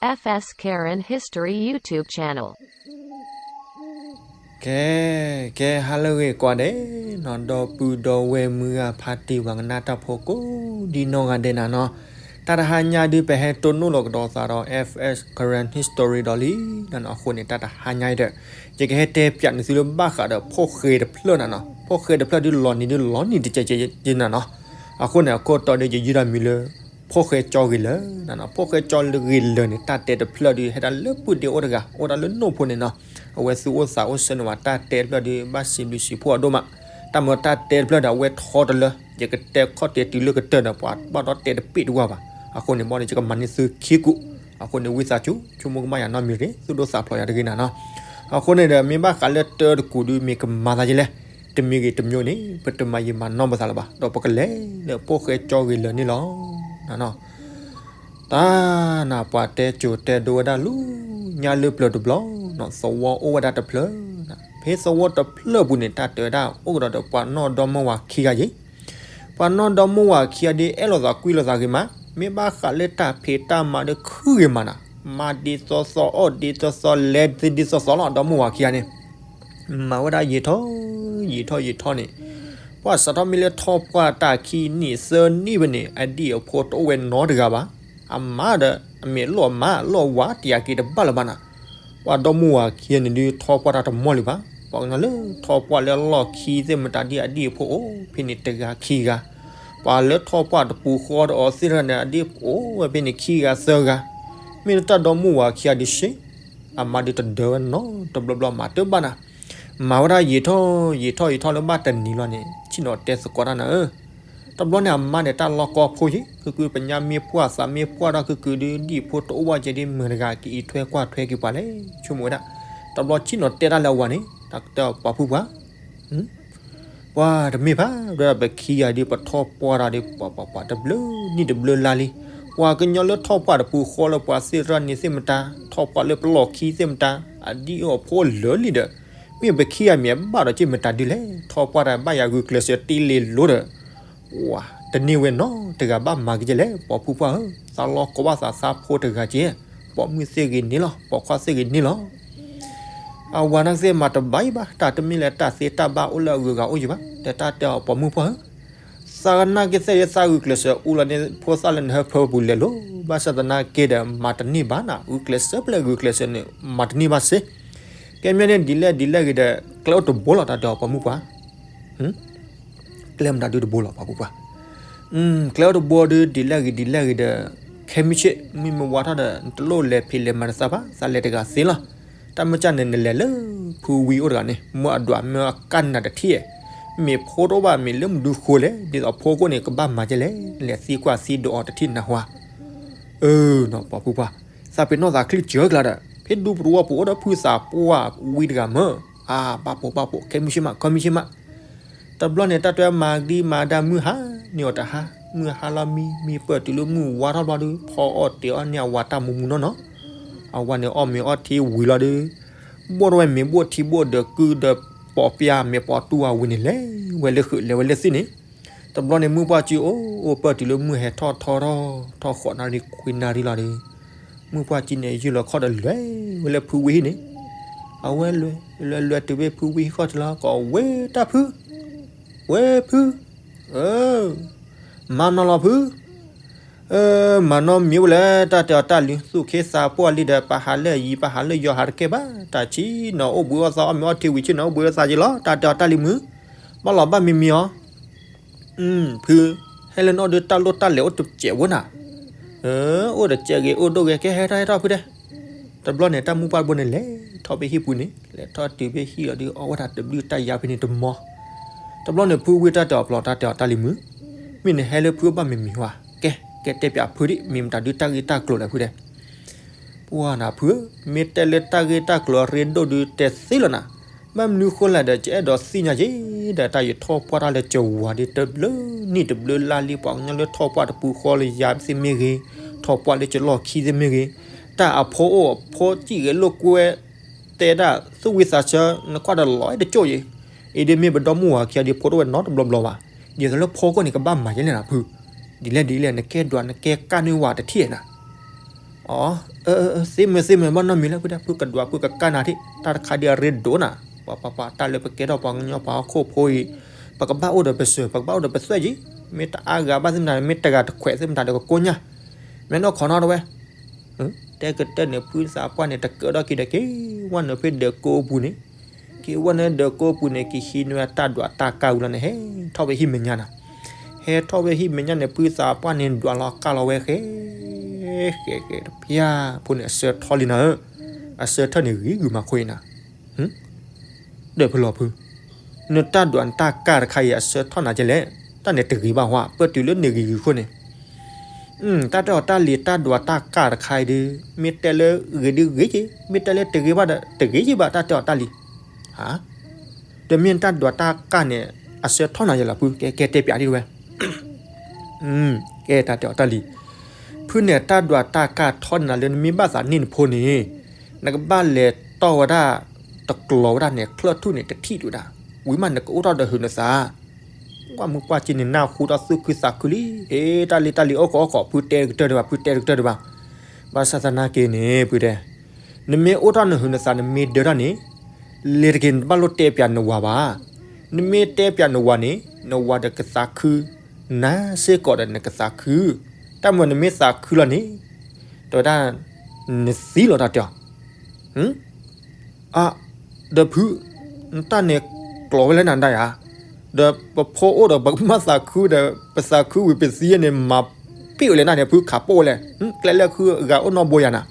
F S Karen History YouTube channel. ကဲ, ကဲ ဟါလၢအဂ့ၤကိးဂၤဒဲးနီၤ, ဒီပုၢ်ဒီဝဲၢ်မုၢ်ဂၤဖါတံၢ်ပှၤကနၣ်တၢ်ဖိကိးဒ်နီၢ်ဂၤဒဲးနၤနီၤ, တၢ်တဟါညါဒုး ပဟဲတိၢ်နီၣ်လီၤကဒီးသးဒီး F S Karen History ဒီးလံနီၤ, အဃိန့ၣ် တၢ်တဟါညါအံၤဒီး ယကဟဲတဲပၠးနသုလၢဘၣ်ဃးဒီး ဖိၣ်ဃဲတဖျၢၣ်နၤနီၤ, ဖိၣ်ဃဲတဖျၢၣ်ဒုးလီၤနံၤဒုးလီၤနံၤတကဲးကဲးနၤနီၤ, အဃိန့ၣ် အခိၣ်တီဒုး ယယုၢ်တၢ်မံၤလၢ ဖိၣ်ဃဲကၠီဂ့ၤလၢၤနၤနီၤ, ဖိၣ်ဃဲကၠီဂ့ၤလၢၤန့ၣ် တၢ်တဲတဖျၢၣ်ဒုး ဟဲဒၣ်လၢပုၢ်ဒ့အိၣ်တဂၤ အိၣ်ဒၣ်လၢနိၣ်ဖိန့ၣ်နီၤ, အဝဲသူၣ်အိၣ်သးအိၣ်ဆၢန့ၣ်ဝဲ တၢ်တဲတဖျၢၣ်ဒုး ဘၣ်စံးဘျုးစံးဖှိၣ်အဒိၣ်မး, တၢ်မ့ၢ်တၢ်တဲတဖျၢၣ်ဒီး အဝဲထီတလၢ ယကတဲခီၣ်တဲတုၤလၢကတၢၢ်ဒီး ပှၤဘၣ်ဒီးတဲတပ့ၢ်တဝၢ်ဘၣ်, အဃိန့ၣ် ဘၣ်ဒီးယကမၤန့ၢ်သုခံကူာ်, အဃိန့ၣ် ဝံသးစူၤ ဆိကမိၣ်ကမၣ်ယၤနီတမံၤတဂ့ၤ, သူၣ်ဒိၣ်သးဖျိးယၤတဂ့ၤနၤနီၤ, အဃိန့ၣ်ဒီး မ့ၢ်ဘၣ်ဃးလၢတၢတကူာ်ဒုး မ့ၢ်ကမၤသးယဲလဲၣ်, တမံၤဂ့ၤတမံၤန့ၣ် ပတမၤယံာ်မၤနီၢ်ပသးလၢၤဘၣ်, ဒီးပကလဲၤလၢဖိၣ်ဃဲကၠီဂ့ၤလၢၤန့ၣ်လီၤ. တၢ်နၤ ပှၤတဲကိၤတဲဒိဝဲဒၣ်လၢညါလၢပျၢၤတဘျီနီၤ, သဝီအိၣ်ဝဲဒၣ်တဖျၢၣ်, ဖဲသဝီတဖျၢၣ်ပူၤန့ၣ် တၢ်တဲဝဲဒၣ် အိၣ်ကဒီးဒီးပှၤနီၢ်ဒီမါဝၤခံဂၤယ့ၤ, ပှၤနီၢ်ဒီမါဝၤခံဂၤဒုး အဲၣ်လိာ်သးကွံလိာ်သးဂ့ၤမး, မ့ၢ်ဘၣ်ဃးလၢတၢ်ဖံးတၢ်မၤဒုးခုဂ့ၤမးနၤ, မၤဒ်သိးသိး အီၣ်ဒ်သိးသိး လဲၤဒ်သိးသိးလီၤ, ဒီမါဝၤခံဂၤန့ၣ် မၤဝဲဒၣ်ယံာ်ထီၣ်ယံာ်ထီၣ်ယံာ်ထီၣ်န့ၣ်, ပှၤစးထီၣ်မ့ၢ်လၢထီၣ်ပှၢ်တၢ်ခံနံၣ်သၢနံၣ်ဝဲန့ၣ် အဒံၣ်အဖိတအိၣ်ဝဲနီတဂၤဘၣ်, အမါဒီး အမ့ၢ်လီၢ်မါလီၢ်ဝၤတယၤက့ၤတဘၣ်လၢၤဘၣ်နၤ, ပှၤဒီမါဝၤခံဂၤန့ၣ်ဒုး ထီၣ်ပှၢ်တၢ်တမီၢ်လၢၤဘၣ်, ပှၤကညီလၢထီၣ်ပှၢ်လၢလီၢ်ခံသ့ၣ်မတၤဒ်အဒံၣ်အဖိအိၣ်ဖဲန့ၣ်တဂၤခံဂၤ, ပှၤလၢထီၣ်ပှၢ်တပူၤဃီဒီးအီၤသ့ၣ်တဖၣ်န့ၣ် အဒံၣ်အိၣ်ဝဲဖဲန့ၣ်ခံဂၤသၢဂၤ, မ့ၢ်လၢတၢ်ဒီမါဝၤခံဂၤဒုးစ့ အမါဒုးတဒၢဝဲနီတဘျီဘျီ မၤတဘၣ်နၤ, မၤဝဲဒၣ်ယံာ်ထီၣ်ယံာ်ထီၣ်ယံာ်ထီၣ်လၢဘၣ်တနံၤလီၤန့ၣ် ဆ့ၣ်နီၤတဲသကိးတၢ်နၤဧၢ, တဘျီန့ၣ်အမါန့ၣ် တၢ်လီၢ်ကီဖိယ့ၤ ခုကုပညါမ့ၢ်ပှၢ်သးမ့ၢ်ပှၢ်ဒီးခုကုဒုး ဒံၣ်ဖိတအိၣ်ဘၣ်ကဲဒ်မတၤတဂၤ ကအံးထွဲကွၢ်ထွဲက့ၤပှၤလဲၣ် ဆိကမိၣ်ဝဲဒၣ်, တဘျီဆ့ၣ်နီၤတဲတၢ်လၢအဝၤန့ၣ် တၢ်ကတဲအီၤပှၤဖုပှၢ် ပှၤတမ့ၢ်ဘၣ် ဒ်ပခံဂၤဒုး ပထီၣ်ပှၢ်တၢ်ဒီး ပှၤပှၤပှၤတဘျုးနံၣ်တဘျုးလါလံ, ပှၤကညီလၢထီၣ်ပှၢ်တပူၤဃီလၢပှၤသ့ၣ်တဖၣ်န့ၣ်သ့ၣ်မတၤ, ထီၣ်ပှၢ်လၢပလီၢ်ခံသ့ၣ်မတၤ, အဒံၣ်အဖိလၢာ်လံဒီး, မ့ၢ်ပခံဂၤမ့ၢ်အဘၣ်ဒီးက့ၤမတၤဒုးလဲၣ်, ထီၣ်ပှၢ်တၢ်ဘၣ်ယၤဂုာ်ကျဲးစၢးတ့လ့လိၤဒီး ဝၤ, တန့ၢ်ဝဲနီတဂၤဘၣ်မၤက့ၤကဲလဲၣ် ပှၤဖုပှၢ်ဧၢ, သးလီၤကိးဘၣ်သးသးဖိတဂၤက့ၤ, ပိာ်မုၣ်သ့ၣ်ဂ့ၤန့ၣ်လီၤ ပိာ်ခွါသ့ၣ်ဂ့ၤန့ၣ်လီၤ. အဝၤနာ်က့သ့ၣ်မၤတဘၣ်အံၤဘၣ်, တၢ်တမ့ၢ်လၢတၢ်သ့တၢ်ဘၣ်အိၣ်လၢအဂုၤအဂၤအိၣ်ယံၤဘၣ်, ဒီးတၢ်တဲအီၤပိာ်မုၣ်ပှၢ်ဧၢ, သးနာ်က့သ့ၣ်ယသးဂုာ်ကျဲးစၢးအူလီၤန့ၣ် ဖိသၣ်လၢနဟၢဖၢပူၤလဲၤလိၤ, ဘၣ်ဆၣ်သနာ်က့ဒီး မၤတန့ၢ်ဘၣ်နၤ, ဂုာ်ကျဲးစၢးဖဲလဲၣ်ဂုာ်ကျဲးစၢးန့ၣ် မၤတန့ၢ်ဘၣ်စ့ၢ်, ကဲမ့ၢ်န့ၣ်ဒ်လဲၣ်ဒ်လဲၣ်ဂ့ၤဒီး ကျဲအိၣ်တဘိလီၤ တၢ်တဲအီၤပိာ်မုၣ်ပှၢ် ကျဲမတၤဒုးတဘိလီၤ ပှၤဖုပှၢ်, ကျဲအိၣ်တဘိဒုး ဒ်လဲၣ်ဂ့ၤဒ်လဲၣ်ဂ့ၤဒီး, ခဲမုၢ်ဆ့ၣ် မုၢ်မ့ၢ်ဝါထီၣ်ဒီး နတလိၣ်လဲၤဖံးလဲၤမၤတသးဘၣ် သးလဲၤတဂၤသ့လီၤ. တၢ်မ့ၢ်ကၢ်န့ၣ် နလဲၤလၢဖုဝံအိၣ်တဂၤန့ၣ် မ့ၢ်အဒွးမ့ၢ်အကၢ်နၤတထံၣ်, မ့ၢ်ဖိတအိၣ်ဘၣ် မ့ၢ်လၢမနုၤဃိလဲၣ် ဒ်သိးဖိခိၣ်န့ၣ် ကဘၣ်မၤကဲလဲၣ် လဲၤသံကွၢ်သံဒိးအီၤတထံၣ်နၢ်ဟူဧါ. အၢ နီၤ ပှၤဖုပှၢ်, သးပ့ၤနီၣ်သးချံကၢကလါဒီး ဖဲဒူပတဝီပူၤအိၣ်ဒီးဖုသးပှၢ်ဝံတဂၤမ့ၢ်, အါ ဘၣ်ပိာ်ဘၣ်ပိာ် ခဲမုၢ်ဆ့ၣ်မး ခဲမုၢ်ဆ့ၣ်မး တဘျီန့ၣ် တၢ်တဲမၤကဒံမၤဒါမုၢ်ဟါန့ၢ်အီၤတဟါ, မုၢ်ဟါလီၤမံ မံပၢၢ်တုၤလၢမုၢ်ဝါထီၣ်ဘျီဒီး ဖီအီၣ်တ့ၤအီၣ်န့ၢ်အဝၤတၢ်မူမူနီၢ်နီၢ်, အဝၤန့ၣ်အီၣ်မ့ၤအီထံဝံၤလီၤဒီး ဘိၣ်ထီၣ်ဝဲမ့ၤဘိၣ်ထံဘိၣ်ဒီးကုဒီးပိာ်ပၠးမ့ၤပိာ်တူၢ်ဝံၤန့ၣ် လဲၤဝဲလၢဃုာ်လဲၤဝဲလၢသ့ၣ်န့ၣ်, တဘျီန့ၣ် မုၢ်ပှၢ်ကံအိၣ်အိၣ်ပၢၢ်တုၤလၢမုၢ်ဟဲထီၣ်ထီထီၣ် ထီၣ်ဃိးနၣ်ရံၣ်ခွံနၣ်ရံၣ်လီၤဒီး မုၢ်ပှၢ်ကံန့ၣ် ယုၢ်လီၤခီၣ်ဒီးလဲၤဝဲလၢဖုဝံဟံၣ်န့ၣ်, အဝဲလဲၤလဲၤတုၤဖဲဖုဝံဟံၣ်ခီၣ်ထံးလီၤ ကိးဝဲတၢ်ဖု, ဝဲဖု, အၢ, မၤနီၢ်လီၤဖု, အၢ, မၤနီၢ်မံၤဝဲလၢတၢ်တဲအီၤတၢ်လံၤ သူၣ်ခ့သးပှၢ်လံဒီး ပဟးလၢအယံၤ ပဟးလၢယီၤဟးတကဲဘၣ်, တၢ်ဆံးနီၤအိၣ်ဘှံးအိၣ်သါ အီၣ်မ့ၤအီထံဝံၤဆံးနီၤအိၣ်ဘှံးအိၣ်သါက့ၤလီၤ တၢ်တဲအီၤတၢ်လံၤမုၢ်, ဘၣ်လီၤဘၣ်မံမံၤအီၤ ဖု, ဟဲလၢနအိၣ်ဒီးတၢ်လိၣ်တၢ်လဲၤအိၣ်တစဲးဝဲနၤ, အိၣ်တစဲးဂ့ၤအိၣ်ဒိၣ်ဂ့ၤ ကဲဟဲထီၣ်ဟဲထီၣ်ဖုတဲ, တဘျီန့ၣ် တၢ်မုၢ်ပှၢ်တဘိန့ၣ် လဲၤထီၣ်ဖဲဟံၣ်ပူၤန့ၣ် လဲၤထီၣ်တုၤဖဲဟံၣ်လီၤဒီး အီၣ်ဝဲဒၣ်တဘျုးတၢ်ယါဖဲန့ၣ်တမီၤ, တဘျီန့ၣ် ဖုဝံတၢ်တဲအီၤပျီတၢ်တဲအီၤတၢ်လံၤမုၢ်, မ့ၢ်နဟဲလၢဖုဘၣ်မံမံၤဝဲ, ကဲ, ကဲတဲပၠးဖုဒံး မ့ၢ်မတၤဒုးတၢ်ဂ့ၢ်တၢ်ကျိၤလဲၣ်ဖုတဲ ပှၤနၤဖု, မ့ၢ်တဲလၢတၢ်ဂ့ၢ်တၢ်ကျိၤအရ့ဒိၣ်ဒုးတဲသ့လီၤနၤ, ဘၣ်မနုၤဃိလဲၣ်ဒီး ကအဲၣ်ဒိးသ့ၣ်ညါက့ၤ ဒီးတၢ်ယထီၣ်ပှၢ်တၢ်လၢကဝၤဒီး တဘျုးနံၣ်တဘျုးလါလံ ပှၤကညီလၢထီၣ်ပှၢ်တပူၤဃီလၢယၤသ့ၣ်မ့ၢ်ဂ့ၤ, ထီၣ်ပှၢ်လၢကလီၢ်ခံသ့ၣ်မ့ၢ်ဂ့ၤ, တၢ်အဖိအိၣ်အဖိစံၣ်ဂဲၤလိာ်ကွဲ တဲဒၣ်သူၣ်ဝံသးဆၢ နကွၢ်ဒီးလီၤအဲၣ်တကၠိၣ်အံၤ, အံၤဒ်မ့ၢ်ပဒီမါဝၤခံဂၤဒ်ဖိတအိၣ်ဝဲနီတဘျီဘျီဘၣ်, ဒ်သိးလၢဖိခိၣ်န့ၣ် ကဘၣ်မၤယဲလဲၣ်နၤဖု, ဒ်လဲၣ်ဒ်လဲၣ် နကဲဒွးနကဲကၢ်န့ၢ်ဝဲတထံၣ်နၤ အ သ့မုၢ်သ့မုၢ် ဘၣ်နီတမံၤလၢ ဖုတဲ ဖုကဒွးဖုကကၢ်နၤထံၣ် တၢ်တခါဒ်အရ့ဒိၣ်နၤ, ပှၤပှၤပှၤ တၢ်လၢပကဲထီၣ်ပှၤကညီပှၤဟီၣ်ခိၣ်ဖိအံၤ ပကဘၣ်အိၣ်ဒီးပစၢၤ ပကဘၣ်အိၣ်ဒီးပသွဲၣ်က့ၤ, မ့ၢ်တအါဂၤဘၣ်သ့ၣ်မတၤ မ့ၢ်တဂၤတခွဲးသ့ၣ်မတၤဒီးကကိညၢ်, မ့ၢ်နီၢ်ခီနီတဝဲ တဲကတၢၢ်န့ၣ် ဖုသးပှၢ်န့ၣ် တကၢထီၣ်က့ၤဒီးက့ၤ ဝဲနုာ်ဖဲဒၢးကိးပူၤန့ၣ်, က့ၤဝဲနုာ်ဒၢးကိးပူၤန့ၣ် က့ၤဟံးန့ၢ်ဝဲတၢ်ဒွးတၢ်ကၢ်ဝံၤလီၤန့ၣ် ဟဲထီၣ်ဝဲဟံၣ်မဲာ်ညါနၤ, ဟဲထီၣ်ဝဲဟံၣ်မဲာ်ညါန့ၣ် ဖုသးပှၢ်န့ၣ် ဒွးလီၤကၢ်လီၤဝဲဃဲ ဃဲဃဲတဖျၢၣ်ဖိန့ၣ် အဆၢထီၣ်လံနၤဧၢ, အဆၢထၢၣ်န့ၣ်ဂ့ၤဂ့ၤမးခိအံၤနၤ ဒီးဖဲလီၤဖု, နတၢ်ဒွးနတၢ်ကၢ်တခါအံၤ အဆၢထီၣ်နၤကဲလဲၣ်, တၢ်န့ၣ်တဂ့ၤဘၣ်ဟီ, ပၢၢ်တုၤလၢန့ၣ်ဂ့ၤဂ့ၤခိၣ်န့ၣ်, တၢ်တဲအီၤတၢ်လံၤ တၢ်ဒွးတၢ်ကၢ်တခါအံၤဒီး မ့ၢ်တဲလၢဂ့ၤဒီးဂ့ၤက့ၤ, မ့ၢ်တဲလၢတဂ့ၤဘၣ်ဒီး တဂ့ၤက့ၤဘၣ် တၢ်တဲအီၤတၢ်လံၤ, ဒီးမ့ၢ်တၢ်ဒွးတၢ်ကၢ်န့ၣ် အဆၢထီၣ်နၤယဲလီၤဖု, ကဲကဲတဲပၠးဒ်ဝဲ ကဲတၢ်တဲအီၤတၢ်လံၤ, ဖုန့ၣ် တၢ်ဒွးတၢ်ကၢ်ထီၣ်နၤလၢနမ့ၢ်ဘၣ်သးန့ၢ်နဖိန့ၣ်, နကဘၣ်လဲၤတီၢ်ဝဲဒၣ်, တကျိၤဝဲဒၣ်န့ၣ် ချၢၣ်ထူၣ်န့ၣ် တထံၣ်တဝဲဒၣ်, ဝံၤမးနကအိၣ်ထီၣ်ဒီးဟုးနသး, ဝဲမုၢ်ပှၢ်က့န့ၣ် နၢ်ဟူတၢ်သူၣ်ခုသးခုလံ, ဟ့ တၢ်လံၤတၢ်လံၤ အိၣ်ခိးအိၣ်ခိး ဖုတဲတကတၢၢ်ဒံးဘၣ် ဖုတဲတကတၢၢ်ဒံးဘၣ်, ဘၣ်ဆၣ်သနာ်က့န့ၣ် ဖုတဲ နမ့ၢ်အိၣ်ထီၣ်နဟုးနသး နမ့ၢ်ဒၢထီၣ်န့ၣ်, လဲၤတက့ၤနတဘၣ်လိၣ်တဲပၠးနဝၤဘၣ်, နမ့ၢ်တဲပၠးနဝၤန့ၣ် နဝၤဒီးကသးခု, နၤစ့ၢ်ကီးဒီးနကသးခု, တၢ်မ့ၢ်နမ့ၢ်သးခုလီၤန့ၣ်, တဲဝဲဒၣ်, နသံလီၤတၢ်တဲအီၤ အ ဒီးဖု, နတၢ်န့ၣ်ကျိၤဝဲလၢနၤဒၣ်ယၤ, ဒီးပဖိအိၣ်ဒီးပကမၣ်သးခုဒီး ပသးခုဝံၤပသံန့ၣ် မၤပ့ၣ်ဝဲလဲၣ်နၤန့ၣ် ဖုခးပိၣ်ဝဲလဲၣ်, ကျဲလၢခုဂၤအိၣ်နီတဘိယၤနၤ,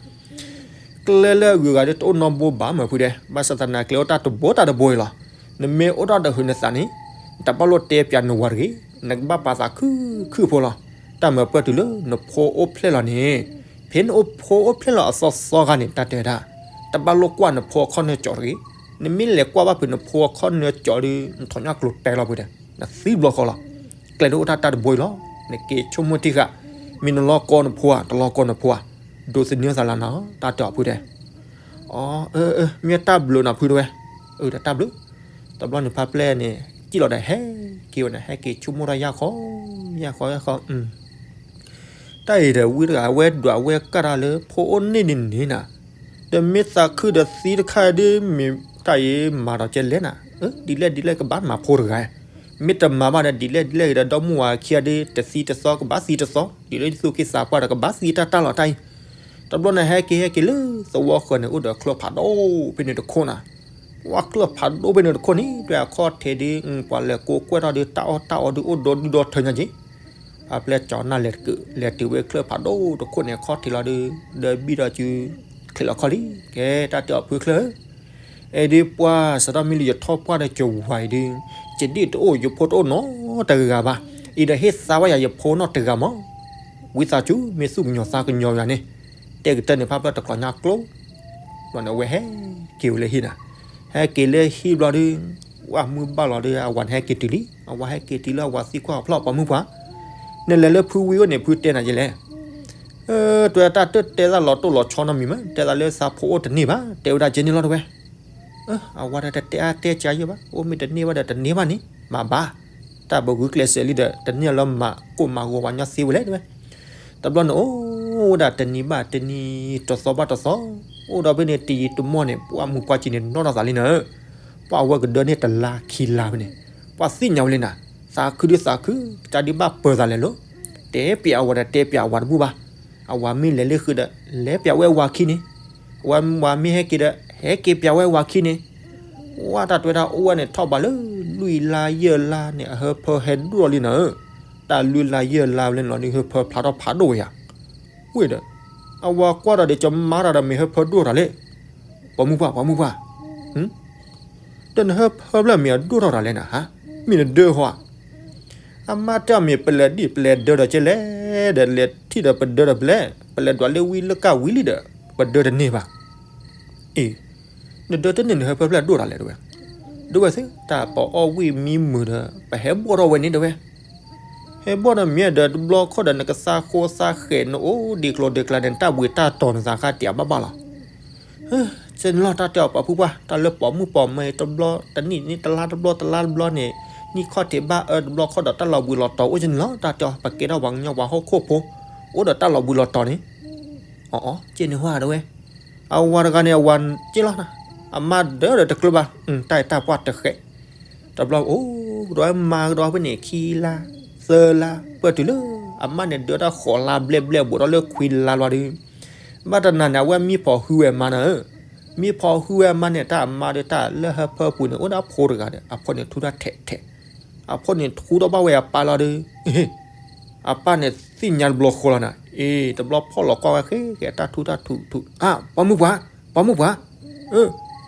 ကျဲလၢအဂုၤအဂၤဒီးတအိၣ်နီတဘိဘၣ်မးဖုတဲ, ဘၣ်ဆၣ်သနာ်က့အိၣ်တၢ်တဘိတၢ်တဘိအံၤလီၤ, နမ့ၢ်အိၣ်ထီၣ်ဒီးဟုးနသးန့ၣ်, နတဘၣ်လိၣ်တဲပၠးနဝၤတဂ့ၤ, နကဘၣ်ပာ်သးခုခုဖိလီၤ, တၢ်မၤပၢၢ်တုၤလၢနဖိအိၣ်ဖျဲၣ်လီၤန့ၣ်, ဖဲနအိၣ်ဖိအိၣ်ဖျဲၣ်လီၤအသီသီခါန့ၣ် တၢ်တဲဝဲဒၣ်, တဘၣ်လိၣ်ကွၢ်နဖိအခီၣ်နၢကၠီတဂ့ၤ, နမ့ၢ်လဲၤကွၢ်ဘၣ်ဖုးနဖိအခီၣ်နၢကၠီဒီး နထီၣ်ညၣ်ကျိၤတဲလီၤဖုတဲ, နသံတဘျီဃီလီၤ, ကျဲဒၣ်အိၣ်တၢ်တၢ်တဘိအံၤလီၤ, နက့ၤဆိကမိၣ်ထံဃာ်, မ့ၢ်နလီၢ်ကီနဖိဧါ တလီၢ်ကီနဖိဧါ, ဒိးသန့ၤသးလၢနၤ တၢ်တဲအီၤဖုတဲ အ မ့ၢ်တၢ်ဘျုးနၤဖုတဲဝဲ, အၢ တၢ်ဘျုး, တဘျီန့ၣ်ဖါပျဲၢ်န့ၣ် စံၣ်လီၤဒီးဟဲက့ၤဝဲန့ၣ် ဟဲက့ၤဆိကမိၣ်တၢ်ယၢ်ဃီ, ယၢ်ဃီယၢ်ဃီ, တၢ်အံၤဒီးဝံတဂၤ အဝဲဒွးဝဲကၢ်တၢ်လၢဖိအိၣ်န့ၢ်န့ၣ်န့ၣ်နၤ, ဒီးမ့ၢ်သးခုဒီးသံတခါဒီး မ့ၢ်တၢ်အံၤမၤဒီးကဲလဲၣ်နၤ, ဒ်လဲၣ်ဒ်လဲၣ်ကဘၣ်မၤဖိတဂၤ, မ့ၢ်တမၤဘၣ်ဒီး ဒ်လဲၣ်ဒ်လဲၣ်ဒီး ဒီမါဝၤခံဂၤဒီး တသံတသီကဘၣ်သံတသီ, ဒ်လၢယသူၣ်က့သးပှၢ်ဒီးကဘၣ်သံတၢ်တၢ်လီၤတၢ်အံၤ, တဘျီန့ၣ်ဟဲက့ၤဟဲက့ၤလၢသဝီဃၢၤန့ၣ် အိၣ်ဒီးချၢၣ်ဖးဒိၣ်ဖဲန့ၣ်တခိၣ်နၤ, ဝဲချၢၣ်ဖးဒိၣ်ဖဲန့ၣ်တခိၣ်န့ၣ် ဒွဲအခီၣ်ထံးဒီး ပှၤလဲၤကိးကွဲၢ်ထီၣ်ဒီးတၢ်အီၣ်တၢ်အီဒီးအိၣ်ဒီဒူၣ်ဒီထၢညါက့ၤ, ဖါပျဲၢ်ကၠီၤနၢ်လဲၤတကုး လဲၤတုၤဝဲချၢၣ်ဖးဒိၣ်တခိၣ်န့ၣ် အခီၣ်ထံးလီၤဒီး ဒီးဘံၣ်ဒီးစု ချံးလီၤခီၣ်လံ, ကဲတၢ်တဲအီၤဖုချၢၣ်ဧၢ အဲဒ်ပှၢ်စးထီၣ်မ့ၢ်လၢယထီၣ်ပှၢ်ဒီးကဝၤအံၤဒီး ယဒ့ၣ်တအိၣ် ယဖိတအိၣ်နီတဂၤဘၣ်, အံၤဒီးဟ့ၣ်သါဝဲယၤယဖိနီတဂၤမး, ဝံသးစူၤ မ့ၢ်သူၣ်ကညီၤသးကညီၤယၤန့ၣ်, တဲကတၢၢ်န့ၣ် ဖါပျဲၢ်တကျီညါကျိ ဘျီန့ၣ် အဝဲဟဲက့ၤဝဲလၢဟံၣ်နၤ, ဟဲက့ၤလၢဟံၣ်ဘျီဒီး ဝဲမုၢ်ဘၣ်လီၤဒီး အဝၤန့ၣ်ဟဲက့ၤတုၤလံ, အဝၤဟဲက့ၤတုၤလၢအဝၤသံကွၢ်အဖျီၣ် ပိာ်မုၣ်ပှၢ်, နလဲၤလၢဖုဝံအိၣ်န့ၣ် ဖုတဲနၤယဲလဲၣ် တဲဝဲတၢ်တၢ်တဲသးလီၤတိၢ်လီၤဆီနီတမံၤမး, တဲသးလၢသးဖိအိၣ်တန့ၢ်ဘၣ်, တဲဝဲဒၣ်ကဲန့ၣ်လီၤတဲဝဲ, အဝၤဒီးတတဲအါတဲကယဲၢ်ဘၣ်, အိၣ်မ့ၢ်တန့ၢ်ဘၣ်ဒီးတန့ၢ်ဘၣ်န့ၣ် မၤဘၣ်, တၢ်ဘၣ်ဂုာ်ကျဲးစၢးလံဒီး တန့ၢ်လၢမၤကိၢ်မၤဂီၤပှၤညီသ့ဝဲလဲၣ်တဲဝဲ, တဘျီန့ၣ်အိၣ်ဝဲဒၣ်တနံၤဘၣ်တနံၤ တသီဘၣ်တသီ, အိၣ်ဒီးဖဲန့ၣ်တယံာ်တမီၢ်န့ၣ် ပှၢ်မုၢ်ကွၢ်ကံန့ၣ် နီၢ်ထီၣ်သးလံနၤ ပှၢ်အဝဲကဒၢန့ၢ်တလါခံလါဖဲန့ၣ်, ပှၢ်သ့ၣ်ညါဝဲလံနၤ, သးခုဒုးသးခု, တၢ်ဒုးဘၣ်ပၢၤသးလဲၣ်လီၤ, တဲပျးအဝၤဒီးတဲပျးအဝၤတဘူၣ်ဘၣ်, အဝၤမ့ၢ်လဲၤလၢဃုာ်ဒီး လဲၤပျးဝဲအဝၤခံန့ၣ်, အဝၤမ့ၢ်ဟဲက့ၤဒီး ဟဲက့ၤပျးဝဲအဝၤခံန့ၣ်, ဝဲတၢ်တဲဝဲဒၣ်အိၣ်ဝဲန့ၣ်ထီၣ်ဘးလၢ လွံၢ်လါယဲၢ်လါန့ၣ် အဟၢဖၢဟဲဒိၣ်လံနၤဧၢ, တၢ်လွံၢ်လါယဲၢ်လါဝဲန့ၣ်လီၤဒီး ဟၢဖၢဖျါထီၣ်ဖးဒိၣ်ဝဲယၤ ဝ့ၢ်ဒီး အဝၤကွၢ်ဒီး ကမါတၢ်ဒီးမ့ၢ်ဟၢဖၢဒိၣ်တၢ်လဲၣ်, ပိာ်မုၣ်ပှၢ် ပိာ်မုၣ်ပှၢ်, ဒီးနဟၢဖၢဖျၢၣ်မ့ၢ်အဒိၣ်ထီၣ်တၢ်လဲၣ်နၤဧါ, မ့ၢ်နဒၢဟီဧါ, အမါတဲအီၤမ့ၢ်ပလဲၤဒ်ပလဲၤဒၢဒီးကဲလဲၣ်, ဒီးလဲၤထံၣ်ဒီးပဒၢဒီးပလဲၤ, ပလဲၤဒွးလၢဝံလၢကၢ်ဝံလံဒီး ပဒၢတန့ၢ်ဘၣ် အ့ၣ်, နဒၢတန့ၢ်နဟၢဖၢဖျၢၣ်ဒိၣ်တၢ်လဲၣ်တဲဝဲ, ဒဝဲသ့ၣ် တၢ်ပအီၣ်ဝံၣ်မံမုာ်ဒီး ပဟဲဘီၣ်ထီၣ်ဝဲန့ၣ်တဲဝဲ, ဟဲဘီၣ်ဒီးမ့ၢ်ဒီးတဘျီခီၣ်ဒီး နကသါဃိသါဃဲး နအိၣ်ဒံးကျိၤဒံးကျါန့ၣ် တၢ်ဘှံးတၢ်တီၤနသးခါတံာ်အဘၣ်ဘၣ်လီၤ. ကဲန့ၣ်လီၤ တၢ်တဲအီၤပာ်ဖုပှၢ် တၢ်လၢပိာ်မုၣ်ပိာ်မၢၤတဘျီ တနံၣ်နံၣ်တလါတဘျီတလါတဘျီန့ၣ် နံၣ်ခီၣ်ထံးဘၣ်အၢတဘျီခီၣ်ဒီး တၢ်လီၤဘှံးလီၤတီၤအိၣ်ကဲန့ၣ်လီၤ. တၢ်တဲအီၤ ပကဲထီၣ်ပှၤကညီပှၤဟီၣ်ခိၣ်ဖိ အိၣ်ဒီးတၢ်လီၤဘှံးလီၤတီၤန့ၣ် အီၣ်အီၣ် ကဲန့ၣ်ဟါဒဝဲ, အဝၤတဂၤန့ၣ် အဝၤကဲလီၤ, အမါဒၢဒီးတကျၢၤဘၣ်, တၢ်အံၤတၢ်ပှၢ်တဃဲး, တဘျီအိၣ်ကဒီးဝဲမါကဒီးဖဲန့ၣ် ခံလါ သၢလါ ပၢၢ်တုၤလၢ အမါန့ၣ်ဒၢတၢ်ဃိးလါဘျဲၣ်ဘျဲၣ် ဘူးထီၣ်လၢခွံလါလီၤဒီး, ဘၣ်တနၤန့ၣ် အဝဲမံဖီၣ်ဟုဝဲအမါန့ၣ်, မံဖီၣ်ဟုဝဲအမါန့ၣ် တၢ်အမါဒီးတၢ်လၢဟၢဖၢပူၤန့ၣ် အိၣ်ဒီးအဖိတဂၤဒီး အဖိန့ၣ်ထူတၢ်ထဲးထဲး, အဖိန့ၣ်ထူထီၣ်ဘၣ်ဝဲအပၢ်လီၤဒီး အပၢ်န့ၣ်သ့ၣ်ညါတဘျီဃီလီၤနၤ, အ့ တဘျီဖီၣ်လီၤကွၢ်ဝဲဃဲဃဲ တၢ်ထူတၢ်ထူထူ, အါ ပိာ်မုၣ်ပှၢ် ပိာ်မုၣ်ပှၢ်, အ့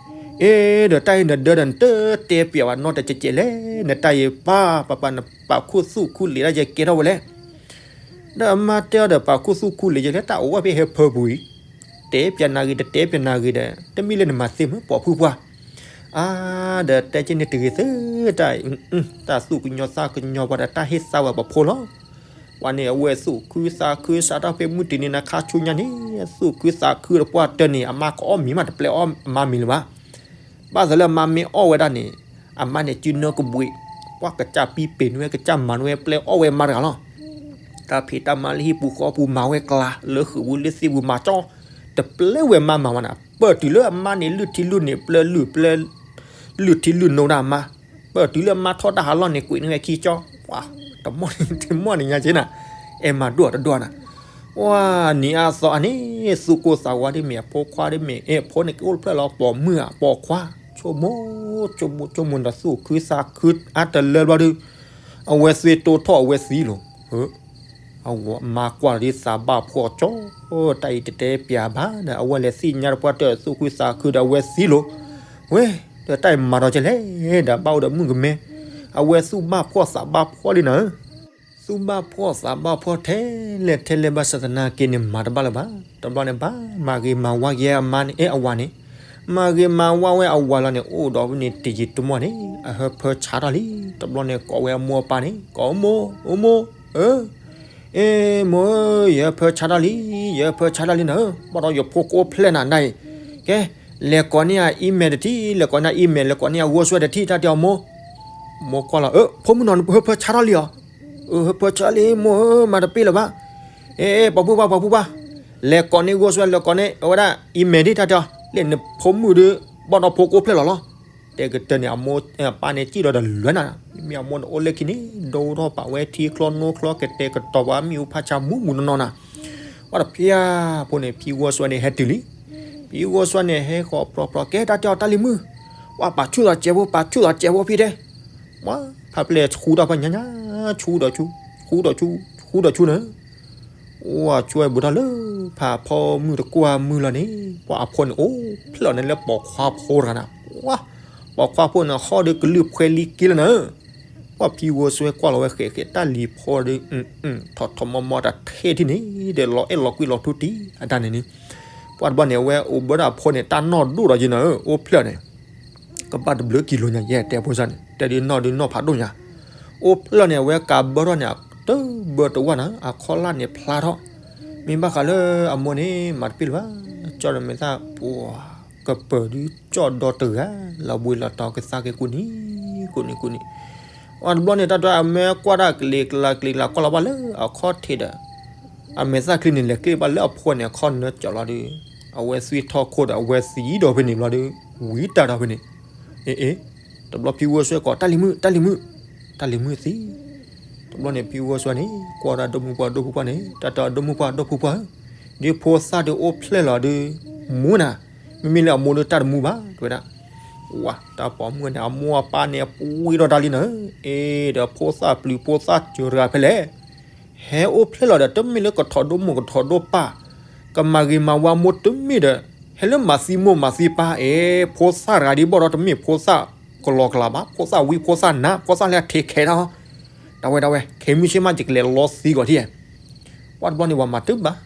ဒီးတၢ်အံၤနဒၢဒီးနတတဲပျးဘၣ်နီတကဲးကဲးလဲၣ်, နတၢ်အံၤပၢ်ပၢ်ပၢ် နပာ်ခူသူၣ်ခူလံာ်တၢ်ယဲကဲထီၣ်ဝဲလဲၣ်, ဒီးအမါတဲအီၤဒီး ပာ်ခူသူၣ်ခူလံာ်ယဲလဲၣ် တၢ်အိၣ်ဝဲဖဲဟၢဖၢပူၤအံၤ, တဲပျးနၤဂ့ၤ တတဲပျးနၤဂ့ၤဒီး တမ့ၢ်လၢနမၤသ့မ့ၢ်ပိာ်ဖုပှၢ် အါ ဒီးတဲက့န့ၣ်တဂ့ၤသ့တၢ်အံၤ, တၢ်သူၣ်ကညီၤသးကညီၤပှၤဒီးတၢ်ဟ့ၣ်သါဝဲပဖိလီၤ. ပှၤန့ၣ် အဝဲသူၣ်ခုသးခု စးထီၣ်ဖဲမုၢ်တနံၤန့ၣ် ခါဆူညါန့ၣ် သူၣ်ခုသးခုဒီးပှၢ်တၢၢ်န့ၣ် အမါကအီၣ်မံၤမး တပျဲအီၣ်အမါမံၤလၢၤဘၣ်. ဘၣ်သးလၢအမါမ့ၢ်အီၣ်ဝဲဒၣ်န့ၣ် အမါန့ၣ်စုနၢကဘှံး, ပှၢ်ကစၢ်ပံပ့ၤန့ၢ်ဝဲ ကစၢ်မၤန့ၢ်ဝဲ ပျဲအီၣ်ဝဲမါတဂၤလီၤ. တၢ်ဖံးတၢ်မၤလၢဟံၣ်ပူၤဃီပူၤ မၤဝဲကျါ လၢဃုာ်ပူၤလၢသ့ၣ်ပူၤမၤကၠီ, တပျဲဝဲမါမၤဝဲန့ၣ် ပၢၢ်တုၤလၢအမါန့ၣ် လုၢ်ထံလုၢ်န့ၣ် ပျဲလုၢ်ပျဲ လုၢ်ထံလုၢ်နိဒၣ်အမါ, ပၢၢ်တုၤလၢအမါထီၣ်တၢ်ဟးလီၢ်န့ၣ် ကွံာ်န့ၢ်ဝဲခံကၠီ, ပှၤ တမီၢ်န့ၣ် တမီၢ်န့ၣ်ညါက့နၤ, အဲၣ်မၤဒိၣ်တဒိၣ်နၤ, ပှၤနံၤအါသီအါန့ၣ် သူၣ်ကိၢ်သးဂီၤဒ်မ့ၢ်အဖိခွါဒ်မ့ၢ် အဲၣ်ဖိန့ၣ်ကအိၣ်ဖျဲၣ်လီၤပိာ်မုၣ်ဧါ ပိာ်ခွါ, ဆိကမိၣ် ဆိကမိၣ် ဆိကမိၣ်ဒီးသူၣ်ခုသးခုအါတလၢဘျီဒုး, အဝဲသ့ၣ်တိထီၣ်အဝဲသံလိၤ အဝဲမါကွၢ်လီၤဒ်သးဘၣ်ဖှီၣ်ကၠီ, တၢ်အံၤတတဲပျးဘၣ်ဒီး အဝဲလဲၤသ့ၣ်ညါတပှၢ်တၢၢ်သူၣ်ခုသးခုဒီးအဝဲသံလိၤ, ဝဲ, ဒီးတၢ်အံၤမၤဒီးကလဲၣ်ဒီး ဘၣ်အိၣ်ဒီးမုၣ်ကမဲ, အဝဲသူၣ်ဘၣ်ဖှီၣ်သးဘၣ်ဖှီၣ်လံနၤဧၢ, သူၣ်ဘၣ်ဖှီၣ်သးဘၣ်ဖှီၣ်ထဲလဲၣ်ထဲလဲၣ်ဘၣ်ဆၣ်သနာ်က့န့ၣ် မၤတဘၣ်လၢၤဘၣ်, တဘျီန့ၣ်ဘၣ် မၤဂ့ၤမၤဝါက့ၤအမါန့ၣ် အဲၣ်အဝၤန့ၣ်, မၤဂ့ၤမၤဝါဝဲအဝၤလီၤန့ၣ် အိၣ်ဒီးဖဲန့ၣ်တယံာ်တမီၢ်န့ၣ် အဟၢဖၢဆါထီၣ်လံ, တဘျီန့ၣ်ကိးဝဲအမိၢ်အပၢ်န့ၣ် ကိးမိၢ်, အိၣ်မိၢ်, အၢ အ့ မိၢ်ဧၢ, ယဟၢဖၢဆါထီၣ်လံ, ယဟၢဖၢဆါထီၣ်လံနၤဧၢ, ဘၣ်ဒီးယဖိကအိၣ်ဖျဲၣ်နၤဒၣ်အံၤ, ကဲ, လဲၤကိးန့ၢ်အ email တထံၣ်, လဲၤကိးန့ၢ် email, လဲၤကိးန့ၢ်အ password တထံၣ် တၢ်တဲအီၤမိၢ်, မိၢ်ကွၢ်လီၤ, အၢ ဖိမုၣ်နီၤ နဟၢဖၢဆါထီၣ်လံဧါ, အၢ ဟၢဖၢဆါလံ မိၢ်ဧၢ, မၤတပ့ၢ်လၢၤဘၣ်, အ့ အ့ ပှၤပုၢ်ပှၢ် ပှၤပုၢ်ပှၢ်, လဲၤကိးန့ၢ် password, လဲၤကိးန့ၢ်အဝဲဒၣ် email ဒၣ် တၢ်တဲအီၤ, လၢနဖိမုၣ်ဒီး ဘၣ်ဒီးဖိကအိၣ်ဖျဲၣ်လီၤလီၤ. တဲကတၢၢ်န့ၣ် အမိၢ်အပၢ်န့ၣ် စံၣ်လီၤဒီးလွဲနၤ, မ့မ့ၢ်အမိၢ်န့ၣ်အိၣ်လၢခံန့ၣ် ဒိၣ်ထီၣ်ပာ်ဝဲထံချီနိချီ ကတဲာ်ကတီၤပှၤမ့ၣ်အူဖးဆါမူးမူးနီၢ်နီၢ်နၤ, ပှၤတဖျါဖိန့ၣ် ဖံဂီၤစွဲန့ၣ် ဟဲတုၤလံ, ဖံဂီၤစွဲန့ၣ် ဟဲဃီၤပြီပြီ ကဲ တၢ်တဲအီၤ တၢ်လံၤမုၣ်, ပှၤပာ်ဆူၣ်သးစဲးဖိ ပာ်ဆူၣ်သးစဲးဖိဖံတဲ, ပှၤဖးပျဲၢ်ဆူတၢ်ဖးညါညါ, ဆူဒီးဆူ, ဆူဒီးဆူ, ဆူဒီးဆူန့ၣ် အိၣ်ဆူဝဲဘူးထီၣ်လၢ ဖးဖီမုၢ်တကွၢ်မုၢ်လီၤန့ၣ် ပှၤအဖိန့ၣ်အိၣ်ဖျဲၣ်လီၤန့ၣ်လၢပိာ်ခွါဖိတဂၤနၤ, ပှၤပိာ်ခွါဖိန့ၣ် ဟီၣ်ဒီးကလုၢ်ဖှဲလံက့လီၤနၤ, ပှၤဖံဂီၤစွဲကွၢ်လီၤဝဲဃဲးဃဲး တၢ်လံၤဖိဒီး ထီၣ်ထီၣ်မီမီတထံၣ်ထံၣ်န့ၣ် ဒီးလီၤအဲၣ်လီၤကွံလီၤထူတံၢ်အတၢ်န့ၣ်န့ၣ်, ပှၤတဘျီန့ၣ် အဝဲအိၣ်ဘၢဒီးအဖိန့ၣ် တၢ်နီၢ်ဒိၣ်ဒီးက့နၤဧၢ အိၣ်ဖျဲၣ်န့ၣ် ကဘၣ်တဘျုးကံလိညါ ယဲတဲဖိစၢ်န့ၣ် တဲဒုးနီၢ်ဒုးနီၢ်ဖးဒိၣ်ညါ, အိၣ်ဖျဲၣ်လီၤန့ၣ် အဝဲကးဘၢထီၣ်န့ၣ် တဘၢတဝၢ်နၤ အခီၣ်လၢ်န့ၣ်ဖျါထီၣ်, မ့ၢ်ဘၣ်ဃးလၢအမိၢ်န့ၣ် မၤတပ့ၢ်လၢၤဘၣ်, ကၠီၣ်ဒီးမဲာ်သၣ်ပှၤ ကပၢၤဒုးကၠီၣ်ဒီတဂၤ လီၤဘှံးလီၤတီၤကသါက့ၤကူၣ်နံၤ ကူၣ်နံၤ ကူၣ်နံၤ, အတဘျီန့ၣ် တၢ်တၢ်အမဲကွၢ်တၢ် ကလံၤကျါ ကလံၤကျါ ကွၢ်လီၤဘၣ်လၢအခီၣ်ထံးဒီး အမဲာ်သၣ်ချံန့ၣ် လဲၤကျ့ဘၣ်လၢအဖိန့ၣ် အခီၣ်နၢကၠီလီၤဒီး အဝဲသွံၣ်ထီၣ်ခိၣ်ဒီး အဝဲသံဒီးဖဲန့ၣ်ဘျီဒီး ဝံတၢ်ဒီးဖဲန့ၣ်, အ့ အ့ တဘျီဖံဂီၤစွဲကိး တၢ်လံၤမုၣ် တၢ်လံၤမုၣ်, တၢ်လံၤမုၣ်သံ, တဘျီန့ၣ် ဖံဂီၤစွဲန့ၣ် ကွၢ်ဒၣ်ဒိၣ်မုၣ်ပှၢ်ဒိၣ်ဖိပှၢ်န့ၣ် တၢ်တဲဒိၣ်မုၣ်ပှၢ်ဒိၣ်ဖိပှၢ်ဧၢ, ဒ်ဖိသၣ်ဒုးအိၣ်ဖျဲၣ်လီၤဒီး မူနၤ, မ့မ့ၢ်လၢအမိၢ်ဒီးတၢ်တမူဘၣ် တဲဝဲဒၣ်, ဝၤ တၢ်ပိာ်မုၣ်န့ၣ် အမိၢ်အပၢ်န့ၣ် ပှံၤဒီးတၢ်လံနၤဧၢ, အ့ ဒီးဖိသၣ်ပျုၤဖိသၣ်စၢၤတဂၤဖဲလဲၣ် ဟဲအိၣ်ဖျဲၣ်လီၤဒီး တမ့ၢ်လၢကထီၣ်ဒိၣ်မိၢ်ကထီၣ်ဒိၣ်ပၢ်, ကမၤဂ့ၤမၤဝါမိၢ်တမ့ၢ်ဒီး ဟဲလၢမၤသံမိၢ်မၤသံပၢ်, အ့ ဖိသၣ်တဂၤဒ်ဘၣ်ဒီးတမ့ၢ်ဖိသၣ်ကလီကလးဘၣ်, ဖိသၣ်ဝံဖိသၣ်နါ ဖိသၣ်လၢအထဲခဲတၢ်, တၢ်ဝဲဒၣ်ဝဲ ခဲမုၢ်ဆ့ၣ်မး ယကလဲၤလီသံကီးထံၣ်, ပှၤတဘျီန့ၣ် ပှၤမၤတဘၣ်,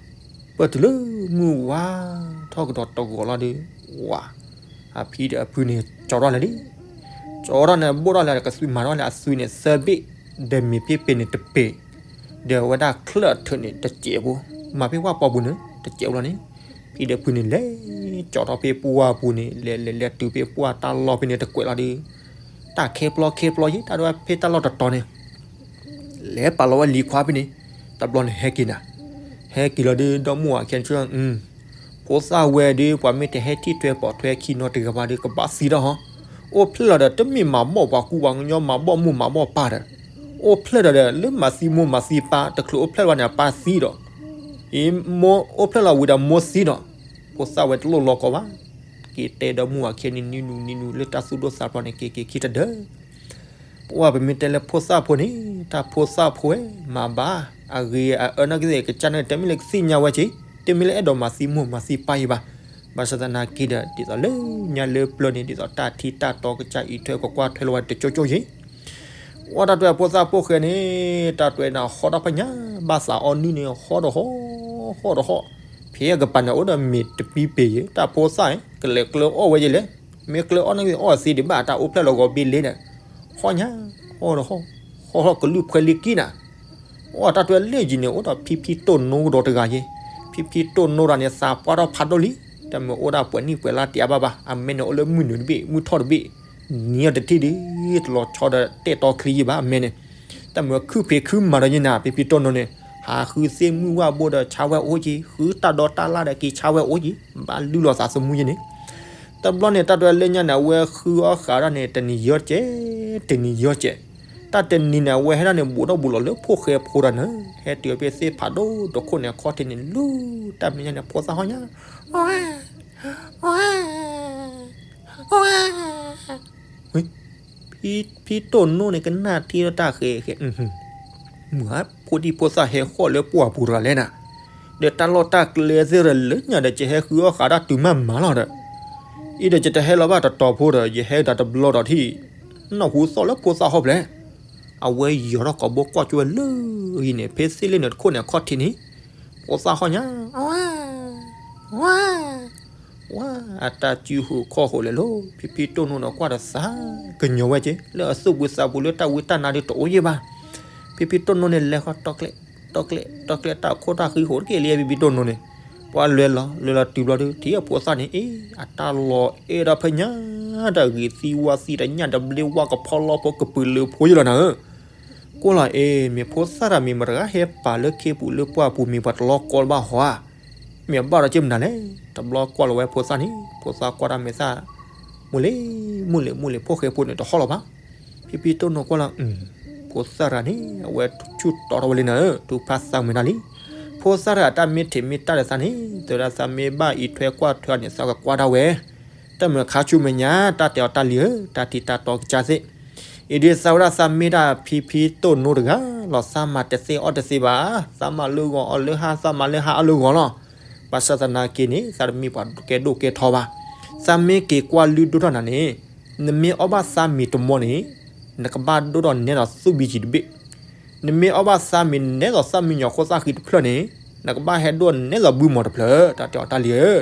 ပၢၢ်တုၤလၢမုၢ်ဝါထီၣ်ကဒီးတဂီၤလီၤဒီး, ဝၤ အဖံဒီးအဖုန့ၣ် ကၠီထီၣ်လဲၣ်လံ, ကၠီထီၣ်န့ၣ် ဘိၣ်ထီၣ်လဲၣ် ကသွံမၤထီၣ်လဲၣ် အသွံန့ၣ် သၢဘ့ၣ်, ဒီးမ့ၤဖ့ပ့ၤန့ၣ်တပ့ၤ, ဒီးအဝဲဒၣ်ချၢၣ်အထၢၣ်န့ၣ် တစဲးဖိ, မၤဖဲဝၣ်ပီပူၤန့ၣ် တစဲးဖိလီၤန့ၣ်, ဖံဒီးဖုန့ၣ် လဲၤကၠီထီၣ်ဖဲပှၢ်ပူၤန့ၣ် လဲၤလဲၤလဲၤတုၤဖဲပှၢ်တၢ်လီၢ်ဖဲန့ၣ်တကွဲးလီၤဒီး, တၢ်ခဲဖျီခဲဖျီယံၤ တၢ်ဒိးဖဲတၢ်လီၢ်တတီၤန့ၣ် လဲၤပာ်လီၤဝဲလံၤခွါဖဲန့ၣ်, တဘျီန့ၣ်ဟဲက့ၤနၤ, ဟဲက့ၤလီၤဒီး ဒီမုၢ်ဝၤခဲဆၢ ဖိသၣ်ဝဲဒီး ပှၤမ့ၢ်တဟဲထံၣ်ထွဲပိာ်ထွဲခံနီတဂၤဘၣ်ဒီး ကဘၣ်သံဒီးဟီ, အိၣ်ဖျဲၣ်လီၤဒီး တမ့ၢ်မၤဘီၣ်ပှၤကူပှၤကညီ မၤဘီၣ်မိၢ်မၤဘီၣ်ပၢ်ဒီး, အိၣ်ဖျဲၣ်လီၤဒီး လၢမၤသံမိၢ်မၤသံပၢ် တချုးအိၣ်ဖျဲၣ်လီၤဘၣ်န့ၣ် အပၢ်သံဒီး, အံၤမိၢ်အိၣ်ဖျဲၣ်လီၤဝံၤဒီးမိၢ်သံဒီး, ဖိသၣ်ဝဲတလိၣ်လီၤကီးဘၣ်. က့ၤတဲဒီးမုၢ်ဝၤခံနံၤနံၤနံၤနံၤ လၢတၢ်သူၣ်ဒိၣ်သးဖျိးန့ၣ် က့ၤက့ၤခံတဒၢ ပဝဲပမ့ၢ်တဲလၢဖိသၣ်ဖိန့ၣ် တၢ်ဖိသၣ်ဖိဝဲ မၤဘၣ် အဂ့ၤအအၢနီၢ်ကသ့ၣ် ကစၢ်န့ၣ် တမ့ၢ်လၢကသ့ၣ်ညါဝဲက့ၤ, တမ့ၢ်လၢအဲၣ်ဒိးမၤသံမိၢ်မၤသံပၢ်အံၤဘၣ်. ဘၣ်ဆၣ်သနာ်က့ဒီး ဒ်သိးလၢညါလၢပျၢၤန့ၣ် ဒ်သိးတၢ်ထံတၢ်တီကစၢ်အံးထွဲကကွၢ်ထွဲလီၤဝဲတကၠိကၠိယ့ၣ် ဝဲတၢ်တွဲအဖိသၣ်ဖိၣ်ဃဲန့ၣ် တၢ်တွဲန့ၣ်ဟီထီၣ်ဖဲညါ ဘၣ်သးအီနုၢ်န့ၣ် ဟီတဟီၣ် ဟီတဟီၣ်, ဖဲအကပၤန့ၣ်အိၣ်ဒီးမ့ၤတပံပ့ၤယ့ၣ် တၢ်ဖိသၣ် ကလဲၤကျၢၤအီၣ်ဝဲယ့ၣ်လဲၣ်, မ့ၢ်ကျၢၤအီၣ်န့ၣ်အီၣ်သ့ဒံးဘၣ် တၢ်အိၣ်ဖျဲၣ်လီၤဂီၤဘ့ၣ်လ့ဒီး, ဟီညါ ဟီတဟီၣ်, ဟီထီၣ်ကလုၢ်ဖှဲလံကံနၤ အတၢ်တွဲလၢယံၤန့ၣ် အိၣ်ဒီးဖံဖံတိၢ်နိကဒီးတဂၤယ့ၣ်, ဖံဖံတိၢ်နိတဂၤန့ၣ် သးပှၢ်ထီၣ်ဖးဒိၣ်လံ, တၢ်မ့ၢ်အိၣ်ဒၣ်ပှဲၤနံၣ်ပှဲၤလါတယံာ်ဘၣ်ဘၣ်, အမဲန့ၣ်အိၣ်လၢမုၢ်နုာ်တဘ့ၣ် မုၢ်ထီၣ်တဘ့ၣ်, နံၤအီၤတထံၣ်ဒီး တလီၤဆီဒီးတဲာ်တီချံယ့ၣ်ဘၣ် အမဲန့ၣ်, တၢ်မ့ၢ်ခုၣ်ဖံးခုၣ်မၤဒီးယ့ၣ်နၤ ဖံဖံတိၢ်နိန့ၣ်, ဟးဃုသ့ၣ်မုၢ်ဝၣ်ဘိဒီးဆါဝဲအိၣ်က့ၤ, ဃုတၢ်ဒီတၢ်လၣ်ဒီးက့ၤဆါဝဲအိၣ်က့ၤ, ဘၣ်လုၢ်လီၤသးသမူယ့ၣ်န့ၣ် တဘျီန့ၣ် တၢ်တွဲလၢညါန့ၣ် အဝဲဃုအီၣ်ဃးဒၣ်န့ၣ် တနံၤယီၢ်ကဲး, တနံၤယီၢ်ကဲး, တၢ်တနံၤန့ၣ် အဝဲဟဲဒၣ်န့ၣ် ဘူးထီၣ်ဘူးလီၤလၢဖိၣ်ဃဲဖိတဂၤန့ၣ်, ဟဲတုၤဖဲသ့ၣ်ဖးဒိၣ်တခိၣ်န့ၣ် အခီၣ်ထံးန့ၣ် လူၤတၢ်မဲာ်ညါန့ၣ် ဖိသၣ်ဟီၣ်ညါ, ဝဲ, ဝဲ, ဝဲ ဖံတိၢ်နိန့ၣ် ကနၣ်ထံဒီးတၢ်ဃဲးဃဲး, မုၢ်ဧါ, ဖိဒံဖိသၣ်ဟဲဃီၣ်လၢပှၢ်ပူၤတဂၤလဲၣ်နၤ, ဒီးတၢ်လီၢ်တၢ်ကျဲသ့ၣ်ဒီးလၢညါဒီး ယဟဲဃုအီၣ်ဃးဒၣ်တုၤမးမးလီၤဒီး, အံၤဒီးယတဟဲလီၤဘၣ်တတီၤဖိဒီး ယဟဲဒၣ်တဘျီဒီးထံၣ်, နီၢ်ဟူသီၣ်လၢဖိသၣ်ဟီၣ်ဖျဲၣ်, အဝဲယီၤထီၣ်ကိာ်ဘိကွၢ်ကၠိဝဲလၢအံၤန့ၣ် ဖဲသ့ၣ်လ့ၣ်န့ၣ်တခိၣ်န့ၣ် အခီၣ်ထံးန့ၣ်, ဖိသၣ်ဟီၣ်ညါ, ဝဲ, ဝဲ ဝါ အတၢ်စုဟူးခီၣ်ဟူးလဲၤလီၤ, ဖံဖံတိၢ်နိန့ၣ်ကွၢ်ဒီးသးကညီၤဝဲက့ၤ လၢအသူၣ်ပူၤသးပူၤလၢတၢ်ဝံတၢ်နါဒုးတအိၣ်ယ့ၣ်ဘၣ်. ဖံဖံတိၢ်နိန့ၣ်လဲၤဃီတီကျဲ, တီကျဲ, တီကျဲ တၢ်ခိၣ်တၢ်ဃံဟူးတက့ၢ်လံ ဖံဖံတိၢ်နိန့ၣ်, ပှၤလဲၤလီၤ လဲၤလီၤတုၤဘျီဒုး ထံၣ်အဖိသၣ်န့ၣ် အ့ အတၢ်လီၤအဲၣ်ဒိးဖဲညါ တၢ်ဂ့ၤသံဝါသံတညၣ်တဘျ့ဝါကဖီလီဖိကပုာ်လုးဖိယ့ၣ်လီၤနၤဧၢ ကွၢ်လီၤအ့ မ့ၢ်ဖိသၣ်တၢ်မံၤမတၤတဂၤဟဲပာ်လၢခ့ပူၤလၢပှၢ်ပူၤမ့ၢ်ပှၤတလီၤကီလၢၤဘၣ်ဟီဧါ, မ့ၢ်အဘၣ်ဒီးက့မနုၤလဲၣ်. တဘျီကွၢ်လီၤဝဲဖိသၣ်န့ၣ် ဖိသၣ်ကွၢ်တၢ်မဲာ်သၣ်, မုၢ်လ့ၣ်, မုၢ်လ့ၣ်, မုၢ်လ့ၣ်, ဖိၣ်ဃဲဖိန့ၣ်တဟီၣ်လီၤဘၣ်. ဖံဖံတိၢ်နိကွၢ်လီၤ, ဖိသၣ်တဂၤန့ၣ် အဝဲဆူၣ်တီထီၣ်ဝဲလံနၤဧၢ, ထုကဖၣ်သးမုာ်နၤလံ. ဖိသၣ်တဂၤအတၢ်မ့ၢ်ထံးမ့ၢ်တၢ်ဒီးသးန့ၣ် တဲဝဲဒၣ်သးမ့ၢ်ဘၣ်အံးထွဲကွၢ်ထွဲအီၤန့ၣ် သးကကွၢ်ဒၣ်ဝဲ တၢ်မုာ်ခါဆူမဲာ်ညါ တၢ်တဲအီၤတၢ်လံၤဧၢ, တၢ်ထံတၢ်တီကစၢ်သ့ၣ်, အံၤဒ်သးဝဲဒၣ်သးမ့ၢ်ဒၣ်ဖံဖံတိၢ်နိတဂၤလီၤ, သးမၤတသ့အီၣ်တသ့ဘၣ်, သးမၤလၢဂီၤအီၣ်လၢဟါ, သးမၤလၢဟါအီၣ်လၢဂီၤလီၤ. ဘၣ်ဆၣ်သနာ်က့န့ၣ် သးတမ့ၢ်ပှၤကဲဒိၣ်ကဲထီဘၣ်. သးမ့ၢ်က့ၤကွၢ်လုၢ်ဒိၣ်ထီၣ်နၤန့ၣ်, နမ့ၢ်အီၣ်ဘၣ်သးမ့ၤတမီန့ၣ်, နကဘၣ်ဒိၣ်ထီၣ်နဲဒီးသူၣ်ဘံကံတဘ့ၣ် နမ့ၢ်အီၣ်ဘၣ်သးမ့ၤနဲသိးသၣ်မံညီၤခိၣ်သၣ်ဃံတဖျၢၣ်န့ၣ်, နကဘၣ်ဟဲဒိၣ်နဲသိးဘုမီၤတဖျၢၣ်, တၢ်တဲအီၤတၢ်လံၤဧၢ.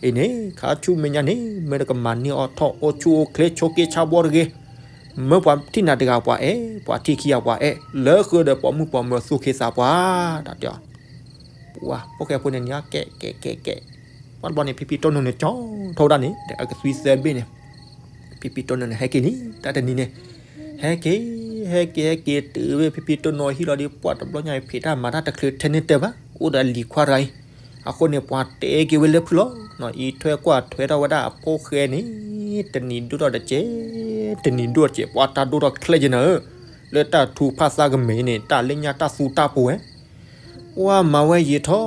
အံၤန့ၣ် ခါဆူမဲာ်ညါန့ၣ် မ့ၢ်တကမၤန့ၢ်အီၤထီၣ်အိၣ်ဆူၣ်အိၣ်ချ့ ဆိးက့ဆါဘီတဂ့ၤ, မၢပှၤထံၣ်နၤတဂၤပှၤအဲၣ်, ပှၤထံၣ်ခံဂၤပှၤအဲၣ်, လၢဃုာ်ဒီးပိာ်မုၣ်ပိာ်မၢၤသူၣ်က့သးပှၢ်, တၢ်တဲအီၤ ပှၤဖိၣ်ဃဲဖိန့ၣ်န့ၣ် ကဲးကဲးကဲးကဲး, ပှၤတဘျီန့ၣ် ဖံဖံတိၢ်နိန့ၣ် ကၠီထီၣ်ဝဲဒၣ်န့ၣ် ဒီးအကသွံသၢဘ့ၣ်န့ၣ်, ဖံဖံတိၢ်နိန့ၣ် ဟဲက့ၤလံ တၢ်တနံၤန့ၣ်, ဟဲက့ၤ, ဟဲက့ၤ ဟဲက့ၤ တုၤဝဲဖံဖံတိၢ်နိဟံၣ်လီၤဒီး ပှၤတဘျီညါ ဖံးတၢ်မၤတၢ်တချုးထဲန့ၣ်တဲဘၣ်, အိၣ်ဒီးလံၤခွါတဂၤအံၤ, အဃိန့ၣ် ပှၤတဲက့ၤဝဲလၢဖုလီၤ, အံးထွဲကွၢ်ထွဲထီၣ်ဝဲဒၣ်အဖိၣ်ဃဲန့ၣ်, တနံၤဒိၣ်ထီၣ်တကဲး, တနံၤဒိၣ်တကဲး ပှၤတၢ်ဒိၣ်ထီၣ်ချဲက့ၤနၤဧၢ, လၢတၢ်ထုကဖၣ်သးကမဲာ်န့ၣ် တၢ်လၢညါတၢ်သူတၢ်ပူၤဝဲ ပှၤမၤဝဲယံာ်ထီၣ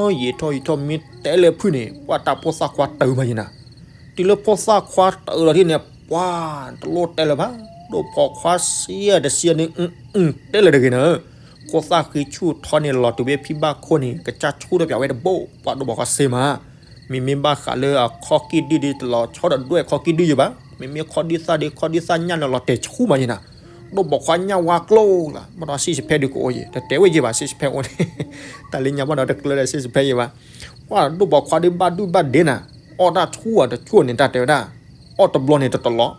်, ယံာ်ထီၣ်ယံာ်ထီၣ် မ့ၢ်တဲလၢဖုၣ်န့ၣ် ပှၤတၢ်ဖိသၣ်ခွါတၢ်မၤယံာ်နၤ, တုၤလၢဖိသၣ်ခွါတၢ်လီၤဒ်န့ၣ် ပှၤတလိၣ်တဲလၢၤဘၣ်, ဒိၣ်ပိာ်ခွါစံးတစံးန့ၣ်, တဲလၢၤတဂ့ၤနၤဧၢ, ခိၣ်သၣ်ဃံဆူၣ်ထီန့ၣ် လီၤတုၤဖဲဖံဘၣ်ခိၣ်န့ၣ် ကစၢ်ဆူၣ်ထီၣ်ပၠးဝဲတဘိ, ပှၤဒိၣ်ပိာ်ခွါစံးမး, မ့မ့ၢ်ဘၣ်ဃးလၢအခီၣ်ကံၢ်ဒုၣ်ဒီး တလီၤဆီဒီးဒွဲၣ်ခီၣ်ကံၢ်ဒုၣ်ယံၤဘၣ်, မ့မ့ၢ်ခီၣ်ဒုၣ်သၣ်ဒီး ခီၣ်ဒုၣ်သၣ်ညၣ်န့ၣ် လီၤတဲာ်ဆူၣ်မးယံၤနၤ ဒိၣ်ပိာ်ခွါညၣ်ဝါကျိလီၤ, ဘၣ်ဒီး six pack ဒုးကအိၣ်ယံၤ, တတဲဝဲယံၤဘၣ် six pack အိၣ်န့ၣ်, တၢ်လၢညါဘၣ်ဒီးတကျၢဒီး six pack ယံၤဘၣ်, ပှၤဒိၣ်ပိာ်ခွါဒီးဘၣ်ဒုၣ်ဘၣ်ဒ့နၤ, အီၣ်တၢ်ဆူၣ်အတဆူၣ်န့ၣ် တၢ်တဲဝဲဒၣ်, အီၣ်တဘျီန့ၣ်တတလီၤ,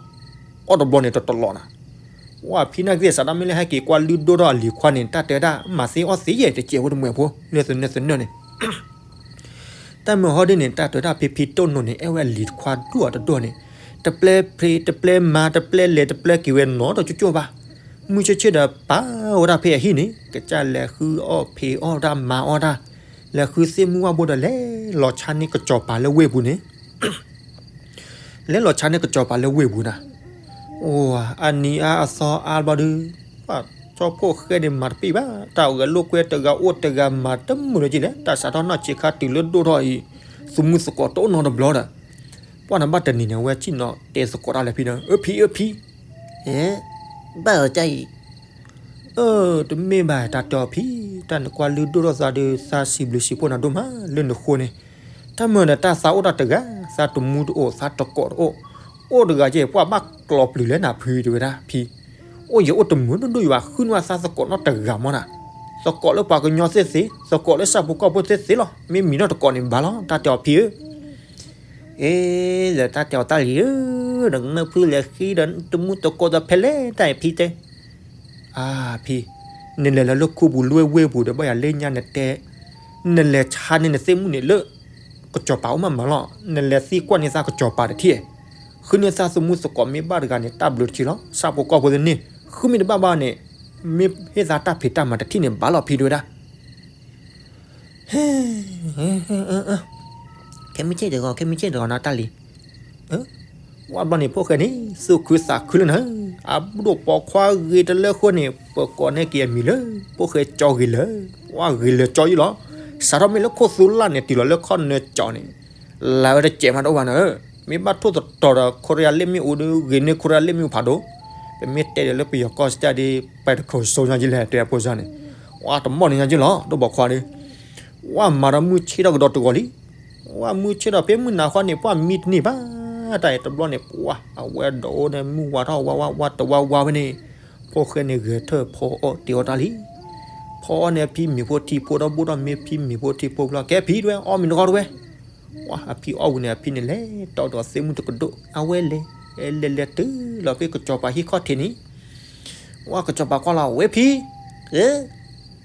အီၣ်တဘျီန့ၣ်တတလီၤနၤ, ပှၤဖံနၢ်ကသ့ၣ်စးဒၣ်မ့ၢ်လၢဟဲက့ၤကွၢ်လုၢ်ဒိၣ်ထီၣ်အလံၤခွါန့ၣ် တၢ်တဲဝဲဒၣ် မၤသ့အီၣ်သ့ယဲၢ် တကဲးဝဲတမှဲၤဖိ လၢသနၢၣ်သနၢၣ်န့ၣ် တၢ်မုာ်ဟီဒ်န့ၣ် တၢ်တဲဝဲဒၣ်ဖံဖံတိၢ်နိန့ၣ် အဲၣ်ဝဲအလံၤတခွါဒိၣ်အတဒိၣ်န့ၣ်, တပျဲဖံး တပျဲမၤ တပျဲလဲၤ တပျဲက့ၤဝဲနီတကၠိကၠိဘၣ်. မုၢ်ဆ့ၣ်ဆ့ၣ်ဒီးပာ်ဝဲဒၣ်ဖဲအဟံၣ်န့ၣ် ကစၢ်လဲၤဃုအီၣ်ဖံးအီၣ်တၢ်မၤအီၣ်တၢ်, လဲၤဃုသ့ၣ်မုၣ်ဝၣ်ဘိဒီး လဲၤလီၤဆါန့ၢ်ကစီၤပၤလၢဝ့ၢ်ပူၤန့ၣ်, လဲၤလီၤဆါန့ၢ်ကစီၤပၤလၢဝ့ၢ်ပူၤနၤ, အိၣ် အနံၤအါအသီအါဘျီဒုး, ပှၤကၠီဖီၣ်ဃဲန့ၣ်မၤတပ့ၢ်ဘၣ်, တၢ်ဂဲၤလိာ်ကွဲတဂၤအိၣ်တဂၤမၤတမုာ်လၢၤက့လဲၣ်, တၢ်စးထီၣ်နီၢ်ဆံးခါတုၤလၢဒိၣ်ထီၣ်အံၤ, သူၣ်မုၢ်သကိးတအိၣ်နီတဘျီဒီး, ပှၤနဘၣ်တနံၤန့ၣ် အဝဲဆ့ၣ်နီၤတဲသကိးတၢ်လၢဖံဒီး အၢဖံ အၢဖံ, ဘၣ်အီၤကါအံၤ အၢ တမ့ၢ်ဘၣ် တၢ်တဲအီၤဖံ, တၢ်နကွၢ်လုၢ်ဒိၣ်ထီၣ်သးဒီး သးစံးဘျုးစံးဖှိၣ်နၤဒိၣ်မးလၢနဃိန့ၣ်, တၢ်မုာ်ဒီးတၢ်သးအိၣ်တၢ်တဂၤ, သးတမူတအိၣ် သးတကိးတအိၣ်, အိၣ်တဂၤကဲ ပှၤဘၣ်ကျီၤပျုၤလဲၣ်နၤဖံတဲဝဲဒၣ်ဖံ, အိၣ်ယအိၣ်တမုာ်ဒိၣ်ဒိၣ်ယဘၣ် ဃုန့ၢ်သးသကိးနီတဂၤမ့ၢ်နၤ, သကိးလၢပှၤကညီသ့ၣ်သ့, သကိးလၢဆၣ်ဖိကီၢ်ဖိသ့ၣ်သ့လီၤ, မ့ၢ်မံၤနီၢ်တကိးန့ၣ်ဘၣ်လီၤ တၢ်တဲအီၤဖံဧၢ အ့ ဒီးတၢ်တဲအီၤတၢ်လံၤဧၢ, ဒီးနဖုလဲၤဃံဒီးတမူတကိးဒီးဖဲလဲၣ်တၢ်အံၤဖံတဲ, အါဖံ, နလဲၤလၢလၢခူပူၤလွဲၢ်ဝ့ၢ်ပူၤဒီး ဘၣ်ယၤလၢညါနတဲ, နလဲၤဆါန့ၢ်နသ့ၣ်မုၣ်န့ၣ်လၢ ကစီၤပၤအိၣ်မးမးလီၤ, နလဲၤသံကွၢ်န့ၢ်သးကစီၤပၤတထံၣ်, ဃုန့ၢ်သးသမူသကိးမ့ၢ်ဘၣ်တဂၤန့ၣ် တၢ်ဘျုးတထံၣ်လီၤ, ဆၣ်ဖိကီၢ်ဖိသ့ၣ်န့ၣ်, ဃုမ့ၢ်တဘၣ်ဘၣ်န့ၣ်, မ့ၢ်ဟ့ၣ်သးတၢ်ဖံးတၢ်မၤတထံၣ်န့ၣ်ဘၣ်လီၤဖံတဲဝဲဒၣ် ဟဲ, ခဲမုၢ်ဆ့ၣ်တဂီၤ ခဲမုၢ်ဆ့ၣ်တဂီၤနီၤတၢ်လံၤ, ဝဲဘျီန့ၣ် ဖိၣ်ဃဲန့ၣ် သူၣ်ခုသးခုလၢနၤ, အဒိၣ်ပိာ်ခွါဂ့ၤတလၢဃိန့ၣ် ပကိးန့ၢ်က့ၤအမံၤလၢ ဖိၣ်ဃဲကၠီဂ့ၤလၢာ်, ဝဲဂ့ၤလၢာ်ကၠီယံလီၤ, စးထီၣ်မ့ၢ်လၢခိၣ်သူလၢ်န့ၣ် တုၤလီၤလၢခီၣ်နၢကၠီန့ၣ်, လၢဝဲတစဲးမးတအိၣ်ဘၣ်နၤဧၢ, မ့ၢ်ဘၣ်ထိၣ်သတြီၤဒီး ခိရံယါလ့ၣ်မ့ၣ်အူဒီး ဂ့ၤန့ၢ်ခိရံယါလ့ၣ်မ့ၣ်အူဖးဒိၣ်, ပမ့ၢ်တဲဒီးလၢပယီၤကီၢ်စတၢ်ဒီး ပဲတခိးစိညါယံလဲၣ် တဲအဖိစၢ်န့ၣ်, ဝဲတမီၢ်န့ၣ်ညါယံလီၤ ဒိၣ်ပိာ်ခွါဒီး ဝဲမၤဒီးမုၢ်ဆ့ၣ်ထီၣ်ကဒီးတဂီၤလံ, ဝဲမုၢ်ဆ့ၣ်ထီၣ်ဖဲမုၢ်နၤဃီန့ၣ် ပှၤမံတန့ၢ်ဘၣ်, တၢ်အံၤတဘျီန့ၣ် ပှၤအဝဲဒီးအိၣ်န့ၣ် မုၢ်ဝါထီၣ်ဝါဝါဝါတဝါဝါဝဲန့ၣ်, ဖိၣ်ဃဲန့ၣ်ဂဲၤထၢၣ်ဖီအီၣ်တ့ၤအီၣ်တၢ်လံ, ဖီအီၣ်န့ၣ်အဖံမ့ၤဖိထံဖိဒီး ဘိၣ်ထီၣ်မ့ၤဖံမ့ၤဖိထံဖိဘျီ ကဲဖံတဝဲ အီၣ်မ့ၤနဂီၢ်တဝဲ, ဝဲအဖံအီၣ်ဝံၤန့ၣ် အဖံန့ၣ်လဲၤတီဒီးသ့ၣ်မုၣ်တကဒိၣ် အဝဲလဲၤ, လဲၤလဲၤတုၤလီၤဖဲကစီၤပၤဟံၣ်ခီၣ်ထံးန့ၣ် ဝဲကစီၤပၤကွၢ်လီၤ ဝဲဖံ, အ့,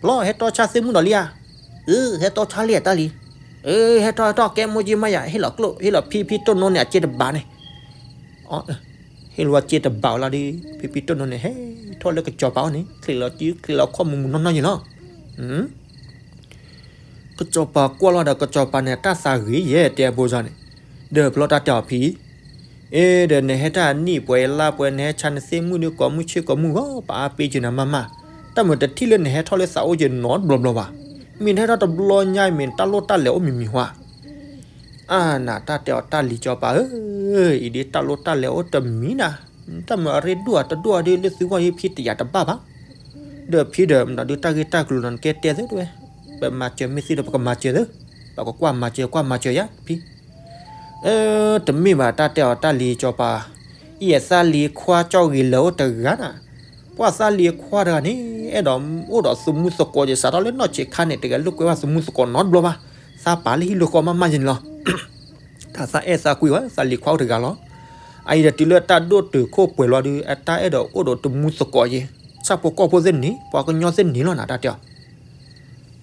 ဘျီဟဲတီဆါသ့ၣ်မုၣ်ဒီးလံဧါ, အ့, ဟဲတီဆါလံဧါတၢ်လံ, အ့, ဟဲထီၣ်ဟဲထီၣ်ကဲမိၢ်ကၠံမးယၤ ဟ့ၣ်လီၤကျိၣ် ဟ့ၣ်လီၤဖံ ဖံတိၢ်နိန့ၣ်အစ့တဘးန့ၣ်, ဟ့ၣ်လီၤစ့တဘးဝဲလီၤဒီး ဖံဖံတိၢ်နိန့ၣ် ဟဲထီၣ်လၢကစီၤပၤအအိၣ်န့ၣ် ချံးလီၤစု ချံးလီၤခီၣ်မူမူနီၢ်နီၢ်ယံလီၤ ကစီၤပၤကွၢ်လီၤဒီး ကစီၤပၤန့ၣ် တၢ်သးဂ့ၤယဲၢ်တဲအဖိစၢ်န့ၣ်, ဒီးဘျီတၢ်တဲအီၤဖံ, အ့ ဒီးနဟဲတၢ်နံၣ်ပှဲၤလါပှဲၤ နဟဲဆါနသ့ၣ်မုၣ်ဒီး ကိးမုၢ်ဆ့ၣ်ကိးမုၢ်ဂီၤ ပအါပ့ၤက့ၤနၤမးမး, တၢ်မုာ်တထံၣ်လၢနဟဲထီၣ်လၢသးအိၣ်က့ၤနီတဘျီဘျီဘၣ်, မ့ၢ်နဟဲထီၣ်တဘျီညါအံၤ မ့ၢ်နတၢ်လိၣ်တၢ်လဲၤအိၣ်မံၤမံၤဟါ အါနၤ တၢ်တဲအီၤတၢ်လံၤကၠီၤပၤဧၢ, အံၤဒ်တၢ်လိၣ်တၢ်လဲၤအိၣ်တမံၤနၤ, တၢ်မုာ်အရ့ဒိၣ်အတဒိၣ်အဒုးလၢသုဂီၢ်ဒ်ဖံတယာ်တဘၣ်ဘၣ်, ဒီးဖံဒီး မတၤဒုးတၢ်ဂ့ၢ်တၢ်ကျိၤလီၤ နကဲတဲသုတဝဲ, ပမၤစၢၤမ့ၢ်သ့ဒီး ပကမၤစၢၤသု, ပကကွၢ်မၤစၢၤ ကွၢ်မၤစၢၤယၤဖံ အၢ တမ့ၢ်ဘၣ် တၢ်တဲအီၤတၢ်လံၤကၠီၤပၤ, အံၤအသးလံၤခွါကၠီဂ့ၤလၢာ်အိၣ်တဂၤနၤ, ပှၤသးလံၤခွါတဂၤန့ၣ် အဲၣ်ဒိးအိၣ်ဒီးသမူသကိးက့ၤ စးထီၣ်လၢနီၢ်ဆံးခါန့ၣ် တဂဲၤလိာ်ကွဲဘၣ်သမူသကိးနီတဘျီဘၣ်, သးပာ်လၢဟံၣ်လၢဃီမးမးယဲန့ၣ်လီၤ, တၢ်သးအဲၣ်သးကွံဝဲ သးလံၤခွါအိၣ်တဂၤလီၤ, အအံၤဒီးတုၤလၢတၢ်ဒိၣ်တုာ်ခိၣ်ပှဲၤလီၤဒုး အတၢ်အဲၣ်ဒိးအိၣ်ဒီးသမူသကိးက့ၤ, ဆၣ်ဖိကီၢ်ဖိသ့ၣ်န့ၣ် ပှၤကညီသ့ၣ်န့ၣ်လီၤနၤ တၢ်တဲအီၤ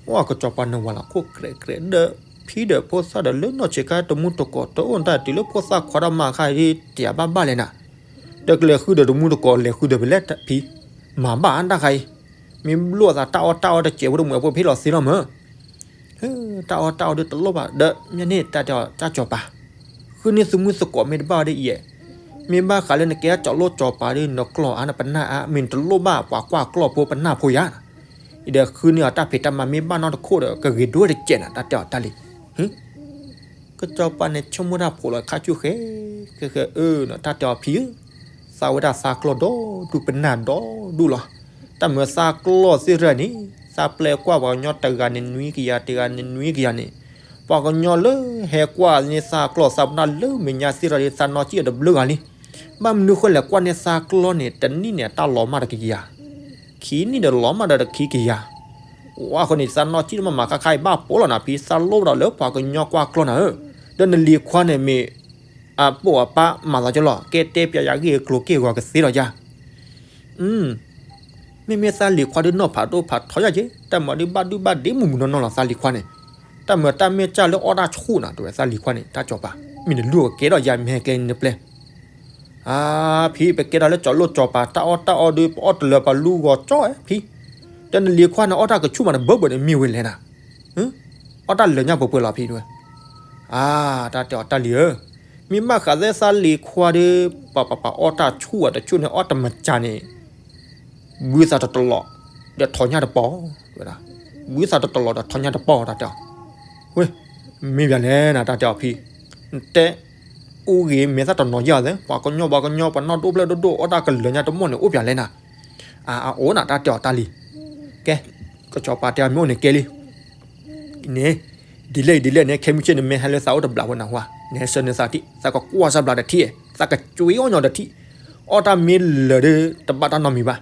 ဝဲကစီၤပၤနဝၤလီၤခိၣ်ကြဲးကြဲးဒီး ဖံဒီးဖိသၣ်ဒီးလၢနီၢ်ဆံးခါတမူတကိးတအိၣ်တၢ်တုၤလၢဖိသၣ်ခွါဒီးမၤခါဒ်တယာ်ဘၣ်ဘၣ်လဲၣ်နၤ, ဒီးကလဲၤဃုဒီးတမူတကိးလဲၤဃုဒီးဖဲလဲၣ်ဖံ, မၤဘၣ်တၢ်ခါအံၤ, မ့ၢ်ဘျိၣ်သးတၢ်အီၣ်တၢ်အီတစဲးဖိတမုာ်အဖိဖဲလီၤသ့လီၤမၢ် တၢ်အီၣ်တၢ်အီဒုးတလိၣ်ဘၣ် ဒီးမ့ၢ်န့ၣ် တၢ်တဲအီၤတၢ်ကစီၤပၤ, ဃုန့ၢ်သမူသကိးမ့ၢ်တဘၣ်ဝဲဒ်အံၤ, မ့ၢ်ဘၣ်ဃးလၢနကဲထီၣ်ကၠီၤလိၣ်ကၠီၤပၤဒီး နကျီၢ်အါနပနၢ်အါ မ့ၢ်နတလိၣ်ဘၣ်ပှၤကွၢ်ကျီၢ်ဖိပနၢ်ဖိယၤ, အံၤဒီးဃုန့ၢ်အီၤတၢ်ဖံးတၢ်မၤမ့ၢ်ဘၣ်နီတခိၣ်ဒီး ကဂ့ၤဒိၣ်တစဲးနၤ တၢ်တဲအီၤတၢ်လံၤ ကစီၤပၤန့ၣ်ဆိကမိၣ်တၢ်ဖိးလီၤခါဆူၣ်ဃဲ, ဃဲဃဲအၢ တၢ်တဲအီၤဖံဧၢ, သးဝဲဒၣ်သးကျီၢ်ဒီဒူၣ်ပနၢ်ဒီဒူၣ်လီၤ. တၢ်မၤသးကျီၢ်သ့ၣ်တဖၣ်န့ၣ် သးပျဲကွၢ်ပှၤကညီတဂၤန့ၣ်နွံကယၤ တဂၤန့ၣ်နွံကယၤန့ၣ်, ပှၤကညီလၢဟဲကွၢ်န့ၢ်သးကျီၢ်သးပနၢ်လၢမဲာ်ညါသ့ၣ်တဖၣ်ဒီး သးနီၢ်ကံၣ်အီၤတဘျုးဂၤလံ. ဘၣ်မနုၤဃိလဲၣ် ကွၢ်န့ၢ်သးကျီၢ်န့ၣ် တနံၣ်န့ၣ် အတၢ်လီၤမၢ်ဒီးကယၤ ခံနံၣ်ဒီးလီၤမၢ်ဒီးတခံကယၤ. ဝဲအဃိန့ၣ် သးနီၢ်ကံၣ်တမ့ၢ်မၤခါခါအံၤ ဘၣ်ပိာ်လီၤနၤဖံ, သးလိၣ်ဒီးလၢပှၤကညီကွၢ်ကျီၢ်နၤဧၢ, ဒီးနလံၤခွါန့ၣ်မ့ၢ် အပိာ်အပၢ်မၤသးကလီၤ ကဲတဲပျးယၤဂ့ၢ်အကျိၤက့ၢ်ဂီၤကသ့ဒီးယၤ. မ့မ့ၢ်သးလံၤခွါဒုးနီၢ်ဖးဒိၣ်ဖးထီယၤက့ၤ, တၢ်မၤဒုးဘၣ်ဒုဘၣ်ဒ့မုၢ်မုၢ်နီၢ်နီၢ်လီၤသးလံၤခွါန့ၣ်. တၢ်မၤတၢ်မ့ၢ်စၢ်လၢအီၣ်တၢ်ဆူၣ်နၤ တဲဝဲသးလံၤခွါန့ၣ် တၢ်ကစီၤပၤ, မ့ၢ်နလုၢ်အကဲထီၣ်ယၤမ့ၢ်ဟဲကျဲန့ၣ်တပျဲ အါဖံ ပကဲထီၣ်လၢကၠီၤလိၣ်ကၠီၤပၤ တၢ်အီၣ်တၢ်အီဒုး ပအီၣ်တလၢၤပှၤလူဂီၤကၠီၣ်ဧါဖံ, ဒီးနလံၤခွါန့ၣ် အီၣ်တၢ်ကဆူၣ်မးန့ၣ် ဘၢဘၢန့ၣ်မ့ၢ်ဝဲလဲၣ်နၤ. ပှၤ အီၣ်တၢ်လၢာ်ညါပှဲၤပှဲၤလီၤဖံတဲဝဲ. အါ တၢ်တဲအီၤတၢ်လံၤဧၢ, မ့ၢ်ဘၣ်ဃးသဲသးလံၤခွါဒီး ပှၤပှၤပှၤအီၣ်တၢ်ဆူၣ်အတဆူၣ်န့ၣ် အီၣ်တမၤစၢ်န့ၣ် ဘုသးတတလီၤ ဒီးထီၣ်ညၣ်တပီၢ်ဝဲဒၣ်, ဘုသးတတလီၤဒီးထီၣ်ညၣ်တပီၢ် တၢ်တဲအီၤ. ဝဲ မ့ၢ်ဘၣ်လဲၣ်နၤ တၢ်တဲအီၤဖံ, နတဲ အိၣ်ဂ့ၤ မ့ၢ်သးတနီၤယၢ်သဲ ပှၤကညီပှၤကညီ ပှၤနီၢ်ဒိၣ်ဖျၢၣ်ဒိၣ်ဒိၣ် အီၣ်တၢ်ကလၢာ်ညါတမီၢ်န့ၣ် အိၣ်ပၠးလဲၣ်နၤ. အအိၣ်နၤ တၢ်တဲအီၤတၢ်လံၤ. ကဲ ကစီၤပၤတဲအီၤမ့ၢ်အိၣ်န့ၣ်ကဲလံ န့ၣ် ဒ်လဲၣ်ဒ်လဲၣ်န့ၣ် ခဲမုၢ်ဆ့ၣ်န့ၣ် မ့ၢ်ဟဲလၢသးအိၣ်တဘျီဝဲနၢ်ဟူဧါ, နဟဲဆှၢန့ၢ်သးထံၣ် သးကကွၢ်စၢ်ဘျးတထံၣ်, သးကကွၢ်အီၣ်ညီတထံၣ်, အီၣ်တၢ်မ့ၢ်လၢာ်ဒီး တဘၣ်တၢ်နီတမံၤဘၣ်,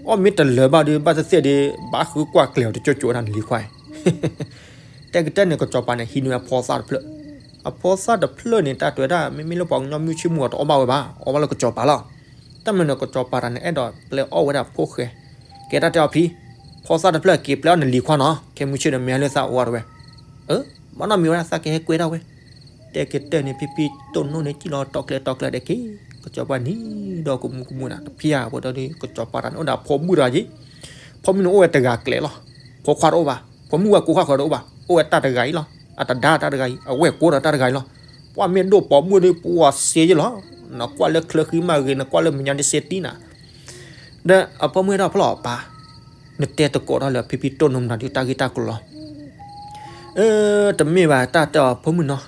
အီၣ်မ့ၢ်တလၢာ်ဘၣ်ဒီး ဘၣ်သ့ၣ်သ့ၣ်ဒီး ဘၣ်ဃုကွၢ်ကျဲၤအီၤတကၠိကၠိဝဲဒၣ်နလံၤခွါအံၤ တဲကတၢၢ်န့ၣ် ကစီၤပၤန့ၣ် ဟံးန့ၢ်ဝဲအဖိသၣ်တဖျၢၣ်, အဖိသၣ်တဖျၢၣ်န့ၣ် တၢ်တဲဝဲဒၣ် မ့မ့ၢ်လၢပှၤကညီမုၢ်ဆ့ၣ်မုၢ်ဂီၤတအီၣ်ဘၣ်ဝဲဘၣ်, အီၣ်ဘၣ်လၢကစီၤပၤလီၤ. တၢ်မၤန့ၣ် ကစီၤပၤတၢ်န့ၣ် အဲၣ်ဒိးပျဲအီၣ်ဝဲဒၣ်ဖိၣ်ဃဲ, ကဲတၢ်တဲအီၤဖံ, ဖိသၣ်တဖျၢၣ်က့ၤပျဲအီၣ်နလံၤခွါနီၤ, ခဲမုၢ်ဆ့ၣ်ဒီးမ့ၢ်ဟဲလၢသးအိၣ်ဝဲတဝဲ. အၢ ဘၣ်နီတမံၤဝဲဒၣ် သးကဟဲကွဲဒၣ်ဝဲ တဲကတၢၢ်န့ၣ် ဖံဖံတိၢ်နိန့ၣ် စံၣ်လီၤတီကျဲတီကျဲဒီးက့ၤ, ကစီၤပၤနံၤဒီးကမူကမူနၤ တဖျၢၣ်ဖိဒီး ကစီၤပၤတၢ်န့ၣ်အိၣ်ဒီးဖိမုၣ်တဂၤယ့ၣ်, ဖိမုၣ်န့ၣ်အိၣ်ဝဲတဂၤကျဲလီၤ, ဖိခွါတအိၣ်ဘၣ်, ဖိမုၣ်ဝဲၢ်ကိးခွါဃၢၤတအိၣ်ဘၣ်, အိၣ်ဝဲတၢ်တဂၤအံၤလီၤ, အတဒါတၢ်တဂၤအံၤ အဝဲၢ်ကိးဒီးတၢ်တဂၤအံၤလီၤ. ပှၢ်မ့ၢ်ဒိၣ်ပိာ်မုၣ်ဒီး ပှၤစ့ယ့ၣ်လီၤ, နကွၢ်လၢချၢဃံမးဂ့ၤ နကွၢ်လၢမဲာ်ညါဒ်စ့တံၢ်နၤ ဒီးအဖိမုၣ်ဒီးဖျီၣ်ပၢ်, နတဲတကိးထီၣ်လၢဖံဖံတိၢ်နိမနုၤဒီးတၢ်ဂ့ၢ်တၢ်ကျိၤလီၤ. အၢ တမ့ၢ်ဘၣ် တၢ်တဲအီၤဖိမုၣ်နီၤ,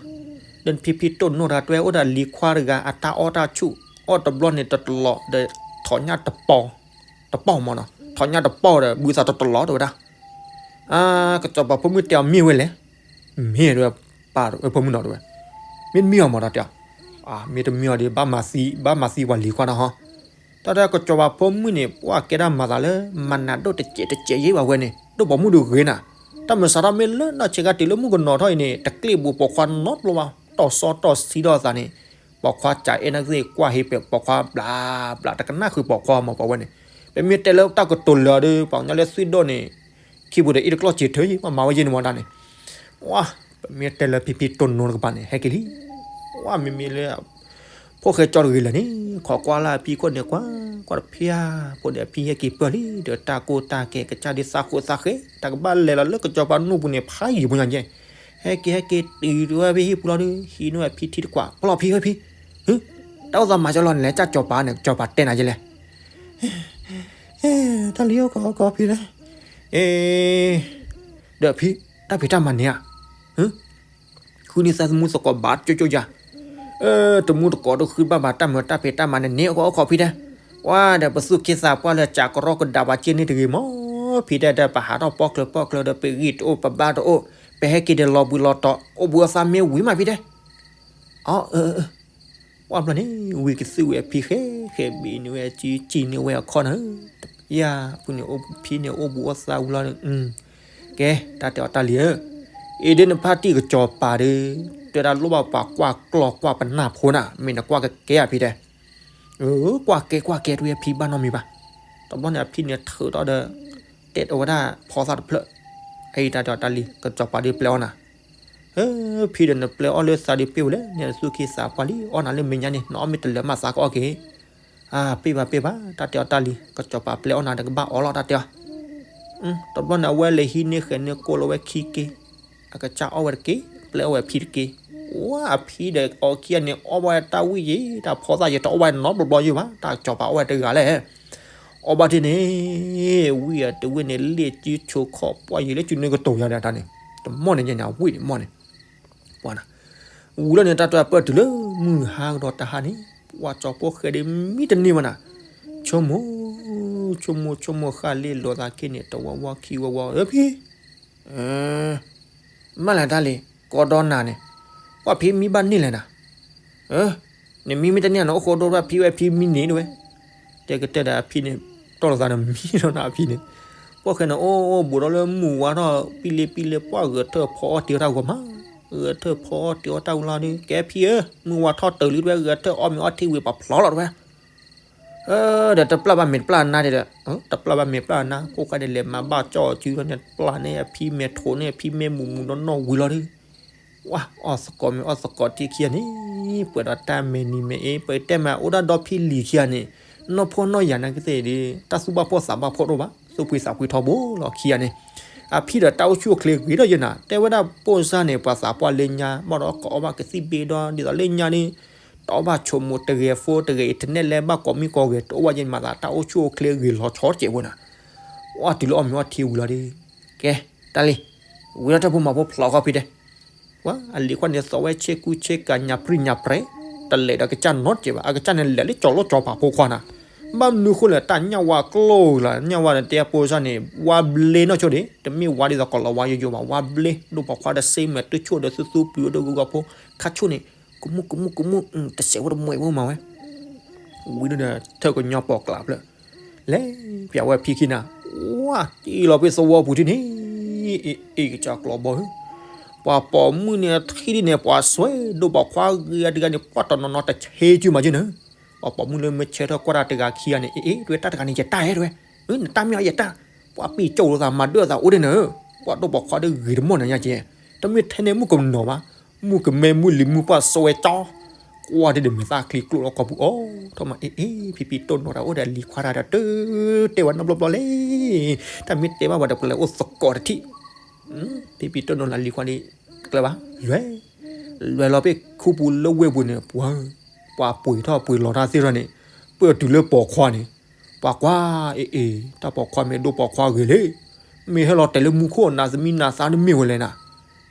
ဒီးဖံဖံတိၢ်နိတၢ်တဲဝဲအိၣ်ဒီးလံၤခွါတဂၤ အတၢ်အီၣ်တၢ်ဆူၣ် အီၣ်တဘျီန့ၣ်တတလီၤဒီး ထီၣ်ညၣ်တပီၢ်, တပီၢ်မးနီၤ ထီၣ်ညၣ်တပီၢ်ဒီး ဘုသးတတလီၤတဲဝဲဒၣ်. အၢ ကစီၤပၤဖိမုၣ်တဲအီၤမ့ၢ်ဝဲလဲၣ်, မ့ၢ်တဲဝဲ ပၢ်ဖိမုၣ်နီၤတဲဝဲ, မ့တမ့ၢ်အီၤမးတၢ်တဲအီၤ, မ့တမ့ၢ်အီၤဒီး ဘၣ်မၤသံပှၤလံၤခွါနီၤဟီ တၢ်တဲကစီၤပၤဖိမုၣ်န့ၣ် ပှၤကဲဒၣ်မၤသးလၢ မၤနးဒိၣ်တစဲးတစဲးယ့ၣ်ဘၣ်ဝဲန့ၣ် ဒိၣ်ပိာ်မုၣ်ဒုးဂ့ၤနၤ, တၢ်မၤစးထီၣ်မ့ၢ်လၢနီၢ်ဆဲးကါတုၤလၢမုၣ်ကနီၤထီၣ်အံၤန့ၣ် တကျ့ၣ်ဘူးပိာ်ခွါနီတဘျီဘၣ်, တီၢ်စီတီၢ်ဆှံထီၣ်အသးန့ၣ်, ပိာ်ခွါကးအဲၣ်နၢ်သ့ၣ်ကွၢ်ဟ့ပာ်ပိာ်ခွါဘျးဘျး တကနၣ်ဃုာ်ပိာ်ခွါမးပှၤဝဲန့ၣ်, ပမ့ၢ်တဲလၢတၢ်ကတိၤလၢာ်ဒီး ပှၤကညီလၢသွံၣ်ဒိၣ်န့ၣ် ခံပူၤဒီးအ့ၣ်တကျီၢ်စ့ၤထၢယ့ၣ် ပှၤမၤဝဲယ့ၣ်န့ၣ်မးတၢ်န့ၣ် ဝါ, ပမ့ၢ်တဲလၢဖံဖံတိၢ်နိတကပၤန့ၣ် ဟဲက့ၤလံ, ဝါ မ့မ့ၢ်လၢ ဖိၣ်ဃဲကၠီတဂ့ၤလၢာ်န့ၣ် ခိးကွၢ်လၢအဖံခိၣ်န့ၣ်ကွၢ်, ကွၢ်တဖျၢၣ်ဖိဒီးအဖံဟဲက့ၤပၢၢ်လံ ဒီးတၢ်ကိၢ်တၢ်ဂီၤကစၢ်ဒ်သးဃိးသးဃဲ တၢ်ကဘၣ်လဲၤလီၤလၢကစီၤပၤနူၢ်ပူၤန့ၣ် ဖးယံၤဖိညါယဲၢ်, ဟဲက့ၤဟဲက့ၤတုၤဝဲဖံဟံၣ်ပူၤလီၤဒီး ဟံးန့ၢ်ဝဲအဖံထံတကွၢ် ပလီၢ်ဖံဝဲဖံ, ဟ့, တၢ်အိၣ်သးမၤကၠီလီၤန့ၣ်လဲၣ် ကၢ်ကစီၤပၤန့ၣ် ကစီၤပၤတဲနၤယဲၢ်လဲၣ် တၢ်လံအိၣ်ကီးကီးဖံလဲၣ်, အ့, ဒီးဖံ, တၢ်ဖံးတၢ်မၤန့ၣ်ဧါ, ဃုန့ၢ်သးသမူသကိးဘၣ်ကၠိကၠိယၤ, တမူသကိးတဃုဘၣ်ဘၣ် တၢ်မၤတၢ်ဖံးတၢ်မၤန့ၣ်န့ၣ် အိၣ်ကီးအိၣ်ကီးဖံတဲ, ဝါဒီးပသူၣ်က့သးပှၢ်လၢကးကရီကဒါပှၤက့န့ၣ်တဂ့ၤမး, ဖံတဲဒီးပဟးထီၣ်ပီၣ်ကျၢၤပီၣ်ကျၢၤဒီး ပဂံၢ်တအိၣ်ပဘါတအိၣ်, ပဟဲက့ၤဒီးလီၤဘှံးလီၤတီၤ အိၣ်ဘှံးအသးမ့ၢ်ဝံၤမးဖံတဲ, အၢ ပှၢ်ဘျီန့ၣ် ဝံၤကသုၣ်ဝဲအဖံဃဲဃဲ ဘံးန့ၢ်ဝဲအစု စံၣ်န့ၢ်ဝဲအခီၣ်နၤဧၢ, တပျၢ်ဖုန့ၣ် ဖံန့ၣ်အိၣ်ဘှံးအိၣ်သါဝံၤလီၤ, ကဲ တၢ်တဲအီၤတၢ်လံၤဧၢ, အ့ဒ့နဖါတံၢ်ကစီၤပၤဒီး တဲဒၣ်လိၣ်ဘၣ်ပှၤကွၢ်ကျီၢ်ကွၢ်ပနၢ်ဖိနၤ မ့ၢ်နကွၢ်ကကဲဧါဖံတဲ, ကွၢ်ကဲကွၢ်ကဲတဝဲအဖံဘၣ်နီတမံၤဘၣ်, တဘျီန့ၣ်အဖံန့ၣ်ထုးထီၣ်ဒီး တဲအီၤဝဲဒၣ်ဖိသၣ်တဖျၢၣ်, အအံၤတၢ်တဲအီၤတၢ်လံၤ ကစီၤပၤဒီးပျဲအီၣ်နၤ ဖံဒီးနပျဲအီၣ်လၢသးဒီးပ့ၢ်ဝဲလဲၣ်, နသူၣ်က့သးပှၢ်လံ အီၣ်နၤလၢမဲာ်ညါန့ၣ် နအီၣ်မ့ၢ်တလၢာ်မးသးကအီၣ်က့ၤ, ပ့ၢ်ဘၣ်ပ့ၢ်ဘၣ် တၢ်တဲအီၤတၢ်လံၤ ကစီၤပၤပျဲအီၣ်နၤဒီးကဘၣ်အီၣ်လီၤတၢ်တဲအီၤ, တဘျီန့ၣ် အဝဲလဲၤဟံးန့ၢ်ဃဲၤန့ၢ်ကိၢ်လီၤဝဲခံက့ၤ, အကစၢ်အီၣ်ဝဲတက့ၢ် ပျဲအီၣ်ဝဲအဖံတက့ၢ်, ဝါအဖံဒီးအီၤခံဂၤန့ၣ် အီၣ်ဘၣ်တၢ်ဝံၣ်ယံၤ တၢ်ဖိသၣ်ယံၤ တအီၣ်ဘၣ်နီတဘျီဘျီယံၤဘၣ် တၢ်ကစီၤပၤအီၣ်ဝဲတဂၤလဲၣ် အီၣ်ဘၣ်ဒ်န့ၣ်, ဝံၣ်အတဝ့ၢ်န့ၣ် လ့ၣ်စုဆိခီၣ်ပှၢ်ယံၤလၢစုန့ၢ်ကတိၤယၤဒီးတၢ်န့ၣ်, တမီၢ်န့ၣ်ယဲန့ၣ် အဝ့ၢ်န့ၣ်မီၢ်န့ၣ်, ပှၤနၤ, ဝံၤလီၤန့ၣ် တၢ်တၢ်ပၢၢ်တုၤလၢမုၢ်ဟါကဒီးတဟါန့ၣ်, ပှၤကၠီဖိဃဲဒ်မံတန့ၢ်ဘၣ်နၤ, ဆိကမိၣ်, ဆိကမိၣ် ဆိကမိၣ်ဃၣ်လ့လိာ်သးခ့န့ၣ် တဝီဝီခံဝီဝီ အၢဖံ မ့ၢ်လဲၣ်တၢ်လံၤ ကီဒီနၤန့ၣ်, ပှၤဖံမံဘၣ်န့ၢ်လဲၣ်နၤ, နမံမ့ၢ်တန့ၢ်နအိၣ်ဃိဒိၣ်ဖံဝဲဖံမံန့ၣ်တဝဲ, တဲကတၢၢ်ဒီးအဖံန့ၣ်, တီၢ်လိာ်သးန့ၣ်မံလီၤနၤအဖံန့ၣ်, ပှၤဃဲန့ၣ် အိၣ်အိၣ်ဘူးဒီးလၢမုၢ်ဝါထီၣ် ပံလ့ပံလ့ ပှၤဂဲၤထၢၣ်ဖီအီၣ်တ့ၢ်အီၣ်တၢ်ဝဲမး, ဂဲၤထၢၣ်ဖီအီၣ်တ့ၢ်အီၣ်တၢ်ဝံၤလီၤဒီး ကဲဖံဧၢ, မုၢ်ဝါထီၣ်တၢၢ်လံတဝဲ ဂဲၤထၢၣ်အီၣ်မ့ၤအီထံဝံၤပှၤဖျီလီၤတဝဲ ဒီးတပျၢ်ဘၣ်မ့ၤတပျၢ်နါဒီး, တပျၢ်ဘၣ်မ့ၤပျၢ်နါ ကိးဃါဒဲးလဲၤမၤဘၣ်ကၠီအီၤစုလီၤန့ၣ် တပျၢ်န့ၣ် အဖံမဲာ်ထိးန့ၣ် အဖံမဲာ်မူးမူးနီၢ်နီၢ်ဝံၤလီၤဒီး, ဝါ အီၣ်သကိးမ့ၤအီၣ်သကိးထံခံဂၤန့ၣ်, ပှဲၤဒီးတၢ်မဲာ်နံၤမဲာ်အ့ ပှဲၤတဲမး အိၣ်ဒၣ်ဒီဖံလံၤခံဂၤန့ၣ်, နီၢ်ဖှီၣ်နီၢ်ယၤနာ်က့သ့ၣ်ဒီး တၢ်သူၣ်ဘၣ်ဖှီၣ်သးဘၣ်ဖှီၣ်တအိၣ်ဘၣ်, သူၣ်ဖှံသးဖှံထီဘိလီၤခံဂၤန့ၣ် အဖံဒီးတၢ်အိၣ်ဆူၣ်အိၣ်ချ့ဂ့ၤထီၣ်ယဲနၤ, တဲဝဲဒၣ်ပိၢ်စၢ်န့ၣ် ပှၤသးပှၢ်လၢညါ ဘၣ်ဒီးကအီၣ်ဘၣ်ကသံၣ်ဘ့ဒီ ဒ်သိးလၢညါန့ၣ် တအီၣ်ဘၣ်ဆိကမိၣ် တဂဲၤ phone တဂဲၤ internet လဲ ဘၣ်ကိးမံၤကိးဂဲၤ တအိၣ်ဘၣ်ယဲန့ၣ် မၤသးတၢ်အိၣ်ဆူၣ်အိၣ်ချ့ဂ့ၤလီၤဆီတစဲးဖိနၤ, အီၣ်တုၤလၢအီၣ်မ့ၤအီထံဝံၤလီၤဒီး, ကဲ, တၢ်လံ, ဝံၤဒီးတၢ်ဖိမၤဖိဖျိးခီဖံတဲ ပှၤအလံၤခွါန့ၣ် သီဝဲဆ့ကူဆ့ကၤညါပြံညါပြဲ, တလဲၤဒီးကစၢ်နီတစဲးဘၣ်, အကစၢ်န့ၣ်လဲၤလၢကၠီၤလိၣ်ကၠီၤပၤဖိခွါနၤ, ဘၣ်မနုၤဃိလဲၣ် တၢ်ညၣ်ဝါကျိၣ်လီၤ, ညၣ်ဝါန့ၣ်တဲပိၢ်စၢ်န့ၣ် ဝါဘျ့နီၢ်ဆိဒံး, တမ့ၢ်ဝါဒ်သိးကီးလီၤဝါယိယိဘၣ်, ဝါဘျ့, ဒိၣ်ပိာ်ခွါဒီးစ့မဲာ်တဆိၣ်ဒီးသူသူပျုၤဒီးဂုၤဂၤဖိ, ခါဆိၣ်န့ၣ်, ကမူၣ်ကမူၣ်ကမူၣ်, တစဲးဖိတမှဲးဖိမၤဝဲ ဝံၤဒီး ထၢၣ်ကညီပိာ်ကျးဖျၢၣ်, လဲၤပျးဝဲဖံခံနၤ, ဝါက့ၤလီၤဖဲသဝီပူၤထံၣ်န့ၣ်, အ့ၣ် အ့ၣ် ကစၢ်ကျီဘီဧၢ, ပှၤပိာ်မုၣ်န့ၣ်ထံၣ်ဒ်န့ၣ် ပှၤစွဲဒိၣ်ပိာ်ခွါဂ့ၤအတဂၤန့ၣ် ပှၤတနီၤနီၤတဆဲးစုမၤက့နၤ, ပှၤပိာ်မုၣ်လၢမ့ၢ်ဆဲးထီၣ်ကွၢ်တၢ်တဂၤခံဂၤန့ၣ် အ့ၣ် အ့ၣ် တဝဲတၢ်တဂၤန့ၣ်ယတၢ်ဧဲတဝဲ, နတၢ်မ့ၢ်အီၤယတၢ်, ပှၤပံာ်ကၠိၣ်လိာ်သးမၤဒၢၣ်သးအိၣ်ဒ်နၤ, ပှၤဒိၣ်ပိာ်ခွါဒီးဂ့ၤတမီၢ်နၤညါက့, တမ့ၢ်ထဲန့ၣ်မုၣ်ကနီၤဘၣ်, မုၣ်ကမဲမုၣ်လံၤမုၣ်ပှၢ်စွဲကၠီ ကွၢ်ဒ်ဒီးမဲာ်သၣ်ချံကျိၣ်လီၤကီၢ်ပူၤအီၤ, ထီၣ်မးအ့ၣ်အ့ၣ် ဖံဖံတိၢ်နီၢ်တၢ်အိၣ်ဒီးအလံၤခွါတၢ်ဒီး တတဲဝဲနီတဘျီဘျီလဲၣ်, တၢ်မ့ၢ်တဲဘၣ်ပှၤဒီးပလဲၤအိၣ်သကိးတထံၣ်, ဖံဖံတိၢ်နီၢ်လၢအလံၤခွါန့ၣ် တကျၢၤဘၣ်, လွဲ, လွဲလီၤဖဲခူပူၤလၢဝ့ၢ်ပူၤန့ၣ် ပှၤ, ပှၤပှ့ၤထီၣ်ပှ့ၤလီၤတၢ်သ့ၣ်ထီၣ်န့ၣ်, ပၢၢ်တုၤလၢပိာ်ခွါန့ၣ်, ပှၤကွၢ်အ့ၣ်အ့ၣ် တၢ်ပိာ်ခွါမ့ၢ်ဒိၣ်ပိာ်ခွါဂ့ၤလံ, မ့ၢ်ဟဲလီၤတဲာ်လၢမူခိၣ်နၤသမံနၤသးတမ့ၢ်ဝဲလဲၣ်နၤ,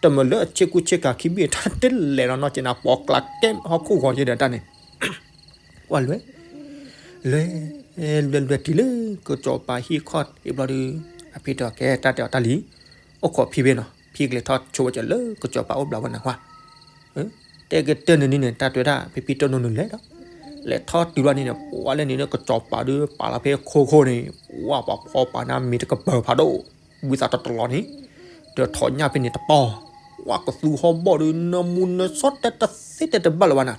တမၤလၢအဆ့ကူဆ့ကၤခံဘ့ၣ်တၢ်တလဲၤလီၤနီၢ်က့နၤ ပိာ်ကျးကဲဟီၣ်ခိၣ်ဂီၤက့ဒီးတၢ်န့ၣ်, ကွၢ်လွဲ, လွဲ, လွဲလွဲတုၤလၢကစီၤပၤဟံၣ်ခီၣ်ထံးဘျီဒီး, အဖံတဲအီၤကဲတၢ်တဲအီၤတၢ်လံ, အိၣ်ခိးဖံဘ့ၣ်နီၤ ဖံကလဲၤထီၣ်ဆိဝဲကၠီၤလၢကစီၤပၤအိၣ်ဘျးဝဲနၤဝါ တဲကတၢၢ်န့ၣ်န့ၣ် တၢ်တဲဝဲဒၣ် ဖံဖံတိၢ်နီၢ်န့ၣ်လဲၤဒီး, လဲၤထီၣ်တုၤလီၤန့ၣ်န့ၣ် ပှၤလၢန့ၣ်န့ၣ် ကစီၤပၤဒီးပာ်လီၤဖဲခိခိၣ်န့ၣ် ပှၤပှၤဖီပာ်န့ၣ်မ့ၤတကပၤဖးဒိၣ်, ဝံသးတတလီၤန့ၣ်, ဒီးထိးညၣ်ဖဲန့ၣ်တပီၢ်, ပှၤကသူဟီၣ်ဘီၣ်ဒီး နၢမူနၢဆှီတဲတသ့တဲတဘၣ်လၢၤဘၣ်နၤ,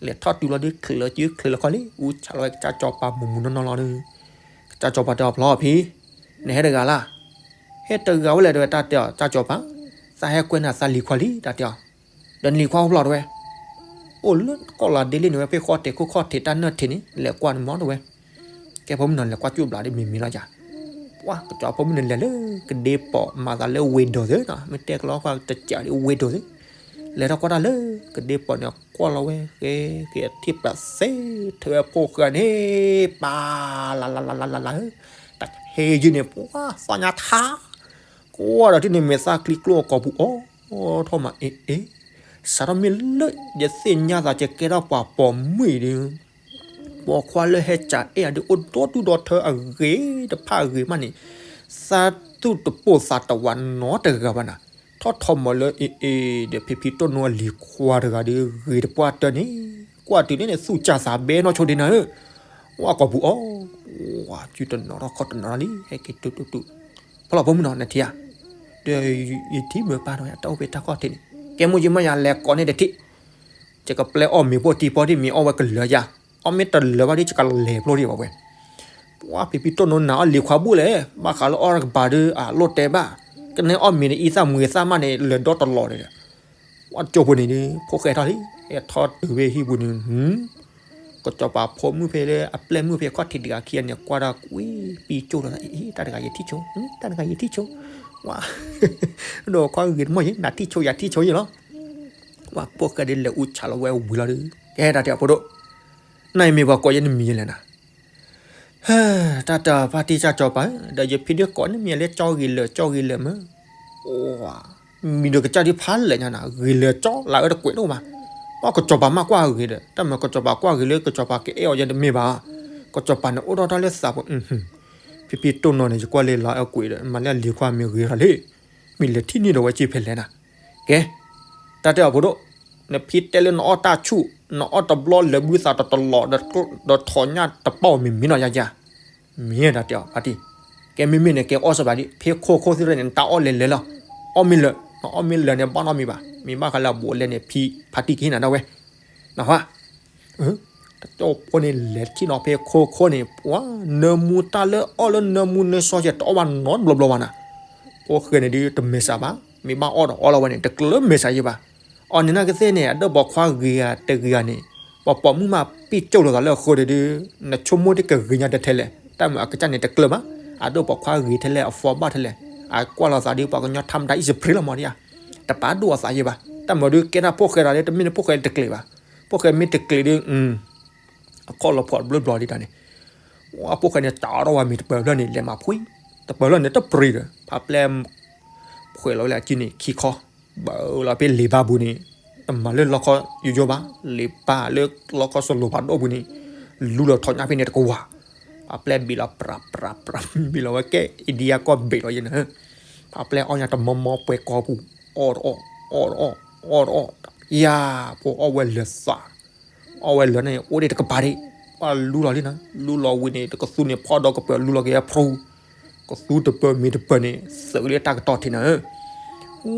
လဲၤထီၣ်တုၤလီၤဒီး ချ့းလီၤစုချ့းလီၤခီလံ အူဆးလီၤဝဲကစၢ်စီၤပၤမူးမူးနီၢ်နီၢ်လီၤဒီး, ကစၢ်စီၤပၤတဲအီၤဖျီဖံ, နဟဲတဂၤလၢ် ဟဲတဂၤဝဲလဲၣ်တဲဝဲ တၢ်တဲအီၤ ကၢ်စီၤပၤ, သးဟဲကွဲနၤသးလံၤခွါလံ တၢ်တဲအီၤ, ဒီးနလံၤခွါအိၣ်ဖျီတဲဝဲ, အိၣ်လၢကီၢ်လီၤဒ့လံန့ၣ်ဝဲ ဖဲဃီထံးခိၣ်ခီၣ်ထံးတၢ်နၢၣ်ထံးန့ၣ် လဲၤကွၢ်န့ၣ်မီၤတဲဝဲ, ကဲဖိမုၣ်နီၤ လဲၤကွၢ်ကၠူၣ်ဘျးဒီးမံၤမံၤလီၤယၤ, ပှၤကစီၤဖိမုၣ်န့ၣ်လဲၤလၢ ကဒ့ပီး မၤသးလၢဝ့ၤဒိးသ့နီၤ မ့ၢ်တဲကလီၤကွၢ်တစးဒီးဝ့ၤဒိးသ့, လဲၤထီၣ်ကွၢ်တၢ်လၢ ကဒ့ပီးန့ၣ် ကွၢ်လီၤဝဲ ဃဲက့ၤထံၣ်ပသ့, ထၢဝဲဖိဃာ်န့ၣ် ပာ် လၢ်လၢ်လၢ်လၢ်လၢ်ဧၢ, တၢ်ဟဲယုၢ်န့ၣ် ပှၤသီညါထါ, ကွၢ်ဒီးထံၣ်န့ၣ် မဲာ်သၣ်ချံကျိအကိာ်ပူၤအီၤထီၣ်မး အ့ၣ်အ့ၣ်, စးထီၣ်မ့ၢ်လၢယသ့ၣ်ညါသးကဲထီၣ်ပှၤပိာ်မုၣ်အံၤဒီး ပိာ်ခွါလၢဟဲစးအဲၣ်အီၤဒီး အိၣ်ဒီဒူၣ်ဒီထၢအဂ့ၤတဖၣ်အဂ့ၤမးန့ၣ်, သးသူၣ်တပိာ်သးတဝးနီတဂၤဘၣ်နၤ, ထီၣ်ထီၣ်မးလၢအ့ၣ်အ့ၣ်ဒီး ဖံဖံတိၢ်နီၢ်အလံၤခွါတဂၤဒီး ဂ့ၤတပှၢ်တၢၢ်န့ၣ်, ကွၢ်တုၤန့ၣ်န့ၣ် သူၣ်စၢ်သးဘဲနီၢ်ဆိဒ့နၤဧၢ, ဝဲကိာ်ပူၤအီၤ, ဝဲစုတနီၤထီၣ်ခီၣ်တနီၤထီၣ်လံ ဟဲက့ၤတုၤတုၤတုၤ, ဖီလီၤဖိမုၣ်နီၤ နထံၣ်ဧါ, ဒီးယထံၣ်မုာ်ပၢ်တဝဲ တၢ်အိၣ်ဖဲတၢ်ခီၣ်ထံးန့ၣ်, ကဲမိၢ်ယမၢ်ယၤလဲၤကိးန့ၣ်တထံၣ် ယကပျဲအီၣ်မ့ၤဖိတံၢ်ဖီဒံး မ့ၢ်အီၣ်ဝဲကလၢာ်ယၤ, အီၣ်မ့ၢ်တလၢာ်ဘၣ်ဒီး ယကလဲၤဖျိဒံးဘၣ်ဝဲ, ပှၤဖံဖံတိၢ်နီၢ်နၤအီၣ်လံၤခွါဘူၣ်လဲၣ်, ဘၣ်ဃးလၢအီၣ်တကပၤဒီး အလိၣ်တဲဘၣ်, ကနဲအီၣ်မ့ၤန့ၣ် အံသၣ်မွံၤသၣ်မးန့ၣ် လၢာ်ဒီတလီၤဒီး, ပှၤကၠိဖိန့ၣ်ဒီး ဖိၣ်ဃဲထီၣ်လံ, ဟဲထီၣ်တုၤဖဲဟံၣ်ပူၤန့ၣ် ကစီၤပၤဖိမုၣ်ဖဲလၢအပျဲၢ်မုၣ်ဖဲခီၣ်ထံးတဂၤခံဂၤန့ၣ် ကွၢ်တၢ်ကွံာ်ပံၢ်ကၠိၣ်လီၤ, အ့ၣ် တၢ်တဂၤယထံၣ်ဆိ, တၢ်တဂၤယထံၣ်ဆိ, ဝဲ, ဒီးခွါဂ့ၤတမီၢ်ယဲ နၤထံၣ်ဆိယၤထံၣ်ဆိယဲလီၤ, ဝဲဖိၣ်ဃဲဒီးလဲၤအူဆးလီၤဝဲဝံၤလီၤဒီး, ကဲတၢ်တဲအဖိဒိၣ်, နၤအံၤမ့ၢ်ပှၤကိးယဲနမံၤယဲလဲၣ်နၤ ဟဲ, တၢ်တၢ်ဖါတံၢ်ကၢ်စီၤပၤ, ဒီးယဖံဒုးကိးန့ၣ်မ့ၢ်လၢကၠီဂ့ၤလၢာ် ကၠီဂ့ၤလၢာ်မ့ၢ်, အိ, မံၤဒီးကစၢ်ဒုးဖးလဲၣ်ညါနၤ ဂ့ၤလၢာ်ကၠီ လၢအအၢတကွဲးဒိၣ်မး, ပှၤကစီၤပၤမးကွၢ်ဂ့ၤဒီး တၢ်မၤကစီၤပၤကွၢ်ဂ့ၤလၢကစီၤပၤကအဲၣ်အီၤယဲတမ့ၢ်ဘၣ်, ကစီၤပၤန့ၣ်အိၣ်ထီၣ်တၢ်လၢသးပူၤ, ဖံဖံတိၢ်နီၢ်န့ၣ် ယကွၢ်လၢလီၤအကွဲးဒီး မၤလၢအလံၤခွါမ့ၢ်ဂ့ၤထီၣ်လံ, မ့ၢ်လဲၤထံၣ်န့ၢ်ဒီးဝဲက့ၤဖဲလဲၣ်နၤ, ကဲ, တၢ်တဲအဖိဒိၣ်, နဖံတဲလၢနအီၣ်တၢ်ဆူၣ်, နအီၣ်တဘျီလၢာ်ဘုသးတတလီၤ, ဒီးထိးညၣ်တပီၢ်မ့ၢ်မံၤနီၤယၤယၤ, မ့ၢ်တၢ်တဲအီၤဖါတံၢ်, ကဲမ့မ့ၢ်န့ၣ် ကဲအီၣ်စဘၣ်ဒံး ဖဲခိခိၣ်သ့ၣ်တဖၣ်န့ၣ် နတၢ်အီၣ်လဲၤလဲၤလီၤ, အီၣ်မ့ၢ်လၢာ်, နအီၣ်မ့ၢ်လၢာ်န့ၣ် ဘၣ်နီတမံၤဘၣ်, မ့ၢ်ဘၣ်ဃးလၢအဘူးအလဲန့ၣ် ဖံဖါတံၢ်ကဟ့ၣ်နၤဒၣ်ဝဲ, နဟါ တၢ်ကၠီဖိန့ၣ်လဲၤထံၣ်နီၤဖဲခိခိၣ်န့ၣ် ပှၤနၢမူတၢ်လၢအီၣ်လၢနၢမူနၢဆှီယဲ တအီၣ်ဘၣ်နီတဘျီဘျီဘၣ်နၤ, ဖိၣ်ဃဲန့ၣ်ဒုးတမဲာ်ဆှးဘၣ်, မ့ၢ်ဘၣ်အီၣ်ဒီးအီၣ်လီၤဝဲန့ၣ် တကျၢၤမဲာ်ဆှးယဲဘၣ်, အီၤန့ၣ်နာ်ကသ့ၣ်န့ၣ် အဒိၣ်ပိာ်ခွါဂ့ၤဧါတဂ့ၤဧါန့ၣ်, ပှၤပိာ်မုၣ်မးပံာ်ကၠိၣ်လိာ်သးလၢအဃိဒီး, နဆိကမိၣ်တကဂ့ၤညါတထဲလဲၣ်, တၢ်မုာ်အကစၢ်န့ၣ်တကျၢၤဘၣ်, အဒိၣ်ပိာ်ခွါဂ့ၤထဲလဲၣ် အ phone ဘၣ်ထဲလဲၣ်, အကွၢ်လီၤသးဒ်ပှၤကညီထါမတၤအံၣ်စရ့လးမးဒ်ဧါ, တပာ်ဒိၣ်အသးယဲဘၣ်. တၢ်မၤဒုးကဲထီၣ်ဖိၣ်ဃဲဒီး တမ့ၢ်လၢဖိၣ်ဃဲတကျဲၤဘၣ်. ဖိၣ်ဃဲမ့ၢ်တကျဲၤဒုး အခီၣ်လီၤဖှီၣ်တဘျီဘျီဒ်တၢ်န့ၣ်, အဖိၣ်ဃဲန့ၣ် တၢ်အီၣ်ထီၣ်ဝဲမ့ၤတပၢၤဖျၢၣ်န့ၣ် လဲၤမၤဖှံ, တပၢၤဖျၢၣ်န့ၣ် တပြံၤဒီး ဖးပျဲၢ် ဖှဲးလီၤဝဲလၢအစုန့ၣ် ခံခီ, ဘၣ်လီၤဖဲလံာ်ဘါပူၤန့ၣ်, တမၤလၢလီခီယိယိဘၣ်, လံာ်ဘါလၢလီခီစလိၤဖးဒိၣ်ပူၤန့ၣ်, လူလီၤထီၣ်ညါဖဲန့ၣ်တကဝၤ, ဖးပျဲၢ်ဘံၣ်လီၤ ပြးပြးပြး ဘံၣ်လီၤဝဲကဲ အ့ဒံယါကီၢ်ဘ့ၣ်လီၤယဲန့ၣ်, ဖးပျဲၢ်အီၣ်ညါတမီမီပှဲၤကီပူၤ, အီၣ်တအီၣ်, အီၣ်တအီၣ်, အီၣ်တအီၣ်, ယၤ, ဖိအီၣ်ဝဲလၢာ်သး အီၣ်ဝဲလၢာ်န့ၣ် အိၣ်ဒံးတကပၤဒံး, ပှၤလူလီၤလံနၤ, လူလီၤဝံၤန့ၣ် တကသူန့ၣ် ဖီဒီးကပၢၤလူလီၤက့ၤအဖျိ, ကသူတပၢၤမ့ၤတပၢၤန့ၣ် သုးလၢတၢ်ကတီၢ်ထံးနၤဧၢ,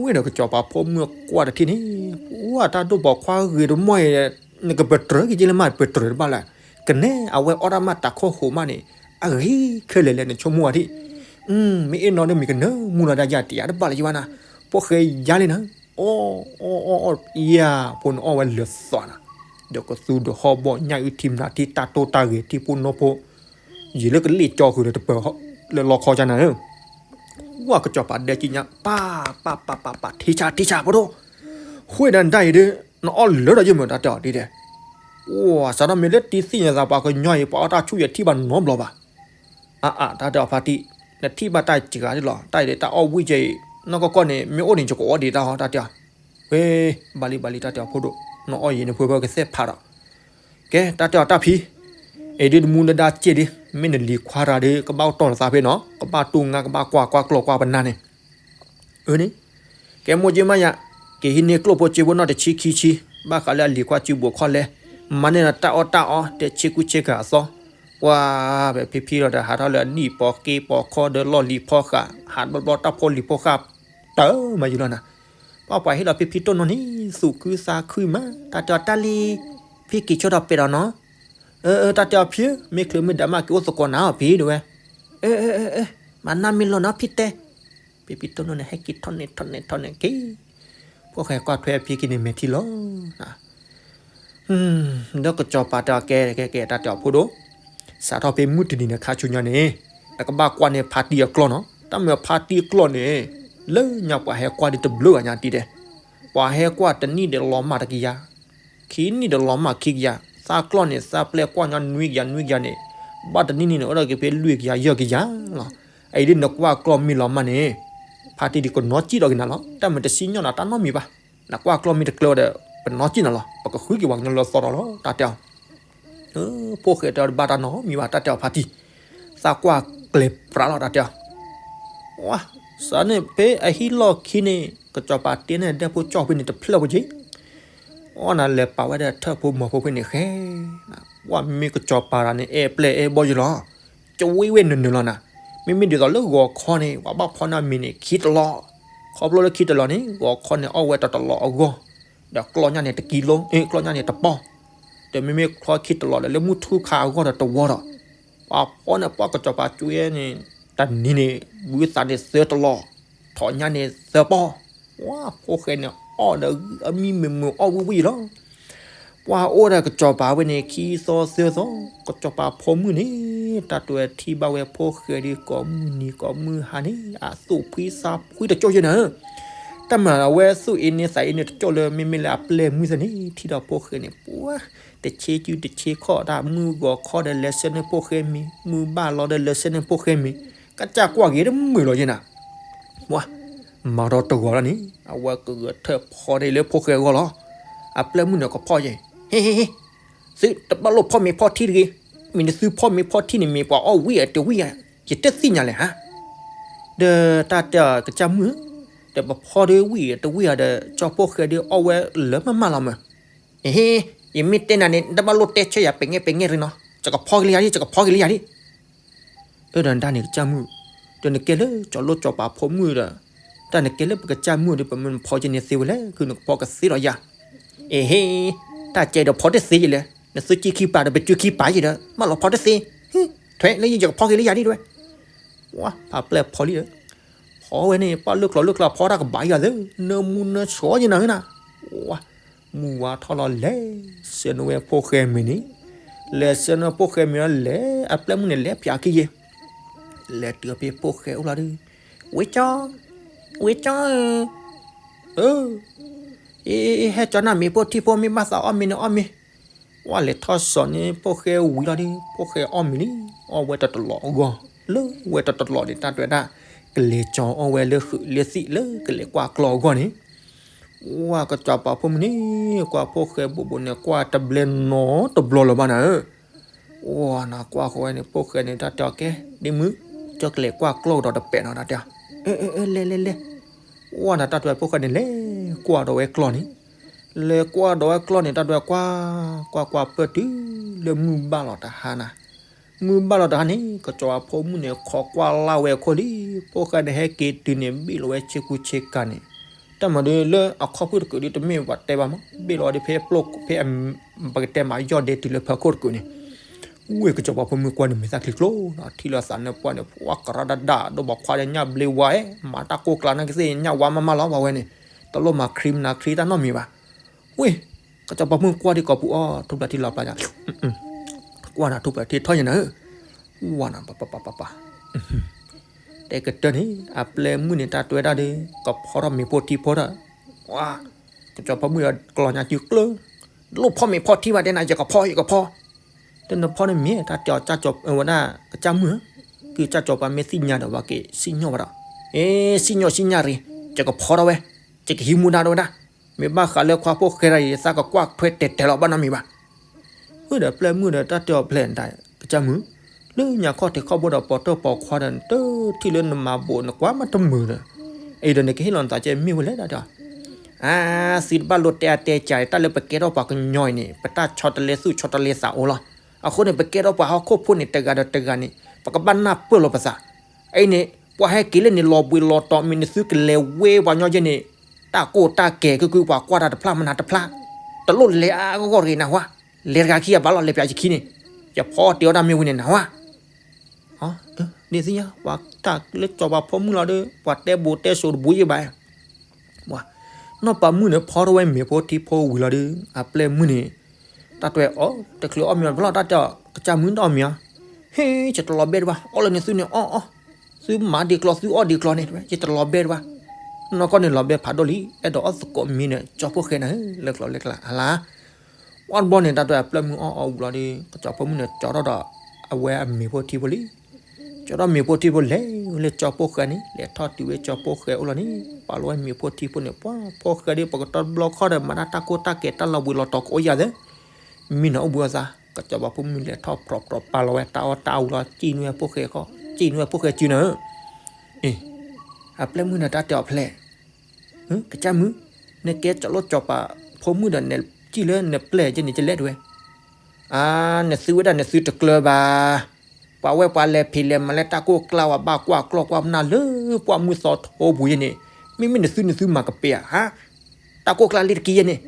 ဝဲဒီးကစီၤပၤဖိမုၣ်ကွၢ်တထံၣ်န့ၣ်, ပှၤတၢ်ဒိၣ်ပိာ်ခွါဂ့ၤတမီၢ်အံၤ, နကပတြၢၤက့ၤက့လၢမးပတြၢၤတဘၣ်လဲၣ်, ကနဲအဝဲအီၣ်တၢ်မးတၢ်ခိၣ်ဟိးမးန့ၣ်, အဂ့ၤခဲလၢာ်လဲၣ်နဆိကမိၣ်ဝဲဒံး, မ့ၢ်အ့ၣ်နီၣ်ဒ်မ့ၢ်ကနၢမူလီၤဒၣ်ယၤတယၤတဘၣ်လၢယဝဲနၤ, ဖိၣ်ဃဲယါလံနၤ အီၣ်အီၣ်အီၣ်အီၣ်ယၤ ဖိန့ၣ်အီၣ်ဝဲလၢာ်သးနၤ, ဒီးကသူဒီးဟီၣ်ဘီၣ်ညၣ်အုၣ်ထံမနၤထံ တၢ်တိၢ်တၢ်ဂဲၤထံဖိနီၢ်ဖိ, ယံာ်လၢကလ့ၣ်ကၠီဃုာ်ဒီးတပၢၤလၢလီခီကနၤဧၢ, ဝဲကစီၤပၤဒဲကညါ ပၢ်ပၢ်ပၢ်ပၢ်ပၢ် ထံဆးထံဆးဖိဒိၣ်, ဃုာ်ဒီးဒၣ်အံၤဒ် နအီၣ်လၢာ်ဒီးယမုာ်တၢ်တဲအီၤဒ်လဲၣ်, အိၣ်စးထီၣ်မ့ၢ်လၢတံၤသ့ၣ်ညါသးပှၤကညီအံၤ ပှၤအီၣ်တၢ်ဆူၣ်ယဲၤထံၣ်ဘၣ်နီတဘျီဘၣ် အါအါ တၢ်တဲအီၤဖါတံၢ်, နထံၣ်ဘၣ်တၢ်စှၤဒ်လီၤ, တၢ်အံၤဒ်တၢ်အီၣ်ဝံၣ်ကဲအံၤ နီၢ်ကီၢ်ကီၢ်န့ၣ် မ့ၢ်အိၣ်န့ၣ် ယကအီၣ်ဒံးတၢ်ဟီ တၢ်တဲအီၤ, ဝဲ, ဘၣ်လံဘၣ်လံ တၢ်တဲအီၤဖိဒိၣ်, နအီၣ်ယံၤန့ၣ် ဖိဖၢကသဲၣ်ဖးဒီး, ကဲ တၢ်တဲအီၤတၢ်ဖံ, အံၤဒ်တမူနဒါစ့ၢ်ဒ်, မ့ၢ်နလံၤခွါတဂၤဒီး ကဘၣ်အိၣ်တီၢ်နသးဖဲနီၤ, ကဘၣ်တူၢ်ငါ ကဘၣ်ကွၢ်ကွၢ်ကျီၢ်ကွၢ်ပနၢ်န့ၣ် အၢန့ၣ်, ကဲမိၢ်ကၠ့မးယၤ, က့ၤဟံးန့ၢ်ကျိၣ်ဖိစ့ဖိနီၢ်တဆံခံဆံ, ဘၣ်ဃးလၢအလံၤခွါစုဘူးခီလဲ, မၤန့ၢ်နတၢ်အီၣ်တၢ်အီ တဲဆ့ကူဆ့ကၤအသီ, ပှၤ, ဖဲဖံဖံလီၤဒီးဟးထီၣ်လၢအနံၣ်ပီၤက့ပီၤခီဒီးလီၢ်လံၤဖီဃာ်, ဟးတဘျီဘျီတၢ်ဖိလံၤဖီဃာ်, တၢ်မၤယုာ်လီၤနၤ, ပှၤပှၤဟ့ၣ်လီၤဖံဖံတိၢ်နီၢ်န့ၣ် သူၣ်ခုသးခုမး, တၢ်တဲအီၤတၢ်လံ, ဖံက့ၤဆိဒီးပဲာ်ဒီးနီၤ, အၢ တၢ်တဲအီၤဖံဧၢ မ့ၢ်ချုးမ့ၢ်ဒၣ်မးက့ၤအိၣ်သကိးနၤအီၤဖံတဲဝဲ, အၢ အၢ အၢ အၢ မၤနၢ်မ့ၢ်လီၤနီၤဖံတဲ, ဖံဖံတိၢ်နီၢ်န့ၣ် ဟဲက့ၤထီၣ်န့ၣ်ထီၣ်န့ၣ်ထီၣ်န့ၣ်က့ၤ, ဖိၣ်ဃဲကွၢ်ထွဲအဖံက့ၤန့ၣ်မဲာ်ထံလီၤ ဒီးကစီၤပၤတဲအီၤကဲကဲကဲ တၢ်တဲအီၤဖိဒိၣ်, စးထီၣ်ဖဲမုၢ်တနံၤန့ၣ်ခါဆူညါန့ၣ်, နကဘၣ်ကွၢ်န့ၢ်ဖါတံၢ်အကျီၢ်နီၤ, တၢ်မ့ၢ်ဖါတံၢ်အကျီၢ်န့ၣ်, လၢညါပှၤဟဲကွၢ်ဒံးတဘျုးဂၤညါတံၢ်ဒဲး, ပှၤဟဲကွၢ်တနံၣ်ဒီးလီၤမၢ်တကယၤ, ခံနံၣ်ဒီးလီၤမၢ်ခံကယၤ, သးကျီၢ်န့ၣ် သးပျဲၢ်ကွၢ်ညီနွံကယၤနွံကယၤန့ၣ်, ဘၣ်တနံၣ်နံၣ်န့ၣ် အိၣ်ဒီးက့ၤဖဲလွံၢ်ကယၤယဲၢ်ကယၤလီၤ, အအံၤဒ်နကွၢ်ကျီၢ်မ့ၢ်လီၤမၢ်န့ၣ်, ဖါတံၢ်ဒ်ကနီၤကံၣ်ဒီးက့ၤနၤလီၤ, တၢ်မ့ၢ်တစံၣ်ညီၣ်နၤတၢ်နီတမံၤဘၣ်, နကွၢ်ကျီၢ်မ့ၢ်တကျၢၤဒီး ပနီၤကံၣ်နၤလီၤ, ပကဃုက့ၤပှၤကညီလၢအသီဒီးလီၤ တၢ်တဲအီၤ ဖိၣ်ဃဲတဲအီၤတဘၣ်တၢ်နီတမံၤဘၣ် တၢ်တဲအီၤဖါတံၢ်, သးကွၢ်ကျဲၤပြးလီၤ တၢ်တဲအီၤ, ဝါ, စးန့ၣ်ဖဲအဟံၣ်လီၢ်ခံန့ၣ် ကစီၤပၤတ့န့ၢ်ဒဲဖိကၠီၣ်ဖဲန့ၣ်တဖျၢၣ်ဖိက့ၤ, အီၣ်နၤလဲၤပာ်ဝဲဒၣ်ထၢၣ်ဖိမီၤဖိဖဲန့ၣ်ဃဲ, ဝါမ့ၢ်ကစီၤပၤတဂၤန့ၣ် အဲၣ်ပျဲၢ်အဲၣ်ဘီၣ်ယလီၤ, ကဝံဝဲနုာ်နုာ်လီၤနၤ, မ့မ့ၢ်ဒ်သိးလၢဂီၤခီန့ၣ် ပှၤဘၣ်ဖီန့ၢ်မ့ၤန့ၣ် ခံတလီၤ, ခီဖျိလၢခံတလီၤန့ၣ် ဂီၤခီန့ၣ် အီၣ်ဝဲတတလီၤအဂီၢ်, ဒီးကျီၢ်ညါန့ၣ်တကံလိ, ကျီၢ်ညါန့ၣ်တပီၢ်, ဒီးမ့မ့ၢ်ခီခံတလီၤဒီး လၢမုၢ်ထူၣ်ခါအဂီၢ်ဒီးတဝီဒီး, ပှၤဖီန့ၢ်ပှၤကစီၤပၤကၠီၣ်ဖဲန့ၣ်, တနံၤန့ၣ် ဘုသးန့ၣ်သၢတလီၤ, ထီၣ်ညါန့ၣ်သၢပီၢ်, ဝါဖိၣ်ဃဲန့ၣ် အီၣ်ဒီးအမံမုာ်မုာ်အီၣ်ဝံၣ်ဝံၣ်လီၤ ပှၤအိၣ်ဒီးကစီၤပၤဝဲန့ၣ် ခံသီသၢသီ, ကစီၤပၤဖိမုၣ်န့ၣ် တၢ်တဝဲထံၣ်ဘၣ်ဝဲဖိၣ်ဃဲဒီးကိးမုၢ်နံၤကိးမုၢ်ဟါန့ၣ် အသူၣ်ဖှံသးဖှံတကၠိၢ်ယဲနၤဧၢ, တၢ်မၤအဝဲသူၣ်အ့န့သးအ့န့တကၠိၢ်လၢ မ့မ့ၢ်လၢအပျဲၢ်မုၣ်သ့ၣ်န့ၣ် ထံၣ်ဒီးဖိၣ်ဃဲန့ၣ် ပှၤ, တဆ့ကၠူတဆ့ခီၣ်တၢ် မုၢ်ဂီၤခီဒီးလဲၤဆှၢန့ၢ်ဖိၣ်ဃဲမ့ၤ, မုၢ်ဘၣ်လီၤဒီးလဲၤဆှၢန့ၢ်ဖိၣ်ဃဲမ့ၤ, ကစၢ်ကွၢ်ဂ့ၤတမုာ်လီၤယဲနၤ ပှၤ, မၤဒီးတဂီၤလီၤန့ၣ် အဝဲကဂဲၤထၢၣ်ဖီဒၣ်လၢဖိၣ်ဃဲအဂီၢ်လီၤ, အပျဲၢ်မုၣ်န့ၣ်ကဖီၣ်ယဲ, ဟ့ဟ့ဟ့, သုတဘၣ်လိၣ်ဖီမ့ၤဖီထံတဂ့ၤ, မ့ၢ်နသုဖီမ့ၤဖီထံန့ၣ် မ့ၢ်ပှၤအီၣ်ဝံၣ်အတဝံၣ်ဧါ, ယတသ့ၣ်ညါလဲၣ်ဧါ, ဒီးတၢ်တဲအီၤကစၢ်မုၣ်ဧၢ, ဒီးပဖီဒၣ်ဝံၣ်အတဝံၣ်ဧါဒီး ကၠီဖိၣ်ဃဲဒုးအီၣ်ဝဲလၢမးမးလီၤမး, ဟ့ဟ့, ယမ့ၢ်တဲနၤန့ၣ် နတဘၣ်လိၣ်တဲဆၢယၤ ပဲာ်ငဲၢ်ပဲာ်ငဲၢ်တဂ့ၤနီၤ, ယကဖီက့ၤလၢယၤဒ်, ယကဖီက့ၤလၢယၤဒ် အၢ ဒီးနဒၣ်န့ၣ်ကစၢ်မုၣ်, ဒီးနကဲလၢကၠီၤလိၣ်ကၠီၤပၤဖိမုၣ်ဒီး, တၢ်နကဲလၢပကစၢ်မုၣ်ဒီး ပမ့ၢ်နဖီက့ၤန့ၢ်သ့ဝဲလဲၣ် ခုနကဖီကသ့ဒီးယၤ, အ့ဟ့, တၢ်ကဲဒီးဖီတသ့ယလဲၣ်, နသုကံခံပာ်ဒီးပကၠူခံပာ်ယဒီး မၢလီၤဖီတသ့, ထွဲလၢယကဖီက့ၤလၢယၤဒ်တဲဝဲ, ဝါ ဖးပျဲၢ်ဖီလံဒီး, ဖီဝဲန့ၣ် ပှၤလၢကျိၤလၢကျါဖီတၢ်ကဘၣ်ယၤသ့, နၢမူနၢဆှီယနၤဧၢနၤ, ဝါ မုၢ်ဝါထီၣ်လီၤလဲၤဆှၢန့ၢ်ဝဲဖိၣ်ဃဲမ့ၤန့ၣ်, လဲၤဆှၢန့ၢ်ဖိၣ်ဃဲမ့ၤလီၤလဲၤ အပျဲၢ်မုၣ်န့ၣ်လဲၤဖျါခံယဲ, လဲၤတုၤဖဲဖိၣ်ဃဲအိၣ်လီၤဒီး, ဝ ဝ့ၢ်ကၠီ, ဝ့ၢ်ကၠီဧၢ, အၢ, အ့ ဟဲကၠီနၢ်မ့ၢ်ဖိထံဖိ မ့ၢ်ဘၣ်သးအီၣ်မ့ၤန့ၣ်အီၣ်မ့ၤ, ဝဲလဲၤထီၣ်စိာ်န့ၣ် ဖိၣ်ဃဲဝံၤလီၤဒီး ဖိၣ်ဃဲအီၣ်မ့ၤလံ, အီၣ်ဝဲတတလီးအဂီၢ်, လၢဝဲတတလီးန့ၣ် တၢ်တဲဝဲဒၣ်, ကလဲၤကၠီအီၣ်ဝဲလၢဃုာ်လၢသံၣ်လၢကလဲၤကွၢ်ကျီၢ်အဂီၢ်န့ၣ်, ဝဲကစီၤပၤဖိမုၣ်န့ၣ် ကွၢ်ဖိၣ်ဃဲဘူးဘူးန့ၣ် ကွၢ်တဘျဲနီတဘျီလၢၤဘၣ်နၤဧၢ, ဝဲနၤကွၢ်ဃီဝဲန့ၣ် ဖိၣ်ဃဲန့ၣ် တၢ်တဲအီၤကဲ, ဒ့မုၣ်, ကၠီကလဲၤကွၢ်ကျီၢ်ကဒီးတပဲာ်နီၤ တၢ်တဲအီၤ, အၢ အၢ အၢ လဲၤ လဲၤ လဲၤ, ဝဲနၤတၢ်တဲဝဲဖိၣ်ဃဲန့ၣ် လဲၤကွၢ်ဒီးဝဲကျီၢ်န့ၣ်, လဲၤကွၢ်ဒီးဝဲကျီၢ်န့ၣ် တၢ်တဲဝဲကွၢ်, ကွၢ်ကွၢ်ပၢၢ်တုၤ လၢမုၢ်ဘၣ်လီၤတဟါနၤ, မုၢ်ဘၣ်လီၤတဟါန့ၣ် ကစီၤပၤဖိမုၣ်န့ၣ် ခိးကွၢ်လၢ်ဝဲအခိၣ်လံ, ဖိၣ်ဃဲန့ၣ် ဟဲက့ၤတုၤန့ၣ် ဘ့ၣ်လီၤဝဲဆ့ကူဆ့ကၤန့ၣ်, တၢ်မၤဒ်လၢအခီၣ်ဖုၣ်တကုာ်ဒ် တမ့ၢ်ပှၤတဲဘၣ်မး ဘ့ၣ်လီၤဝဲဒ်ဖဲပျိၢ်ဖဲအ ပကတဲမးယီၢ်ဒဲတုၤလၢဖၢခိၣ်တကုာ်န့ၣ်, ဝ့ၢ်ကစီၤပၤဖိမုၣ်ကွၢ်န့ၣ် မဲာ်သၣ်ချံကျိနီၤ ထံၣ်လီၤသးနၢပှၢ်န့ၣ် ပှၤကရၢဒၣ်ဒၣ် ဒိၣ်ဘၣ်ခွါဒီးညၣ်ဘျ့ဝါအဲ, မၤတၢ်ကိၢ်ကျါနာ်က့သ့ၣ် ညၣ်ဝါမးမးလီၤ ပှၤဝဲန့ၣ်, တလိၣ်မၤ cream နၤ cream တၢ်နီတမံၤဘၣ်, ဝ့ၢ်, ကစီၤပၤဖိမုၣ်ကွၢ်ဒ်ကိာ်ပူၤအီၤ ထူၣ်ဖျဲးထံလီၤပျၢ်ယၤ, ကွၢ်နၤထူၣ်ဖျဲးထံထီၣ်ယဲနၤဧၢ, ဝဲနၤ ပပပပပ တဲကတၢၢ်န့ၣ် အပျဲၢ်မုၣ်န့ၣ် တၢ်တဲဝဲဒၣ်ဒီး ကဖီထီၣ်မ့ၤဖိထံဖိဒီး, ဝါ, ကစီၤပၤဖိမုၣ်ဒီးကျီၢ်ညါစုကျၢ, တလိၣ်ဖီမ့ၤဖီထံဘၣ်တဲနၤ ယကဖီ ယကဖီ, တနဖီန့ၣ်မ့ၢ် တၢ်တဲအီၤ ဝဲဒၣ် ကစၢ်မုၣ်ဧၢ, ကုကစၢ်ကၠီၤပၤမ့ၢ်သ့ၣ်ညါဒီးပှၤက့ၤစံၣ်ညီၣ်ဝဲဒီး, အ့ စံၣ်ညီၣ်စံၣ်ညါရံ, ယကဖီထီၣ်ဝဲ, ယကဟံးမူဒါဒီးဝဲဒၣ်, မ့ၢ်ဘၣ်ဃးလၢခွါဖိၣ်ဃဲဒီး ယသးကကွၢ်ထွဲတဲာ်တဲာ်လီၤ ဘၣ်နီတမံၤဘၣ် ဝ့ၢ်ဒီးပျဲၢ်မုၣ်ဒီး တၢ်တဲအီၤဖျဲၣ်န့ၣ် ကစၢ်မုၣ်, လၢညါခီၣ်ထံးခီၣ်ဘိဒီး ပိာ်တၢၢ်ပိာ်ခွါဒီး နတထံၣ်လၢနမၤဘိး နကွၢ်မးတမုာ်ဒီး, အံၤဒီးနကဟ့ၣ်လီၤနသးကဲမ့ၢ်ဝဲလဲၣ် တၢ်တဲအီၤ, အါ, သုတဘၣ်လိၣ်တဲအါတဲကၢ် တၢ်လၢပကဲထီၣ်ပှၤကညီအံၤန့ၣ် ပတၢ်ဆီတလဲသူၣ်ဆီတလဲသးအိၣ်လီၤ. အဃိန့ၣ် ပကဲထီၣ်ပှၤဟီၣ်ခိၣ်ဖိန့ၣ် တဂၤဒီးတဂၤန့ၣ် ပကဘၣ်နၢ်ပၢၢ်လီၤပသး. အံၤန့ၣ် ပှၤဟဲက့ၤလၢန့ၣ် လီၤဘှံးလီၤတီၤ မ့ၢ်နသုကလဲၤဝဲပှၤညီယဲန့ၣ် တၢ်ကိၢ်တၢ်ကဲၤ ကုကု ပှၤကွၢ်တၢ်တဖျါမနုၤတဖျါ, တလိၣ်လဲၤအါအါဂီၢ်ဂီၢ်တဂ့ၤနၤဝါ, လဲၤတဂၤခံဂၤဘၣ်လီၤ လဲၤပၠးယခံန့ၣ်, ယဖီအီၣ်တ့ၤအီၣ်တၢ်မ့ၢ်ဝံၤန့ၣ်နၤဝါ. ဒ်သ့ၣ်ညါ ပှၤတၢ်လၢစီၤပၤဖိမုၣ်လီၤဒီး ပှၤတဲဘူးတဲစိးတဘူးယဲဘၣ်. နီၢ်ပၤမုၣ်န့ၣ် ဖီထီၣ်ဝဲမ့ၤဖိထံဖိဝံၤလီၤဒီး အပျဲၢ်မုၣ်န့ၣ် တၢ်တဲအီၤ တချုးအီၣ်မ့ၤဘၣ်လီၤ တၢ်တဲအီၤ ကစၢ်မုၣ်တအီၣ်မ့ၤအီၤ, ဟ့ ယတလီၤဘဲတဘၣ် အီၣ်လၢန့ၣ်သုန့ၣ်အီၣ်အီၣ်, သုမၤဒံးကျီ သုအီၣ်ဒံးကျီန့ၣ် ယတလီၤဘဲတဘၣ်. နီၢ်ကီၢ်န့ၣ်လီၤဘဲဖးဒိၣ်လံ အဲၣ်ဒိးအီၣ်သကိးမ့ၤန့ၣ် ကၠီဖိၣ်ဃဲနၤဧၢ လၢကျိၤလၢကျါအလါ ဝံၤတဘျီန့ၣ် တၢ်တဲအပျဲၢ်မုၣ်အီၣ်အီၣ်ဝံၤလီၤဒီး ကစၢ်ဖိမုၣ်န့ၣ် ကၠီထီၣ်ဒီး အဝဲအမ့ၤဖိထံဖိလံ. ကၠီထီၣ်မ့ၤဖိထံဖိလဲၤဝဲလၢကၠီဖိၣ်ဃဲန့ၣ် လဲၤထီၣ်တုၤဝဲကၠီဖိၣ်ဃဲအိၣ်လီၤန့ၣ် ပာ်လီၤဝဲမ့ၤဖိထံဖိန့ၣ် ပှၤဖိၣ်ဃဲဒီး ပကတီၢ်တဘျီခီဒီး မၤတၢ်တၢ်ကိၢ်တၢ်ကဲၤ တၢ်လီၤဘှံးလီၤတီၤကအိၣ်ယၤသ့ မံနီၤအိၣ်ဘှံးအီၤသး ကစၢ်ဖိမုၣ်လဲၤထီၣ်ဖြီဖြီပာ်လီၤဝဲတၢ်အီၣ်တၢ်အီဝံၤလီၤ စံၣ်န့ၢ်ဝဲဖိၣ်ဃဲခီ စံၣ်န့ၢ်ဝဲဖိၣ်ဃဲစုနၤဧၢ. အ့ အပျဲၢ်မုၣ်န့ၣ် တၢ်တဲအီၤဖျဲၣ် ကစၢ်မုၣ်, နကဲစီၤလိၣ်စီၤပၤဖိမုၣ်ဒီး နစံၣ်လၢနပျဲၢ်ကဲန့ၣ် ကလဲၣ်တဝဲ. အါ, နသုဝဲဒၣ်နသုတကျၢၤဘၣ်. ပှၤဝဲပှၤလဲၤဖံးလဲၤမၤလၢတၢ်ကိၢ်ကျါ ပှၤဘၣ်ကွၢ်ကျီၢ်ကွၢ်နၢ်လၢပှၢ်မုၢ်သီထိပူၤယဲန့ၣ်, မ့မ့ၢ်နသုနသုမၤကပ့ၤဧါ, ဟါ, တၢ်ကိၢ်ကျါလံတက့ၢ်ယဲန့ၣ်,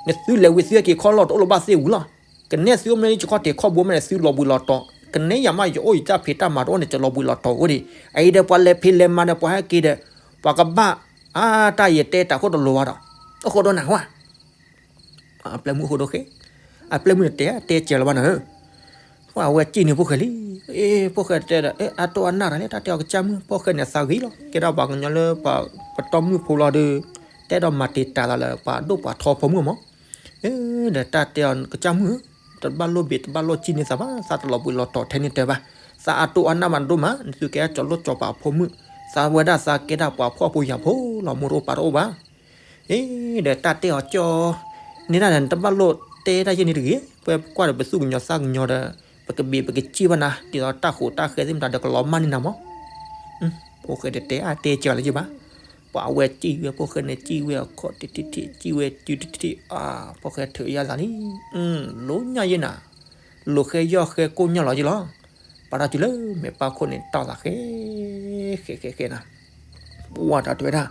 နသုလဲၤဝံၤသုဟဲက့ၤခီလီၢ်တအိၣ်လၢၤဘၣ်သ့ၣ်ဝံၤလီၤ. ကနဲသုအိၣ်မ့ၢ်လၢယခီၣ်ထံးခီၣ်ဘိမ့ၢ်န့ၣ် သုလီၤဘှံးလီၤတီၤ, ကနဲယၤမးယအိၣ်ယတၢ်ဖံးတၢ်မၤတအိၣ်န့ၣ် ယလီၤဘှံးလီၤတီၤအိၣ်ဒံး. အအံၤဒီးပှၤလဲၤဖံးလဲၤမၤဒီး ပှၤဟဲက့ၤဒီး ပှၤကဘၣ် အါ တၢ်ယတဲတၢ်ခိၣ်တလိၤဘၣ်ဒီး အိၣ်ဃိဒိနၤဝဲ. အပျဲၢ်မုၣ်အိၣ်ဃိဒိဃဲ, အပျဲၢ်မုၣ်န့ၣ်တဲတဲကဲလီၤဘၣ်နၤဧၢ. အဝဲစံၣ်န့ၢ်ဖိၣ်ဃဲလံ. အ့ ဖိၣ်ဃဲတဲဒီး အါတိၢ်အနၢ်တၢ်လဲၣ် တၢ်တဲအီၤကစၢ်မုၣ် ဖိၣ်ဃဲန့ၣ်သးဂ့ၤလီၤ ကဲဒၣ်ပှၤကညီလၢပှၤပတီၢ်မုၢ်ဖိလီၤဒီး တဲဒီးမၤတံာ်တာ်သးလၢပှၤဒိၣ်ပှၤထီဖိမုၣ်မး. အ့ ဒီးတၢ်တဲအီၤကစၢ်မုၣ်ဧၢ, တဘၣ်လိၣ်ဘ့ၣ်တဘၣ်လိၣ်စံၣ်န့ၢ်သးဘၣ်, သးတလီၤဘှံးလီၤတီၤထဲန့ၣ်တဲဘၣ်, သးအါတိၢ်အနၢ်မးဒိၣ်မး, နသုကဲစီၤလိၣ်စီၤပၤဖိမုၣ်, သးဝဲဒၣ်သးကဲဒၣ်ပှၤဖှီၣ်ဖိယာ်ဖိလီၤ မိၢ်တအိၣ်ပၢ်တအိၣ်ဘၣ်. အ့ ဒီးတၢ်တဲအီၤကၠီ, န့ၣ်ဒၣ်ဒီးနတဘၣ်လိၣ်တဲတၢ်ယဲၢ်န့ၣ်တဂ့ၤ, ပှၤကွၢ်ဒီးပသူၣ်ကညီၤသးကညီၤဒီး ပကဘ့ၣ်ပကစံၣ်ဘၣ်နၤ ဒ်သိးတၢ်ဃိးတၢ်ဃဲသ့ၣ်မတၤဒီးကလီၤမၢ်န့ၢ်နၤမး. ဖိၣ်ဃဲတတဲအါတဲကၢၤလၢၤဘၣ်. ပှၤအဝဲစံၣ်ဝဲဖိၣ်ဃဲန့ၣ် စံၣ်ဝဲအခီၣ်ထံးထံးထံး စံၣ်ဝဲစုထံးထံးထံး အါ ဖိၣ်ဃဲထုးယါသးလံ. လိညၣ်ယဲၢ်နၤ, လိဃဲယီၢ်ဃဲကိၢ်ညၣ်လီၤယဲၢ်လီၤ. ပာ်ထီၣ်တုၤလၢမဲာ်ပၢ်ခိၣ်န့ၣ် တီၢ်သးဃဲ ဃဲဃဲဃဲနၤ. ပှၤတၢ်တဲဝဲဒၣ်,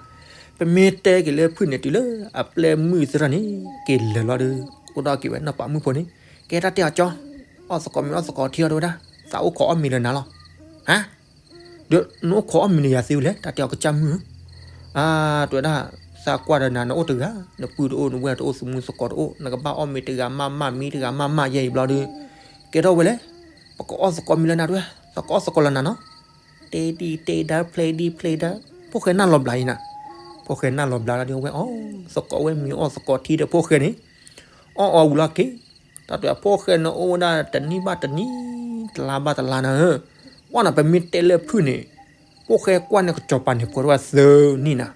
ပမ့ၢ်တဲက့ၤလၢဖုၣ်န့ၣ်တုၤလၢအပျဲၢ်မုၣ်သရၣ်န့ၣ် က့ၤလၢာ်လီၤဒီး အိၣ်ဒီးက့ၤဝဲနီၢ်ပၤမုၣ်ဖိန့ၣ် ကဲတၢ်တဲအီၤကၠီ, အီၣ်သကိးမ့ၤအီၣ်သကိးထံအီၤတဲဝဲဒၣ်, သးအိၣ်ခိးအီၣ်မ့ၤလၢနၤလီၤ. ဟါ ဒီးနအိၣ်ခိးအီၣ်မ့ၤန့ၣ်ယၤသ့ဝဲလဲၣ် တၢ်တဲအီၤကစၢ်မုၣ်ဧၢ. အါ တဲဝဲဒၣ်, သးကွၢ်ဒီးနၤ နအိၣ်တဂၤ, နပုၢ်တအိၣ်နဝဲၢ်တအိၣ်သမူသကိးတအိၣ် နကဘၣ်အီၣ်မ့ၤတဂၤမးမးမံတဂၤမးမးယဲအံၤဘျီဒီး, ကဲထီၣ်ဝဲလဲၣ်, ပကအီၣ်သကိးမ့ၤလၢနၤတဝဲ, သကိးအီၣ်သကိးလၢနၤနီၤ. တဲဒံတဲဒါဖျဲဒံဖျဲဒါ ဖိၣ်ဃဲနၢ်လီၤဘျးအံၤနၤ, ဖိၣ်ဃဲနၢ်လီၤဘျးလီၤဒီး ဝဲအီၣ်သကိးဝဲမ့ၤအီၣ်သကိးထံဒီး ဖိၣ်ဃဲန့ၣ် အီၣ်အီဝံၤလီၤက့ၤ, တၢ်တဲဖိၣ်ဃဲန့ၣ်အိၣ်ဝဲဒၣ်တနံၣ်ဘၣ်တနံၣ် တလါဘၣ်တလါနၤဧၢ, ကွၢ်နၤ ပမ့ၢ်တဲလၢဖုၣ်န့ၣ် ဖိၣ်ဃဲကွၢ်န့ၣ် ကစီၤပၤန့ၣ် ပှဲၤထီၣ်ဝဲသၢနံၣ်နၤ,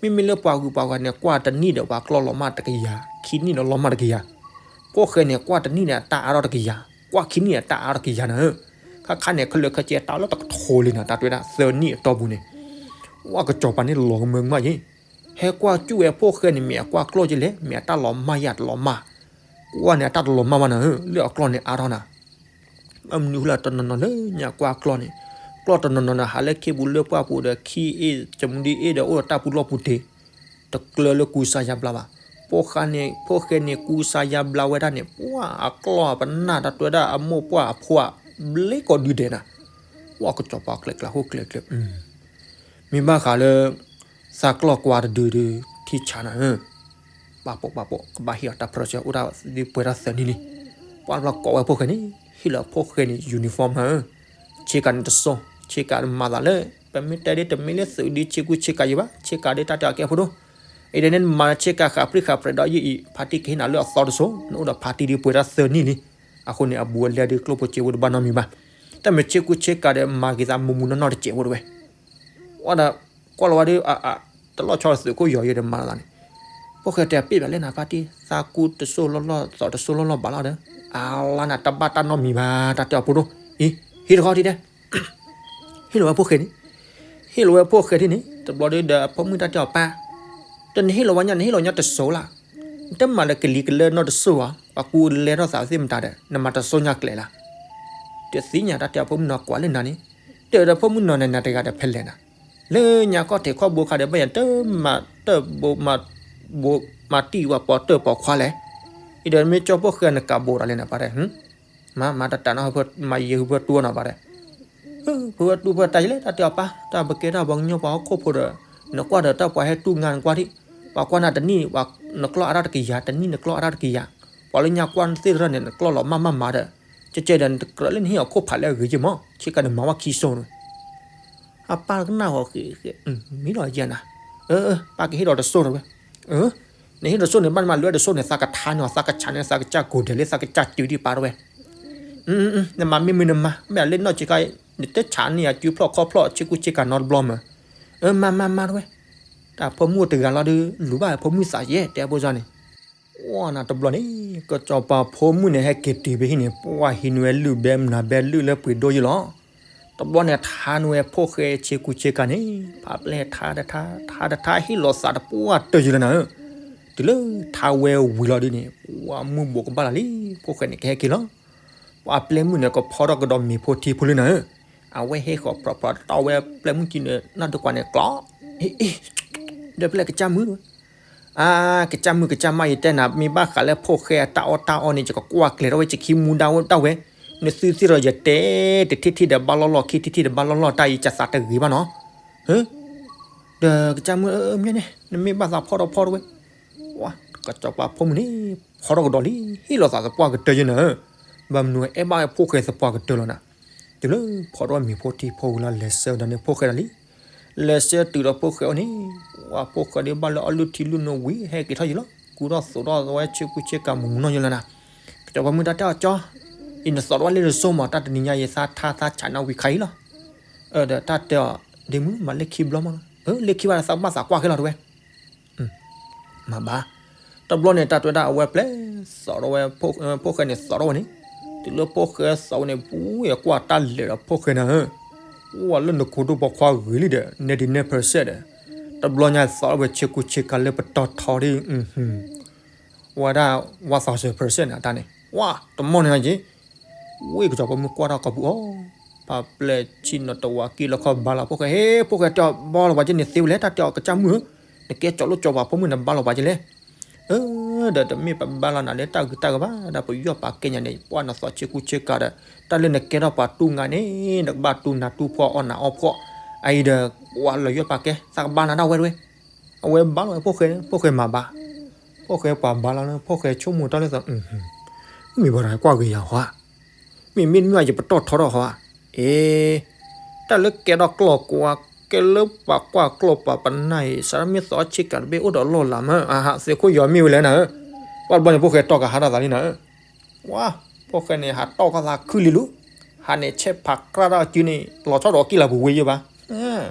မ့မ့ၢ်လၢပှၤဂုၤပှၤဂၤန့ၣ် ကွၢ်တနံၣ်ဒီး ပှၤကျီၢ်လီၤမၢ်တကယၤ, ခံနံၣ်ဒီးလီၤမၢ်တကယၤ, ဖိၣ်ဃဲန့ၣ် ကွၢ်တနံၣ်န့ၣ် အတၢ်အါထီၣ်တကယၤ, ကွၢ်ခံနံၣ်အတၢ်အါထီၣ်တကယၤနၤဧၢ, ခါခါန့ၣ် ခဲလၢာ်ခဲဆ့တၢ်လၢတကထိလံနၤ, တၢ်တဲဝဲဒၣ်သၢနံၣ်အတီၢ်ပူၤန့ၣ် ဝဲကစီၤပၤန့ၣ်လီၤကမၢကမၣ်ယ့ၣ်, ဟဲကွၢ်စူၣ်ဝဲဖိၣ်ဃဲန့ၣ် မ့ၢ်အကွၢ်ကျီၢ်ကလဲၣ်, မ့ၢ်အတၢ်လီၤမၢ်ယၤတလီၤမၢ်, ကွၢ်န့ၣ်အတၢ်တလီၤမၢ်ဘၣ်နၤဧၢ, လၢအကျီၢ်န့ၣ်အါထီၣ်နၤ ဘၣ်မနုၤဃိလၢတနီၤနီၤလၢညါကွၢ်ကျီၢ်န့ၣ်, ကျီၢ်တနီၤနီၤန့ၣ် ဟးလၢခ့ပူၤလၢပှၢ်ပူၤဒီး ခံအ့ၣ် ကမူဒံအ့ၣ်ဒီး အိၣ်ဒီးတၢ်ပူၤလီၢ်ပူၤတ့ၢ်, တကျၢၤလၢကူစါယါဘျါဘၣ်, ဖိၣ်ဃဲန့ၣ် ဖိၣ်ဃဲန့ၣ် ကူစါယါဘျါဝဲဒၣ်န့ၣ် ပှၢ်အကျီၢ်ပနၢ်တၢ်တဲဝဲဒၣ်အမိၢ်ပှၢ်အဖိအဘျ့ကီၤဒုဒဲးနၤ, ဝဲကစီၤပၤကျဲကျါဟိၣ်ကျဲကျဲ မ့ၢ်ဘၣ်ဃးလၢ သးကျီၢ်ကွၢ်တဒုဒု ထံဆးနၤဧၢ, ပာ်ပိာ်ပာ်ပိာ် ကဘၣ်ဟ့ၣ်အီၤတၢ် pressure အိၣ်ဒၣ်ဒ်ပှဲၤထီၣ်သၢနံၣ်လံ, ပှၢ်တဘျီကိးဝဲဖိၣ်ဃဲန့ၣ် ဟ့ၣ်လီၤဖိၣ်ဃဲန့ၣ် uniform နၤဧၢ, ဆ့ကၤန့ၣ်တစိၢ်, ဆ့ကၤမၤသးလၢ ပမ့ၢ်တဲဒ်တမ့ၢ်လၢသုးဒ်ဆ့ကူဆ့ကၤယံၤဘၣ်, ဆ့ကၤဒ်တၢ်တဲအီၤကဲဖိဒိၣ်, အံၤဒီးန့ၣ်မၤဆ့ကၤဃးပြံဃးပြဲးဒီးယံၤအံၤ party ကဟ့ၣ်နၤလၢအသီတစိၢ်, နအိၣ်ဒီး party ဒ်ပှဲၤထီၣ်သၢနံၣ်လံ, အဃိန့ၣ် အဘူးအလဲဒ်ကျိၣ်ဖိစ့ဖိတဘၣ်နီတမံၤဘၣ်, တၢ်မ့ၢ်ဆ့ကူဆ့ကၤဒီးမၤက့ၤသးမူးမူးနီၢ်နီၢ်တစဲးဖိတဝဲ ဝဲဒၣ် ကွၢ်လီၤဝဲဒီး အ အ တလီၢ်ဆီသုးခိၣ်ယီၤယဲဒီးမၤလီၤသးန့ၣ်, ဖိၣ်ဃဲတဲပ့ၢ်ဘၣ်လဲၣ်နၤ ဖါတံၢ် သးကူတစိၢ်လီၢ်လီၢ် သီတစိၢ်လီၢ်လီၢ်ဘၣ်လီၤဒီး, အလါနၤတဘၣ်တၢ်နီတမံၤဘၣ် တၢ်တဲအီၤဖိဒိၣ်, အံၤ ဟံးတခီထံတဲ ဟ့ၣ်လီၤဝဲဖိၣ်ဃဲန့ၣ်, ဟ့ၣ်လီၤဝဲဖိၣ်ဃဲထံန့ၣ် တဘျီဒီး ဒီးအဖိမုၣ်တၢ်တဲအီၤပၢ်, ဒီးနဟ့ၣ်လီၤဝဲညါ နဟ့ၣ်လီၤညါတစိၢ်လၢ်, နတမၤလၢကလံၤကလၢနီတစိၢ်ဘၣ်, ပှၤကူလဲထီၣ်သးသ့ၣ်မတၤဒီး နမၤတစိၢ်ညါကျဲလၢ်, တသ့ၣ်ညါတၢ်တဲအီၤဖိမုၣ်နီၤကွၢ်လၢနၤန့ၣ်, တဲဒီးဖိမုၣ်နီၤန့ၣ် နၤတဂၤဒီးဖဲလဲၣ်နၤ, လၢညါကီၢ်ထံးခီၣ်ဘိခါဒီး ဘၣ်ယၤတမၤတၢ်ဘိးမၤဘိးမၤတံၢ်ဝဲပိာ်တၢ်ပိာ်ခွါလဲၣ်, အံၤဒီးမ့ၢ်ကၠီဖိၣ်ဃဲနကးဘိးဒီးလဲၣ်နၤပၢ်တဲ မၤ မၤတၢ်တၢ်နီၢ် မၤယံာ်ဟူဖၢတူၢ်နီၤဘၣ်ဒီး, ဖၢဝဲတူၢ်ဖၢတၢ်ယံာ်လဲၣ် တၢ်တဲအီၤပၢ် တၢ်ပကဲတၢ်ပှၤကညီပှၤဟီၣ်ခိၣ်ဖိဒီး, နကွၢ်ဒီးတၢ်ပှၤဟဲတူၢ်ငါနကွၢ်ဒံး, ပှၤကွၢ်နၤတနံၣ် နကျီၢ်အါတၢ်တကယၤ, တနံၣ်နကျီၢ်အါတၢ်တကယၤ, ပှၤလၢညါကွၢ်နသ့ၣ်တဖၣ်န့ၣ် နကျီၢ်လီၤမၢ်မၢ်မၤဒီး, ကဲကဲဒီးနတကြၢးလၢနဟ့ၣ်အီၤခိၣ်ဖးလၢအဂ့ၤက့မး ဆ့ကၤနမၤဝဲခံစိၢ်န့ၣ် အပၢ်ကနၣ်ဃီဃ့ဃ့, မ့ၢ်လီၤယဲနၤ, အၢ ပၢ်ကဟ့ၣ်ဒီးတစိၢ်တဝဲ, နဟ့ၣ်တစိၢ်န့ၣ် ဘၣ်နမၤလၢတစိၢ်န့ၣ် သးကထါန့ၢ်အီၤ သးကဆးန့ၢ် သးကစၢ်ကိၢ်ဒဲးလၢသးကစၢ်စုဒံးပာ်တဝဲ, နမၤမ့ၢ်မုာ်နမၤ မ့ၢ်အလၢနီၢ်ဆံးခါ နတဆးန့ၢ်ယၤစုဖျီၣ်ခီၣ်ဖျီၣ် ဆ့ကူဆ့ကၤနီတဘျီမး, မၤမၤမၤတဝဲ, တၢ်ဖိမုၣ်တဂၤလီၤဒီး လူၤဘၣ်ဖိမုၣ်သးယဲၢ် တဲဖိစီန့ၣ် ကွၢ်နၤတဘျီန့ၣ် ကစီၤပၤဖိမုၣ်န့ၣ် ဟဲက့ၤတုၤဖဲဟံၣ်န့ၣ် ပှၢ်ဟံးန့ၢ်ဝဲလုၢ်ဘဲမနၤဘဲလုၢ်လၢပှ့ၤဒိၣ်ယံလီၤ. တဘျီန့ၣ် ထါန့ၢ်ဝဲဖိၣ်ဃဲဆ့ကူဆ့ကၤန့ၣ် ဖးပျဲၢ်ထါတထါ ထါတထါ ဟ့ၣ်လီၤသးတပှၢ်တၢၢ်ယံလီၤနၤဧၢ, တုၤလၢထါဝဲဝံၤလီၤဒ်န့ၣ် ပှၢ်မုၢ်ဘိးကဘၣ်လီၤလံ ဖိၣ်ဃဲန့ၣ် ကဟဲက့ၤလီၤ. ပှၢ်ပျဲၢ်မုၣ်န့ၣ် ကဖီထီၣ်ကဒီးမ့ၤဖိထံဖိလၢနၤဧၢ, အဝဲဟ့ၣ်ဃီၤဖြီဖြီတီဝဲပျဲၢ်မုၣ်ကံန့ၣ် နီၢ်ဒုးကွၢ်န့ၣ်ကျီ, ဒီးပျဲၢ်ကစၢ်မုၣ် အါ ကစၢ်မုၣ်ကစၢ်မါ ယတဲနၤ မ့ၢ်ဘၣ်ဃးလၢဖိၣ်ဃဲအတၢ်အီၣ်တၢ်အီန့ၣ် ယကကွၢ်ကျဲၤထီၣ်ဝဲ ယခံမူဒါဝဲဒၣ်ဝဲ, နသုသ့ၣ်ဒီးယတဲ တထံၣ်ထံၣ်ဒီးဘၣ်လီၢ်လီၢ် ခံထံၣ်ထံၣ်ဒီးဘၣ်လီၢ်လီၢ် တၢ်အံၤယသးတဂ့ၤဘၣ်နီၤ, ဒီးကစၢ်မုၣ် မ့ၢ်န့ၣ် နမ့ၢ်ဘၣ်သးဖီထီၣ်ဖီထီၣ်ဝဲ, ဝါ ကစီၤပၤဖိမုၣ်န့ၣ် ဖီထီၣ်ကဒီးလံ ဟ့ၣ်လီၤသးသပှၢ်ကတၢၢ်ယဲနၤဧၢ, ဘၣ်မနုၤအဲၣ်ဘၣ်ဝဲဖိၣ်ဃဲသပှၢ်ကတၢၢ်လီၤနၤ, တုၤလၢဖီထီၣ်ဝဲမ့ၤဖိထံဖိဝံၤလီၤ လဲၤဆှၢဒီးန့ၣ်ဖိၣ်ဃဲဒီးလံ လဲၤဆှၢတုၤဒီးဖိၣ်ဃဲအအိၣ်န့ၣ်, ဝါ ဖိၣ်ဃဲဒ်ဘၣ်လၢအီၣ်လုၢ်ထံလုၢ်နိဝံၤ ဟဲက့ၤထီၣ်ယံၤလီၤ ကူထီၣ်သိးထီၣ်ဝဲဆ့ကူဆ့ကၤမူးမူးနီၢ်ယံၤလီၤနၤ, ကစီၤပၤမုၣ်တၢ်တဲအီၤကၠီ, အံၤနသိးထီၣ်ဝဲလၢတစိၢ်မး တၢ်တနံၤညါယသးထါသးဆးနီၣ်ဝံၤခါအံၤလီၤ, ဒီးတၢ်တဲအီၤ ဒ့မုၣ်မၤလၢခံဘျီမးနီၤ, လၢခံဘၣ်သးကဘၣ်သးကွၢ်ခဲလီၤတဝဲ မၤဘၣ်, တဘျီန့ၣ် တၢ်တဲဝဲဒၣ်အဝဲပျဲၢ်သိးထီၣ်ဝဲ, ဖိၣ်ဃဲန့ၣ်သိးထီၣ်ဝဲန့ၣ်, တုၤလၢဖိၣ်ဃဲသိးဝဲန့ၣ် ပူၤယကွၢ်တၢ်လဲၤဒီးဖိၣ်ဃဲနၤဧၢ, အိၣ်ဝဲလၢနကိဒိၣ်ပိာ်ခွါဂ့ၤလံဒီး နဲဒံးနဲဖၢစဲဒီး, တဘျီညါသိးထီၣ်ဝဲဆ့ကူဆ့ကၤလၢပတီၢ်ထီဒ် ဝဲဒၣ် ဝါသီစၢၤဖၢစဲန့ၣ် အတၢ်န့ၣ် ဝါ တမီၢ်န့ၣ်က့ ဝ့ၢ်ကစီၤပၤမုၣ်ကွၢ်တၢ်ကိာ်ပူၤအီၤ, ဖးပျဲၢ်ဆ့ၣ်နီၤတဝးက့လီခီဘါလီၤဖိၣ်ဃဲ, ဟ့ ဖိၣ်ဃဲတဲအီၤ ဘါလီၤပှၤက့န့ၣ်သ့ဝဲလဲၣ်, တၢ်တဲအီၤကစၢ်မုၣ်ဧၢ, နကဲကၠီၤလိၣ်ကၠီၤပၤဖိမုၣ်န့ၣ် ဘါလီၤပှၤက့လဲၣ်, အၢ ဒီးတမ့ၢ်ပဘါလီၤနၤလၢတၢ်ဂုၤတၢ်ဂၤဘၣ်, ဒီးပယီၢ်ပာ်ကဲညါန့ၣ် ပှၢ်နသိးဆ့ကူဆ့ကၤဒီး တၢ်လၢနကဲထီၣ်ပှၤတူၢ်ငါန့ၣ် နကဘၣ်တူၢ်နၤတူၢ်ဖှီၣ်အီၣ်နၤအီၣ်ဖှီၣ်, အအံၤဒီး ပှၢ်လီၤယီၢ်ပာ်ကဲ သးကဘါနၤဒၣ်ဝဲတဝဲ အဝဲဘါလီၤဝဲဖိၣ်ဃဲ, ဖိၣ်ဃဲမၤဘၣ်, ဖိၣ်ဃဲပှၤဘါလီၤလၢ ဖိၣ်ဃဲဆိကမိၣ်တၢ်လၢသး, မ့ၢ်ပှၤတဂၤကွၢ်ဂ့ၤယၤဟီဧါ, မ့မ့ၢ်မ့ၢ်ယပတီၢ်ထီထီၣ်ဟီဧါ, အ့ တၢ်လၢကဲထီၣ်ကျီၢ်ကွၢ် ကဲလၢပှၤကွၢ်ကျီၢ်ပှၤပနၢ်အံၤ စးထီၣ်မ့ၢ်သီဆ့ကၤတဘ့ၣ်အိၣ်ဒီးလီၢ်လၤမး အဟးသ့ၣ်ခိၣ်ယီၤမ့ၢ်ဝဲလဲၣ်နၤဧၢ, ပှၤတဘျီန့ၣ် ဖိၣ်ဃဲတီၢ်ကဟးထီၣ်သးလံနၤဧၢ, ဝါ, ဖိၣ်ဃဲန့ၣ် ဟးတီၢ်ကီၢ်သးခုလံလူး, ဟးန့ၣ်ဆဲးဖးကြၢ်ထီၣ်အစုန့ၣ် လီၤဆီဒိးကံၢ်လၢပူၤဝဲယဲၢ်ဘၣ်,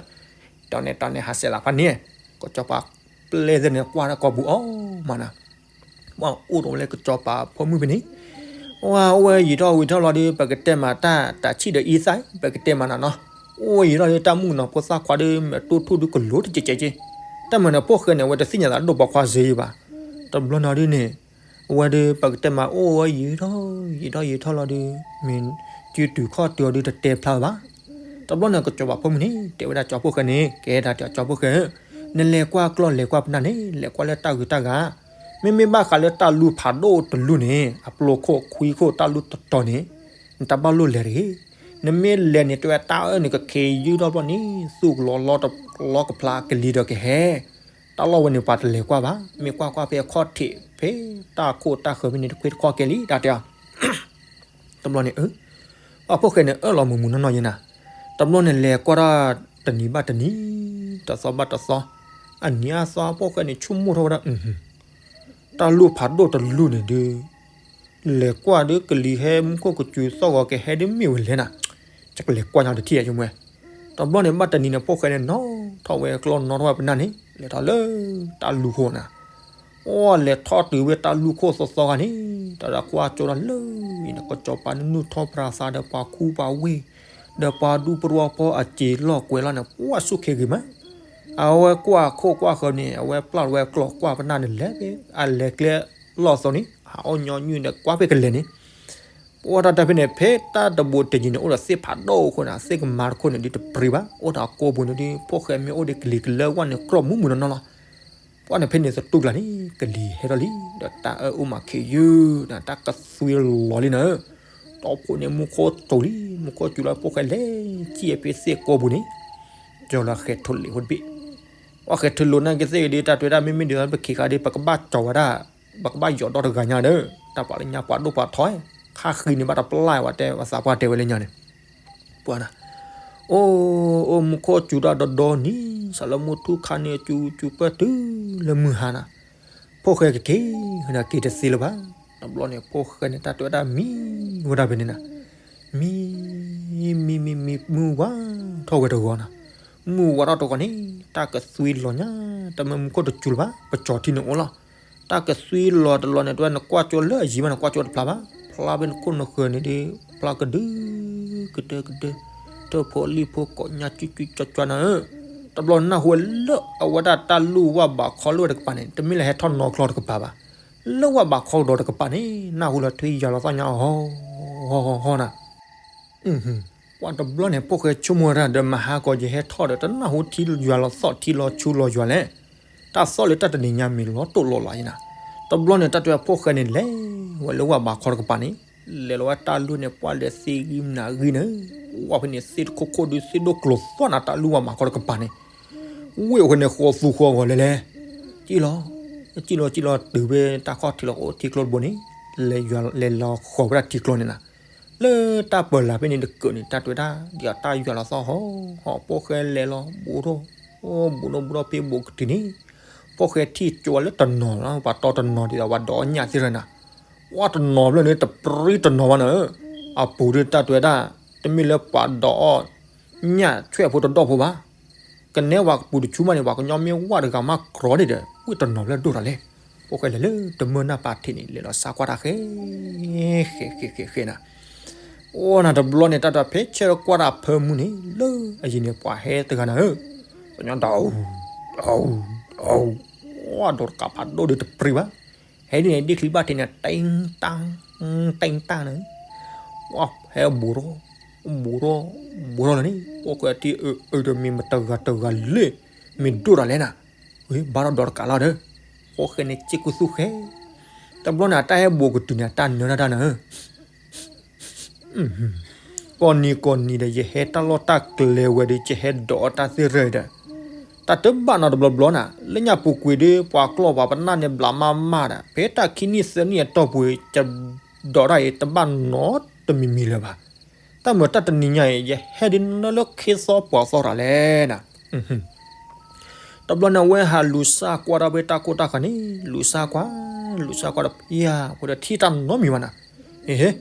တီၢ်န့ၣ်တီၢ်န့ၣ် ဟးစဲးလးဖးန့ၣ်, ကစီၤပၤပျဲၢ်သ့ၣ်န့ၣ်ကွၢ်တၢ်ကီၢ်ပူၤအီၤမးနၤ ပှၤအိၣ်ဒီးလၢကစီၤပၤဖိမုၣ်ဖဲန့ၣ်, အိၣ်ဝဲယံာ်ထီၣ်ဝံၤထီၣ်လီၤဒီး ပကတဲမးတၢ်တၢ်ဆံၣ်ဒီးအံသၣ် ပကတဲမးနၤနီၤ, အိၣ်ဝဲယံာ်ထီၣ်ဒီးတၢ်မုၣ်ကနီၤဖိသၣ်ခွါဒီး မဲာ်တိၢ်ထူၣ်ဒီးကလိၤတကဲးကဲးက့, တၢ်မၤန့ၣ်ဖိၣ်ဃဲန့ၣ် အဝဲတသ့ၣ်ညါသးဒိၣ်ပိာ်ခွါစ့ယဲၢ်ဘၣ်, တဘျီန့ၣ်ဒ်န့ၣ်, အဝဲဒီးပကတဲမးအိၣ်ဝဲယံာ်ထီၣ် ယံာ်ထီၣ်ယံာ်ထီၣ်လီၤဒီး, မ့ၢ်စုတုၤခီၣ်တုၤအီၤဒီးတတဲဖျါဘၣ် တဘျီန့ၣ် ကစီၤပၤဖိမုၣ်န့ၣ် တဲဝဲဒၣ်ကၠီဖိၣ်ဃဲန့ၣ် ကဲဒၣ်ကၠီဖိၣ်ဃဲဧၢ, နလဲၤကွၢ်ကျီၢ်လဲၤကွၢ်ပနၢ်န့ၣ် လဲၤကွၢ်လၢတၢ်ဂုၤတၢ်ဂၤ, မ့မ့ၢ်ဘၣ်ဃးလၢတၢ်လူၢ်ဖးဒိၣ်တလူၢ်န့ၣ် အပျိခိၣ်ခွံခိၣ်တၢ်လူၢ်တတီၤန့ၣ်, နတၢ်ဘၣ်လိၣ်လဲၤတဂ့ၤ, နမ့ၢ်လဲၤန့ၣ် တဲဝဲတၢ်အၢန့ၣ်ကခ့ယုၢ်ထီၣ်ဘျီန့ၣ် သူၣ်ကလီၤလီကဖျါကလံၤဒီးကဟဲ, တၢ်လီၢ်ဝဲန့ၣ်ပှၤတလဲၤကွၢ်ဘၣ်, မ့ၢ်ကွၢ်ကွၢ်ဖဲအခီၣ်ထံး ဖဲတၢ်ခိၣ်တၢ်ဃၢၤဖဲန့ၣ်တခွ့တခီၣ်ကဲလံ တၢ်တဲအီၤ တဘျီန့ၣ် အဖိၣ်ဃဲန့ၣ် အၢၣ်လီၤမုာ်မုာ်နီၢ်နီၢ်ယဲနၤ, တဘျီန့ၣ်လဲၤကွၢ်ဒၣ်တနံၤဘၣ်တနံၤ, တသီဘၣ်တသီ, အနံၤအသီဖိၣ်ဃဲန့ၣ် ဆိကမိၣ်ထီၣ်ဝဲဒၣ်, တၢ်လူၢ်ဖးဒိၣ်တလူၢ်န့ၣ်ဒုး လဲၤကွၢ်ဒီးကလံၤဟဲမူခိၣ်ကစူၤသီၣ်ဂီၤကဟဲဒ်မ့ၢ်ဝဲလဲၣ်နၤ, ယကလဲၤကွၢ်ညါတထံၣ်ယမွဲ, တဘျီန့ၣ်ဘၣ်တနံၤန့ၣ် ဖိၣ်ဃဲန့ၣ် နီၣ်ထီၣ်ဝဲကျီၢ်နီၣ်ထီၣ်ဝဲပနၢ်န့ၣ် လဲၤထီၣ်လၢတၢ်လူၢ်ခိၣ်နၤ အိၣ်လဲၤထီၣ်တုၤဝဲတၢ်လူၢ်ခိၣ်သီသီဂၤန့ၣ် တၢ်ဒၣ်ကွၢ်ကၠိဒၣ်လၢအံၤန့ၣ် ကစီၤပၤနုၢ်ထီၣ်ပြၤသးဒီးပှၤခူပှၤဝ့ၢ် ဒီးပှၤဒူပရိပီအစ့ၤလီၢ်ကွဲးလီၤန့ၣ် ပှၤဆူၣ်ခ့ဂ့ၤမး, အဝဲကွၢ်ခိၣ်ကွၢ်ဃၢၤန့ၣ် အဝဲပျၢ်လီၤဝဲကျီၢ်ကွၢ်ပနၢ်န့ၣ်လဲၤဖဲအလဲၤကျဲလီၢ်သီန့ၣ် ဟးအီၣ်ညီနုၢ်ဒီးကွၢ်ဖဲကလဲၤန့ၣ် ပှၤတၢ်တၢ်ဖဲန့ၣ် ဖဲတၢ်တဘိးတယံၤန့ၣ် အိၣ်ဒီးသ့ၣ်ဖးဒိၣ်အဃိန့ၣ် သ့ၣ်ကမၤတခိၣ်န့ၣ်ဒုးတပြံဘၣ် အိၣ်ဒီးအကိာ်ပူၤန့ၣ်ဒုး ဖိၣ်ဃဲမ့ၢ်အိၣ်ဒီးကလံၤကလၢကွၢ်န့ၣ် ကြီၢ်မုၢ်မုၢ်နီၢ်နီၢ်လီၤ. ပှၤန့ၣ်ဖဲန့ၣ်သတူၢ်ကျါန့ၣ် ကလံၤဟဲထီၣ်လံ ဒီးတၢ်အၢၣ်အိၣ်မးခ့ယုၢ် တၢ်ကသွံလီၤလံနၤဧၢ, တီၢ်ဖိန့ၣ်မူခိၣ်စူၤလံ မူခိၣ်စူၤလီၤ ဖိၣ်ဃဲလဲၤစံၣ်ဖဲသ့ၣ်ကိာ်ပူၤန့ၣ် ကၠီလၢဃဲၤထၢၣ်လိာ်ဖိတဘ့ၣ် ပှၤဃဲၤထၢၣ်လိာ်နာ်က့သ့ၣ်ဂ့ၤဒုး တၢ်တွဲတၢ်မ့မ့ၢ်ဒုး ပခံခါဒုး ပကဘၣ်ကၠီဝဲဒၣ် ပကဘၣ်ယီၤဒီတဂၤညါဒီး တၢ်ပှၤလၢညါပှၤဒိၣ်ပှၤထီ ခါဃံန့ၣ်ဘၣ်တပျၢ်ဝဲတဲ ပှၤသးပှၢ်တဲဝဲလၢညါန့ၣ် ပှၤနၤ အိၣ် အိၣ်မူခိၣ်စူၤတၢ်ဒီဒီနံၤ စးလၢမုၢ်ထူၣ်ခါန့ၣ် စူၤစူၤပၢၢ်တုၤလၢမုၢ်ဟါနၤ ဖိၣ်ဃဲကက့ၤ ဟဲနၤက့ၤတသ့လၢၤဘၣ် တဘျီန့ၣ် ဖိၣ်ဃဲန့ၣ် တၢ်တွဲဒၣ်မံဝဲဒၣ်ဖဲန့ၣ်နၤ မံ မံ မံ မံ မုၢ်ဝါထီၣ်ဝဲတဂီၤနၤ မုၢ်ဝါထီၣ်တဂီၤန့ၣ် တၢ်ကသွံလီၤညါ တမ့ၢ်မူခိၣ်တစူၤလၢၤဘၣ် ပကၠီထံန့ၣ်အိၣ်လီၤ တၢ်ကသွံလီၤတလီၤန့ၣ် တဝဲနကွၢ်ကၠိလၢအယံၤမး နကွၢ်ကၠိတဖျါဘၣ် ဖျါဖဲနခိၣ်နဃၢၤန့ၣ်ဒီး ဖျါကဒု ကဒၢကဒၢ ထၢၣ်ဖိလံၣ်ဖိကိးညါကၠူကၠူကၠွကၠွနၤဧၢ တဘျီနၢ်ဟူဝဲလၢအဝဲဒၣ်တၢ်လူၢ်ဝၣ်ဘးခီလၢဝဲတကပၤန့ၣ် တမ့ၢ်လၢဟဲထီၣ်နီၤချီတကပၤဘၣ် လၢဝၣ်ဘးခီကဒီးတကပၤန့ၣ် နၢ်ဟူလီၤထွံယွၤလီၤသီၣ်ညါအီၤ ဟီၣ်ဟီၣ်ဟီၣ်နၤ ပှၤတဘျီန့ၣ် ဖိၣ်ဃဲဆိကမိၣ်ဝဲဒၣ်ဒီး မဟါကီးယဟဲထီၣ်ဒီး တနၢ်ဟူထံယွၤလီၤသီၣ်ထံလီၤဆူလီၤယွၤလဲၣ်. တၢ်သီၣ်လၢတၢ်တနံၤညါမ့ၢ်လီၤတိၢ်လီၤလးယနၤ. တဘျီန့ၣ် တၢ်တဲဖိၣ်ဃဲန့ၣ် လဲၤဝဲလၢဝၣ်ဘးခီတကပၤန့ၣ်, လဲၤလီၤဝဲတၢ်လူၢ်န့ၣ် ပှၢ်လဲၤသ့ဂံၢ်မနၤဂံၢ်န့ၣ်, ဝၣ်ဖဲန့ၣ် သ့ၣ်တခိၣ်ခိၣ်ဒုး သ့ၣ်ဒိၣ်ကျိၤသွၣ်နၤ တၢ်လူၢ်ဝၣ်ဘးခီတကပၤန့ၣ် ဝ့ၢ်အဃိန့ၣ် ဃီသူဃီဂီၤလဲၤလဲၤ, စံၣ်လီၤ, စံၣ်လီၤ စံၣ်လီၤတုၤဖဲတၢ်ခီၣ်ထံးလီၤ အိၣ်ထံကျိတဘိန့ၣ်, လဲၤလီၤဃီၤဝဲဒၣ်ထံကျိန့ၣ်နၤ. လၢတၢ်ပၢၢ်လၢ်ဖဲန့ၣ်တကၢၢ်န့ၣ် တၢ်တဲဝဲဒၣ် ဒ်အတၢ်ယွၤလီၤသီၣ်ဟီၣ်ဟီၣ် ဖိၣ်ဃဲလဲၤလီၤ ဘူးထီၣ်, အိၣ်ဘူးထီၣ်ဘူးထီၣ်ဖဲဘူးကတုၤန့ၣ်, ဖိၣ်ဃဲထံၣ်ကၠိလၢတနီၤလီၤ ပှၤတီတနီၤဒ်သိးပှၤဒိးအီၣ်ညၣ်သ့ၣ်တဖၣ်နၤ, ဝၣ်တနီၤဖျၢၣ်န့ၣ် တပြံတနီၤဘၣ်နၤဧၢ, အပူၤဒုးတၢ်တဲဝဲဒၣ် တမ့ၢ်လၢပှၤဒိးအီၣ် ညၣ်ဆွဲၣ်ဖိတဒီၣ်ဖိဘၣ်. ကနဲဝဲကပူၤတဆူမးန့ၣ် ပှၤကညီမ့ၢ်ဝၣ်တဂၤမးကြီဒံးဒီး ဝ့ၢ်တနီၤဖျၢၣ်ဒိၣ်တၢ်လဲၣ်. ဖိၣ်ဃဲလဲၤလၢတမၢၢ်နၢ်ပာ်ထံးန့ၣ် လဲၤလီၤစါကွၢ်တၢ်ဃဲ, ဃဲ ဃဲ ဃဲ ဃဲနၤ. အိၣ်နၤတဘျီန့ၣ် တၢ်တဖဲဆဲးကွၢ်တၢ်ဖၢမုၢ်န့ၣ် လၢအယံၤန့ၣ် ပှၤဟဲတဂၤနၤဧၢ, ကညီဒိး, ဒိး, ဒိး, ဝၣ်ဒိးတကးဖးဒိၣ်ဒုးတပြံဘၣ်. ဟဲဒ်န့ၣ် ဒ့ၣ်ချံဘၣ်ထံးန့ၣ် တ့ၢ်တၢ်, တ့ၢ်တၢ်န့ၣ်, ဝၣ်ဟဲဘူးထီၣ်, ဘူးထီၣ်, ဘူးထီၣ်လၢန့ၣ် ဖိၣ်ဃဲထံၣ်အၢတမံၤမတဂၤတဂၤလၢ မ့ၢ်ဒိၣ်တၢ်လဲၣ်နၤ. ဝဲဘၣ်ထီၣ်ဒိးတကးလီၤဒီး ဖိၣ်ဃဲန့ၣ်စ့ၢ်ကီးသူၣ်ဃဲ, တဘျီန့ၣ် အတၢ်ဟဲဘူးကတုၤန့ၣ် အတၢ်နၢတၢ်တၢ်နၤဧၢ ကိးနံၤကိးနံၤဒီး ယဟဲတၢ်လီၢ်တၢ်ကျဲဝဲဒီး ယဟဲဒိးအီၣ်တၢ်သ့ၣ်ရၢဒီး, တၢ်တဘၣ်နီတဘျီဘျီနၤ, လၢညါပူၤကွံာ်ဒီး ပှၤကျီၢ်ပှၤပနၢ်န့ၣ် ဘျးမးမးဒီး ဖဲတၢ်ခံနံၣ်သၢနံၣ်အတီၢ်ပူၤ ယဒိးတၢ်အံၤ တဘၣ်နီတမံၤမံၤလၢၤဘၣ်. တၢ်မုာ်တၢ်တနံၤညါအံၤ ယဟဲဒုးနၢလၢခ့သီပှၤသီတၢ်လဲၣ်နၤ တဘျီန့ၣ်အဝဲဟးလူၤစၢ်ကွၢ်ဒီးဖဲတၢ်ကိၢ်တၢ်ဂီၤန့ၣ် လူၤစၢ်ကွၢ်, လူၤစၢ်ကွၢ်ဒီးဖဲယၤ ဖိဒီးထံၣ်တၢ်နီတမံၤဘၣ်နၤ, အ့ဟ့,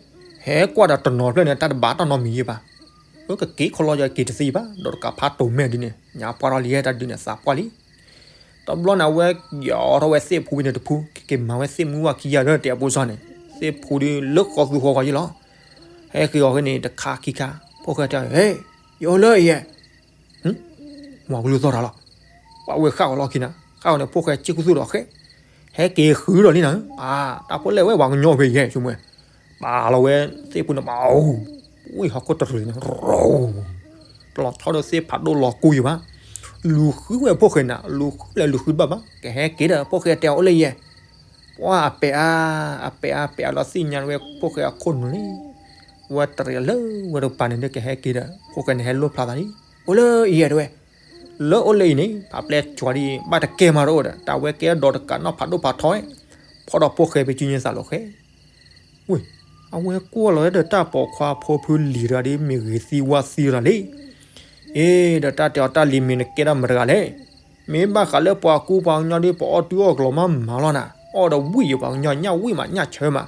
ဟဲကွၢ်ဒီးတနီၤဖျၢၣ်န့ၣ် တၢ်တဘၣ်တၢ်နီတမံၤယဲဘၣ်, အကက့ၤခီလီၤယက့ၤတသ့ဘၣ်, ဒီးတကးဖးတိၤမဲာ်ဒ်န့ၣ် ညါပှၢ်ထီၣ်လံယဲတၢ်ဒ်န့ၣ် သးပှၢ်လံ. တဘျီန့ၣ်အဝဲယီၤထီၣ်ဝဲသ့ၣ်ဖိဖဲန့ၣ်တဖု ကက့ၤမၤဝဲသ့ၣ်မုၢ်ဝၢ်ခံယၤဒီးတဲအဖိစီန့ၣ် သ့ၣ်ဖိဒီးလၢဃီသူဃီဂီၤယဲလီၤ. ဟဲက့ၤအီၤဖဲန့ၣ် တခါခံခါ ဖိၣ်ဃဲတဲအီၤ ဟ့, ယအိၣ်လၢအံၤယဲ, မၤကလူၢ်သီၣ်တၢ်လီၤ. ပှၤဝဲဃၣ်ဂီၤလီၢ်ခံနၤ, ဃၣ်ဂီၤန့ၣ် ဖိၣ်ဃဲစ့ၢ်ကီးသူၣ်ဒီးဃဲ, ဟဲက့ၤဃုဒီးလံနၤ, အါ, တၢ်ဖိလဲၣ်ဝဲပှၤကညီဖဲယဲ ဆိမိၣ်, ပာ်လီၤဝဲသ့ၣ်ဖိန့ၣ် ပဝံၣ်ဟီၣ်ခိၣ်တရံးန့ၣ် ရီ, ပလီၤဆီဒီးသ့ၣ်ဖးဒိၣ်လီၤကူယံၤဘၣ်, လူၤဃုဝဲဖိၣ်ဃဲနၤ, လူၤဃုလဲၤလူၤဃုတဘၣ်ဘၣ်, ကဟဲက့ၤဒီးဖိၣ်ဃဲတဲအီၤအိၣ်လၢယဲ ပှၤအပဲာ်အါ, အပဲာ်အါ ပဲာ်အါလီၤသ့ၣ်ညါဝဲဖိၣ်ဃဲအခိၣ်နူာ်လံ. ဝဲတရံးလၢဝဲတကပၤန့ၣ်ဒ်ကဟဲက့ၤဒီး ဖိၣ်ဃဲန့ၣ်ဟဲလိၣ်ဖျါသးလံ, အိၣ်လၢအံၤယဲတဲဝဲ, လၢအိၣ်လၢအံၤန့ၣ် ဖးပျဲၢ်ကွၢ်ဒံး ဘၣ်တကဲမးတအိၣ်ဒီး တၢ်ဝဲကဲဒီးတကးနီၣ်ဖးဒိၣ်ဖးထီ, ဖီၣ်ဒီးဖိၣ်ဃဲပစုညါသးလီၤဃဲ ဝ့ၢ်, အဝဲကွၢ်လီၤဝဲဒီးတၢ်ပိာ်ခွါဖိဖုလံၤတဂၤဒီး မ့ၢ်ဂ့ၤသံဝါသံတဂၤလံ. အ့, ဒီးတၢ်တဲအီၤတၢ်လံၤမ့ၢ်နကဲထီၣ်မတၤတဂၤလဲၣ်. မ့ၢ်ဘၣ်ဃးလၢပှၤကူပှၤကညီဒီး ပအီၣ်တုၤအီၣ်ကလီၤမးမးလီၤနၤ, အီၣ်ဒီးဝံၣ်ယပှၤကညီ ညၣ်ဝံၣ်မးညၣ်ဆၢမး,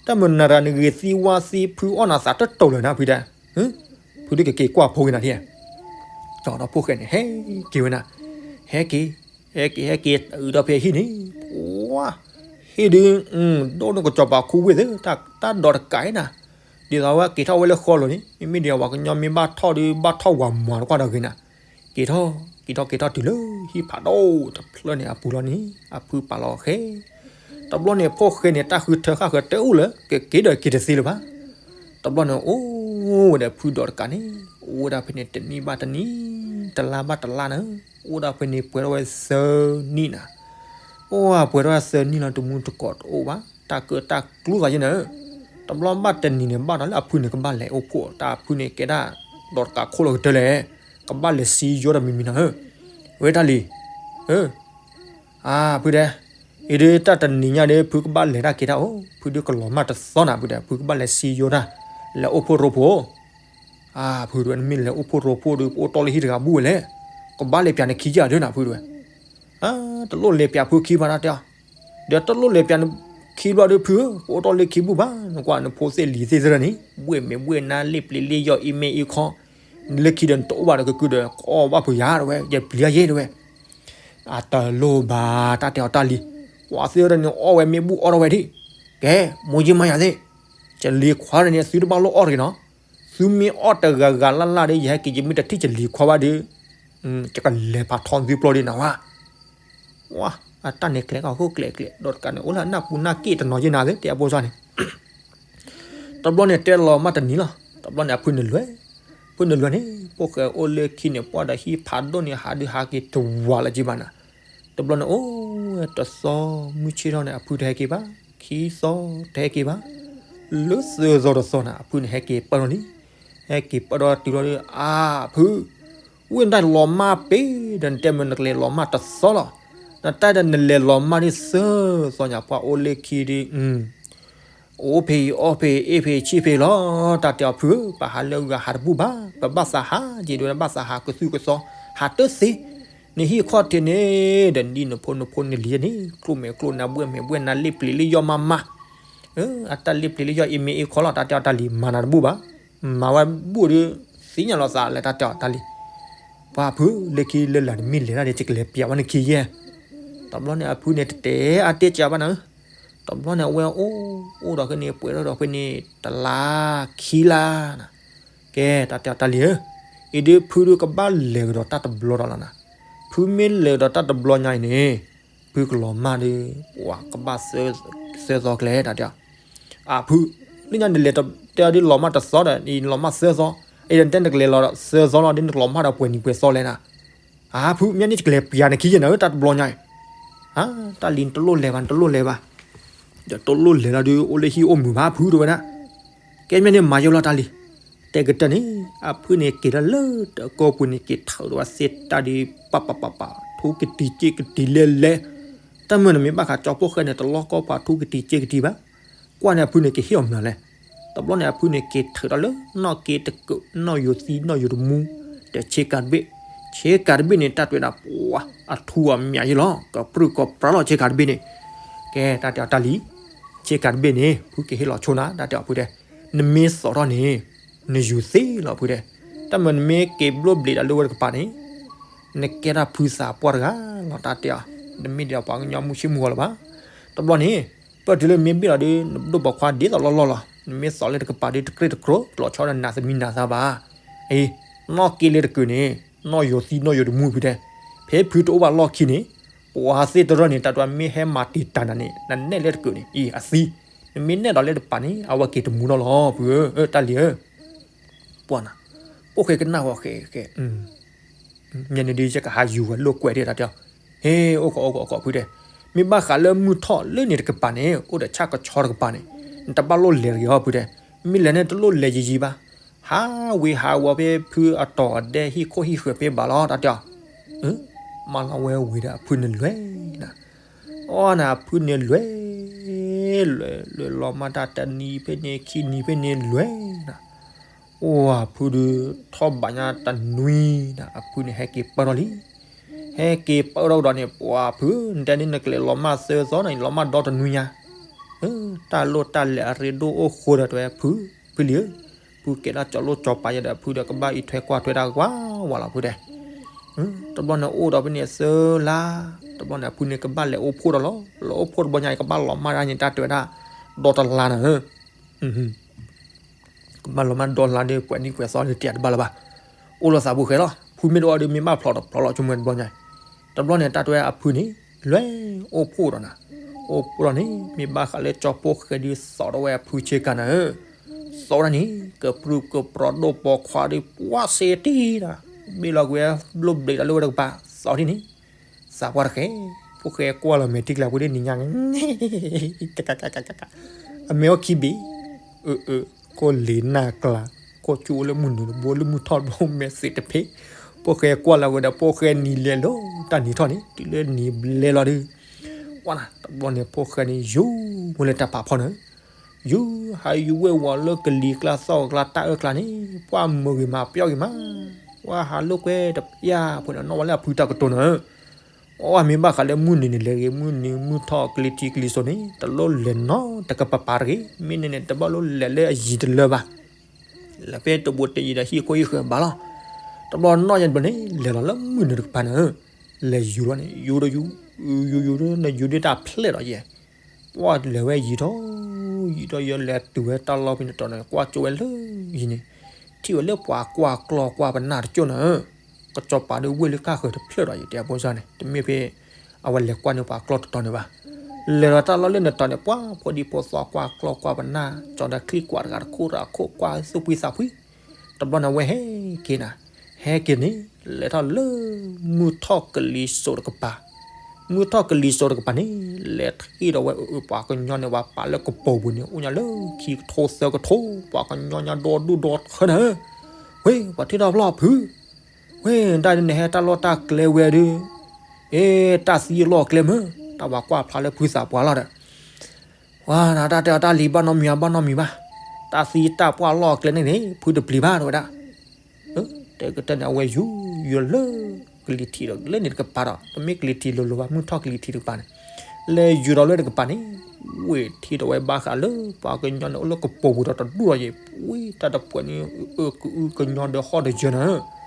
တၢ်မနုၤတဂၤနဂ့ၤသံဝါသံ ဖုအီၣ်နၤသးတတိၤလၢၤနၤဖုတဲ, ဖုဒုးကက့ၤကွၢ်ဖိက့ၤနၤထံၣ်, ဒီးဖိၣ်ဃဲန့ၣ် ဟဲက့ၤဝဲနၤ, ဟဲက့ၤ, ဟဲက့ၤ ဟဲက့ၤ အုးဒီးဖဲဟံၣ်န့ၣ်, ပှၤ, ဟံၣ်ဒုး, ဒိၣ်န့ၢ်ကစီၤပၤခူဝ့ၢ်သ့ၣ်, တၢ်ဒိးတကးအံၤနၤ, ဒ်သိးဝဲက့ၤထီၣ်ဝဲလၢဃီလိၤန့ၣ် မ့မ့ၢ်ဒ်ပှၤကညီမ့ၢ်ဘၣ်ထီၣ်ဒီး ဘၣ်ထီၣ်ဝၤမၤတကွၢ်ဒီးဂ့ၤနၤ, က့ၤထီၣ်, က့ၤထီၣ်က့ၤထီၣ်တုၤလၢဟံၣ်ဖးဒိၣ်တဖျၢၣ်န့ၣ်အပူၤလီၤန့ၣ် အဖုပာ်လီၤဃဲ တဘျီန့ၣ်ဖိၣ်ဃဲန့ၣ် တၢ်ဃုထၢဃၣ်ဃၢၤတအိၣ်လၢၤ ကက့ၤဒီးက့ၤတသ့လၢၤဘၣ်. တဘျီန့ၣ်အိၣ်ဝဲဒီးဖုဒိးတကးန့ၣ် အိၣ်ဝဲဒၣ်ဖဲန့ၣ် တနံၣ်ဘၣ်တနံၣ်, တလါဘၣ်တလါန့ၣ်, အိၣ်ဒၣ်ဖဲန့ၣ်ပှဲၤထီၣ်ဝဲသၢနံၣ်နၤ, အိၣ်ပှဲၤထီၣ်ဝဲသၢနံၣ်လီၤ တမူတကိးတအိၣ်ဘၣ်, တၢ်ကၢတၢ်ကျူသးယဲန့ၣ်, တဘျီဘၣ်တနံၤန့ၣ် ဘၣ်ဒီးလၢအဖုန့ၣ် ကဘၣ်လဲၤအိၣ်ဖှိၣ် တၢ်အဖုန့ၣ်ကဲဒၣ် ဒိးတကးခိၣ်လီၤကတၢၢ်လဲၣ်, ကဘၣ်လဲၤစံယိတၢ်မံၤမံၤနၤဧၢ, ဝဲတၢ်လံၤ, အၢ အၢ ဖုဒဲ, အံၤဒုးတၢ်တနံၤညါဒီး ဖုကဘၣ်လဲၤတၢ်က့ၤတၢ်အိၣ်, ဖုဒုးကလီၤမၢ်တသီနၤ ဖုဒဲ, ဖုကဘၣ်လဲၤစံယိတၢ်, လဲၤအိၣ်ဖှိၣ်ရိဖှိၣ်, အၢ ဖုဒဲ နမ့ၢ်လဲၤအိၣ်ဖှိၣ်ရိဖှိၣ်ဒီး ပအိၣ်တီၢ်လၢဟံၣ်တဂၤဘူၣ်ဝဲလဲၣ်, ကဘၣ်လဲၤပျးနခံယၤဒၢနၤ ဖုဒဲ, တလိၣ်လဲၤပျးဖုခံဘၣ်တၢ်တဲအီၤ, ဒီးတလိၣ်လဲၤပျးနခံဘျီဒီးဖုဧၢ, ပအိၣ်တီၢ်လၢခံဘူၣ်ဘၣ်, နကွၢ်နဖိသ့ၣ်လံၤသ့ၣ်သရၣ်န့ၣ် ဘှ့ၣ်မဲာ်ဘှ့ၣ်နါ လ့ၣ်ပျံၤလ့ၣ်ယီၢ် အံၤမ့ၢ်အံၤခီ, လၢခံဒီးနတအိၣ်ဘၣ်ဒီးကကုဒီး ကအီၣ်ဘၣ်ဖုယၤတဝဲ ယပျံၤယဲတဝဲ, အတလိၣ်ဘၣ် တၢ်တဲအီၤတၢ်လံၤ, ပှၤသ့ၣ်ဝဲဒၣ်န့ၣ် အီၣ်ဝဲမ့ၢ်ဘူၣ်အီၣ်ထီၣ်ဝဲဒၣ်, ကဲ မိၢ်ယံမါယၤသ့ၣ်, ကလံၤခွါန့ၣ် သုတဘၣ်လိၣ်အီၣ်တဂ့ၤနီၤ, သုမ့ၢ်အီၣ်တဂၤဂၤလၢ်လၢ်ဒီး ယဟဲက့ၤယမ့ၢ်တထံၣ်ကလံၤခွါဘၣ်ဒီး, ယကလဲၤဖးထီသုပျီဒ်နၤဝဲ ဝါ, အတၢ်န့ၣ်ကျဲကီၢ်ခိၣ်ကျဲကျဲ ဒီးတကးန့ၣ် အိၣ်လၢအနၢ်ပူၤနၢ်က့ၣ်တနီၤယဲနၤသ့ၣ် တဲအဖိစီန့ၣ်, တဘျီန့ၣ် တဲလီၤမၢ်တနံၤလီၤ, တဘျီန့ၣ် အဖုန့ၣ်လဲၤ, ဖုန့ၣ်လဲၤန့ၣ် ဖိၣ်ဃဲအိၣ်လၢခံန့ၣ် ပှၢ်ဒီးဟံၣ်ဖးဒိၣ်န့ၣ် ဟးဒုးဟးက့ၤတဝၤလၢၤက့ဘၣ်နၤ, တဘျီန့ၣ် အိၣ်ဝဲတသီ မုၢ်ဆ့ၣ်ထီၣ်န့ၣ် အဖုတဟဲက့ၤဘၣ်, ခံသီတဟဲက့ၤဘၣ်, လၢသၢသီတသီန့ၣ် အဖုန့ၣ်ဟဲက့ၤပၢၢ်ထီၣ်လံ, ဟဲက့ၤပၢၢ်ထီၣ်တုၤလီၤဒီး အါဖု ဝံၣ်နတၢ်လီၤမၢ်ပ့ၤဒီး နတဲမ့ၢ်နကလဲၤလီၤမၢ်တသီလီၤ, နတၢ်ဒီးနလဲၤလီၤမၢ်ဒ်သၢသီညါ ပှၤအိၣ်လၢခံဒီး, အိၣ်ဖဲအံၤအီၣ်ဖဲအံၤ အ့ၣ်ဖဲအံၤဆံၣ်ဖဲအံၤလီၤ, တၢ်တဲအီၤဖုဧၢ ပဟးလၢဂၤဟးတဘူၣ်ဘၣ်, ပဘၣ်သးဟးက့ၤဒိၣ် ဘၣ်သးဟးကသုၣ်ကသီ, ဟးတသ့, နဟံၣ်ခီၣ်ထံးန့ၣ် ဒီးနံၣ်နဖိနဖိနလံၤန့ၣ် ကျိၣ်မဲာ်ကျိၣ်နါ ဘှ့ၣ်မဲာ်ဘှ့ၣ်နါ လ့ၣ်ပျံၤလ့ၣ်ယီၢ်မးမး အတၢ်လ့ၣ်ပျံၤလ့ၣ်ယီၢ်အံၤမ့ၢ်အံၤခီလီၤ တၢ်တဲအီၤတၢ်လံၤ မၤနၤတဘူၣ်ဘၣ်, မၤဝဲဘူၣ်ဒီး သ့ၣ်ညါလီၤသးလၢတၢ်တဲအီၤတၢ်လံၤ, ပှၤဖုလၢခံလၢလာ်တမ့ၢ်လဲၤတၢ်ဒီး ယကလဲၤပျးဝဲနခံယဲၢ်, တဘျီန့ၣ် အဖုန့ၣ်တတဲအါတဲကးဘၣ်နၤ, တဘျီန့ၣ် အဝဲအိၣ်အိၣ်ဒီးဖဲန့ၣ် ပှဲၤထီၣ်ဒီးဖဲန့ၣ် တလါခံလါနၤ, ကဲ တၢ်တဲအီၤတၢ်လံၤဧၢ, အံၤဒုးဖုဒုးကဘၣ်လဲၤကဒီးတၢ်တဘျီဒီးလီၤနၤ, ဖုမ့ၢ်လဲၤကဒီးတၢ်တဘျီညါအံၤန့ၣ် ဖုကလီၤမၢ်ဒီး ပှၤကဘၣ်သၢသီကျဲ တၢ်တဲအီၤ, အဖု, လၢညါနလဲၤတဲအီၤဒ်လီၤမၢ်တသီဒီး နလီၤမၢ်သၢသီ, အံၤနတဲနကလဲၤလီၤသၢသီလီၤဒီး နကလီၤမၢ်ဒီးပှဲၤနံၤပှဲၤသီလဲၣ်နၤ, အဖု မ့ၢ်န့ၣ်ယကလဲၤပျးနခံယဲၢ်နၤဧၢ တၢ်တဘျီညါအံၤ, တၢ်လံၤနတလိၣ်လဲၤဘၣ် နတလိၣ်လဲၤဘၣ်, ဒီးတလိၣ်လဲၤလီၤဒီး အိၣ်လၢဟံၣ်အိၣ်မုာ်ဘၣ်ဖုတဲဝဲဒၣ်, ကဲမ့ၢ်န့ၣ်မၤယိလီၤတၢ်လံၤ, တဲကတၢၢ်န့ၣ် အဖုန့ၣ်က့ၤလၢလၢတၢ်ကိးပူၤန့ၣ် က့ၤထၢဒီးဝဲသ့ၣ်တၢ်ဒီး ပၢ်ပၢ်ပၢ်ပၢ် ထူကတံၤစ့ကတံၤလဲၤလဲၤ, တၢ်မုၢ်န့ၣ်မ့ၢ်ဘၣ်ဃးကၠီဖိၣ်ဃဲန့ၣ် တလီၢ်ကီၢ်ပှၤထူကတံၤစ့ကတံၤဘၣ်, ကွၢ်န့ၣ်အဖုန့ၣ်ကဟ့ၣ်အီၤမနုၤလဲၣ်, တဘျီန့ၣ်အဖုန့ၣ်က့ၤထၢဒီးလၢနီၣ်က့တကၢး နီၣ်ယိၤသံနီၣ်ယိၤတမူ, ဒီးဆ့ကၤတဘ့ၣ်, ဆ ဆ့ကၤတဘ့ၣ်န့ၣ် တၢ်တဲဝဲဒၣ် ပှၤအထူအမးယဲလီၤ, ကပြုၢ်ကပြီလီၤဆ့ကၤတဘ့ၣ်န့ၣ်. ကဲ တၢ်တဲအီၤတၢ်လံၤ, ဆ့ကၤတဘ့ၣ်န့ၣ် ဖုကဟ့ၣ်လီၤဆိနၤ, တၢ်တဲအီၤဖုတဲ, နမ့ၢ်သိးထီၣ်န့ၣ် နယူၤသ့လီၤဖုတဲ, တၢ်မၤနမ့ၢ်က့ၤဘျိၣ်ဘျံးဒီးလၢဝဲတကပၤန့ၣ် နကဲဒၣ်ဖုသးပှၢ်တဂၤလီၤ တၢ်တဲအီၤ, နမ့ၢ်ဒ်သိးပှၤကညီမုၢ်ဆ့ၣ်မုၢ်ဂီၤလၢၤဘၣ်. တဘျီန့ၣ် ပၢၢ်တုၤလၢမ့ၢ်ဘ့ၣ်လီၤဒီး နဒိၣ်ပိာ်ခွါဒ်သိးလီၢ်လီၢ်လီၤ, နမ့ၢ်သိးလၢတကပၤဒီး တကြ့ၢ်တကြိး တလီၤဆီဒီးနးသမံနးသးဘၣ်. အ့ နီၢ်က့လၢတကုာ်န့ၣ် နီၢ်ယိၤသံနီၢ်ယိၤတမူဖုတဲ, ဖဲဖုတအိၣ်ဘၣ်လီၢ်ခံန့ၣ် ပှၤသ့ၣ်တရၢၢ်န့ၣ် တၢ်တဲမ့ၢ်ဟဲမၤတံာ်တာ်နၤန့ၣ် နနဲၣ်လၢတကုာ်န့ၣ် အံၤအသံ, နမ့ၢ်နဲၣ်ဒီးလၢတပၤန့ၣ် အဝဲက့ၤတမူထီၣ်လီၤ ဖုဧၢ, တၢ်လံၤဧၢ. ပှၤနၤ, ပိာ်ဃဲကနၣ်ဝဲဃဲဃဲ ညါန့ၣ်ဒုးယကဟးယူၤဝဲလိာ်ကွဲဒၣ်တၢ်တဲအီၤ, ဟ့ၣ် အိၣ်ကီးအိၣ်ကီးအိၣ်ကီးဖုတဲ, မ့ၢ်ဘၣ်ဃးလၢမုၢ်ထီၣ်လၢန့ၣ်တကပၤန့ၣ် အိၣ်ဒီးဆၣ်ကဆီတကပၤန့ၣ် နတဘၣ်လိၣ်လဲၤတဂ့ၤအီၤဖုတဲ, မ့ၢ်လဲၤန့ၣ်တလိၣ်လဲၤယံာ်ယံာ်ဘၣ်, ဟးဝ့ၤဟးဝီၤဖဲဖုအတီၤအဒဲဟံၣ်ခိၣ်ဟံၣ်ဃၢၤဖဲဘၣ်လီၤ တၢ်တဲအီၤ, မၤလီၤဝဲဝ့ၤဒီးအဖုန့ၣ်လွဲၢ်နၤ အီနၤ အဖုန့ၣ်လွဲၢ်, လွဲၢ်လီၤမၢ်တၢ်တနံၤဖဲန့ၣ် ခံနံၤဖဲန့ၣ်လွဲၢ်နၤ, အိၣ်အဖုဒုး ထီၣ်ဘးညါတနွံနၤ အဖုန့ၣ်ဟဲက့ၤပၢၢ်ထီၣ်လံ, ဟဲက့ၤပၢၢ်ထီၣ်ကဒီးန့ၣ် ပှၤဖု နတဲန့ၣ်နကလဲၤလီၤမၢ်သၢသီန့ၣ် လီၤမၢ်ဒီတနွံညါ တၢ်လိၣ်တၢ်လဲၤအရ့ဒိၣ်အိၣ်ဃိဒီးတဲဝဲဖု, ဖုလံၤဧၢ, ဖုကဲဒၣ်ကၠီၤလိၣ်ကၠီၤပၤယဲဒီးဖုဒီးကဘၣ်အံးထွဲကွၢ်ထွဲတၢ်ကွၢ်ဝဲလီၤဖုတဲ, တဘျီန့ၣ်အိၣ်ဒီးဖဲန့ၣ်သၢလါ, တဘျီန့ၣ်အဖုန့ၣ်ကဘၣ်လဲၤအိၣ်ဖှိၣ်ဒီးလီၤ, လဲၤအိၣ်ဖှိၣ်တဘျီညါအံၤကဘၣ်လီၤမၢ်ဒၣ်န့ၣ် တၢ်တဲဝဲဒၣ် ဒီတလါနၤဧၢ ကဘၣ်လီၤမၢ်ဒီလါဒီး ပှဲၤနံၣ်ပှဲၤသီဒီးတယၤတဘၣ်လၢၤဘၣ်, အိၣ်လီၤသးဖိဃဲလီၤ, ဖုမ့ၢ်တအိၣ်ဒီးမ့ၢ်ဘၣ်ဖျိးတဖျိးလီၤ ဆိကမိၣ်တဘျီညါ, တဘျီန့ၣ်တၢ်တဲဝဲအဖုန့ၣ် လွဲၢ်အိၣ်ဖှိၣ်ဒီးနၤ, အိၣ်ဖှိၣ်ဒီးန့ၣ် မ့ၢ်ဘၣ်ဃးလၢကၠီၤပိာ်ဃဲဒုးသိးထီၣ်ဝဲအဖုဆ့ကၤနၤဧၢ, သိးဝဲဒၣ်န့ၣ် ကပြုၢ်ကပြီဒိၣ်ပိာ်ခွါဒီး ပှၤစ့တံၢ်နၤ, ဘ့ၣ်လီၤကွံာ်ဝဲဘျိၣ်ဘျံးဒီးလၢဝဲတကပၤ သိးဒ်န့ၣ် သးပှၢ်တဃဲ, ဖိၣ်ဃဲကွၢ်လီၤမဲာ်ထံကျါဖိဒ်နံၤညါန့ၣ် အမဲာ်အိၣ်ခံဘ့ၣ်, အၢ အၢ ခိၣ်လ့ၤနၢ်ကျါ, ခိၣ်ကၠူအိၣ်လၢမုၢ်နုာ်တဘိ လၢမုၢ်ထီၣ်တဘိ မဲာ်သ့ၣ်တဖ့, ဖိၣ်ဃဲကွၢ်လီၤဝဲဒီး ဖိၣ်ဃဲနံၤလဲၤလီၤ တၢ်နံၤထီၣ်န့ၣ် တုၤလၢနံၤဘျဲလီၤဒုး, ဝဲနၤ တဘျီန့ၣ် ဖိၣ်ဃဲန့ၣ် ယူၤဝဲလၢတၢ်ဖးဖီန့ၣ် ယူၤ ဟးယူၤဝဲဝီၤလၢကလံၤကျါသီၣ်ကျါတၢ်အၢကျါန့ၣ် ပှၤမုာ်ဂ့ၤမးပျီဂ့ၤမး, ပှၤဟးလိာ်ကွဲတပျၢ်ဖိန့ၣ် နီၣ်ဝဲလၢအဖုတၢ်ကတိၤန့ၣ်, အီၣ်မ့ၢ်ဘၣ်ဃးလၢမုၢ်နုာ်န့ၣ် လဲၤဂ့ၤ မုၢ်နုာ်မုၢ်ထီၣ်ကလံၤထံးကလံၤစိးန့ၣ် တလိၣ်လဲၤနီတကပၤပၤတဂ့ၤ, မ့ၢ်န့ၣ်န့ၣ် တဘၣ်လိၣ်လဲၤလၢအယံၤတလၢဘၣ်, လဲၤဖဲတဘူးတယံၤဒီးဟံၣ်ခိၣ်ဟံၣ်ဃၢၤဘၣ်လီၤ, တဘျီနီၣ်ယဲၢ်တဘျီန့ၣ် လဲၤလီၤလၢမုၢ်နုာ်တကပၤန့ၣ်, လဲၤယူၤလီၤန့ၣ် ယူၤဒီးယူၤ, ယူၤယူၤဒီး နယူၤဒ်တၢ်ဖျဲၣ်ဒီးယဲၢ် ပှၤလဲၤဝဲယံၤထီၣ်, ယံၤထီၣ်ယဲၢ်လဲၤတုၤဝဲတၢ်လီၢ်ဖဲန့ၣ်တီၤန့ၣ် ကွၢ်ကၠိဝဲလၢယံၤန့ၣ်, ထံၣ်ဝဲလၢပှၤကွၢ်ကျီၢ်ကွၢ်ပနၢ်တကၠိၢ်နၤဧၢ, ကစီၤပၤဒီးဝ့ၢ်လၢကၢ်ဃၢၤတဖျၢၣ်ဒီးယတဲအဖိစၢ်န့ၣ် တမ့ၢ်ဖဲ အဝဲလဲၤကွၢ်န့ၢ်ပှၤကျီၢ်တတီၤန့ၣ်ဘၣ်, လဲၤဒီးတၢ်လီၢ်လၢနတီၤန့ၣ် ပှၤဖိဒံဖိသၣ်ကွၢ်ကျီၢ်ကွၢ်ပနၢ် ကၠီၤဒီးချံကွၢ်တဂၤတခိၣ်တဂၤခိၣ်ကွၢ်သူၣ်ဖှံသးဖှံ တဘျီန့ၣ် အဝဲဟဲက့ၤနၤ, ဟဲက့ၤန့ၣ် လဲၤထီၣ်လၢ မုၢ်ထီၣ်ကလံၤစိးတကပၤ, မုၢ်ထီၣ်ကလံၤစိးတကပၤန့ၣ် လဲၤထံၣ်ဒီးဝဲအပှၤကညီန့ၣ် ပှၤပာ်လၢကပိာ်ပူၤန့ၣ် အိၣ်ညါလၢခံကထိသၢကထိ ပှၤကညီညါဒီဒူၣ်ဒီထၢနၤဧၢ, ဝ့ၢ် ပှၤထံၣ်ထီၣ်ဖျီၣ်ဖု, ဝ့ၢ် တၢ်ဒ်န့ၣ်ဟဲတၢ်လီၢ်တၢ်ကျဲဝဲဒုး, အ့ တၢ်သံအလီၢ်အကျဲမ့ၢ် တၢ်ပှၤကွၢ်ဖျါလၢဖုသးပှၢ်လီၤဒီး ဝါနၤ တၢ်တဲအီၤတၢ်လံၤဘၣ်နီတမံၤဘၣ် ဘၣ်နီတမံၤဘၣ်, တၢ်သံတၢ်ပှၢ်လီၢ်အကျဲန့ၣ်န့ၣ် ဖုတပျံၤဘၣ် တဲဝဲဒၣ်, တဲကတၢၢ်န့ၣ် အဝဲယူၤယီၤလၢ ကလံၤထံးဒီးလၢန့ၣ်တကပၤဒီး တမ့ၢ်ကလံၤထံးလိၤလိၤဘၣ် မုၢ်ထီၣ်ကလံၤထံးတကပၤန့ၣ်, လဲၤယူၤဒီးလၢတကပၤန့ၣ်, ဝ့ၢ်ထံၣ်ဒီးဝဲဘၣ်ဃးလၢ ပှၤကညီန့ၣ်အိၣ်လၢကပိာ်ပူၤဒီးတဒူၣ်ဒီးယဲၢ်, ဝ့ၢ် တၢ်တပှဲၤန့ၣ် အၢ ကအုကညီဒီးဟီၣ်ဒီးယၢၤနၤဧၢ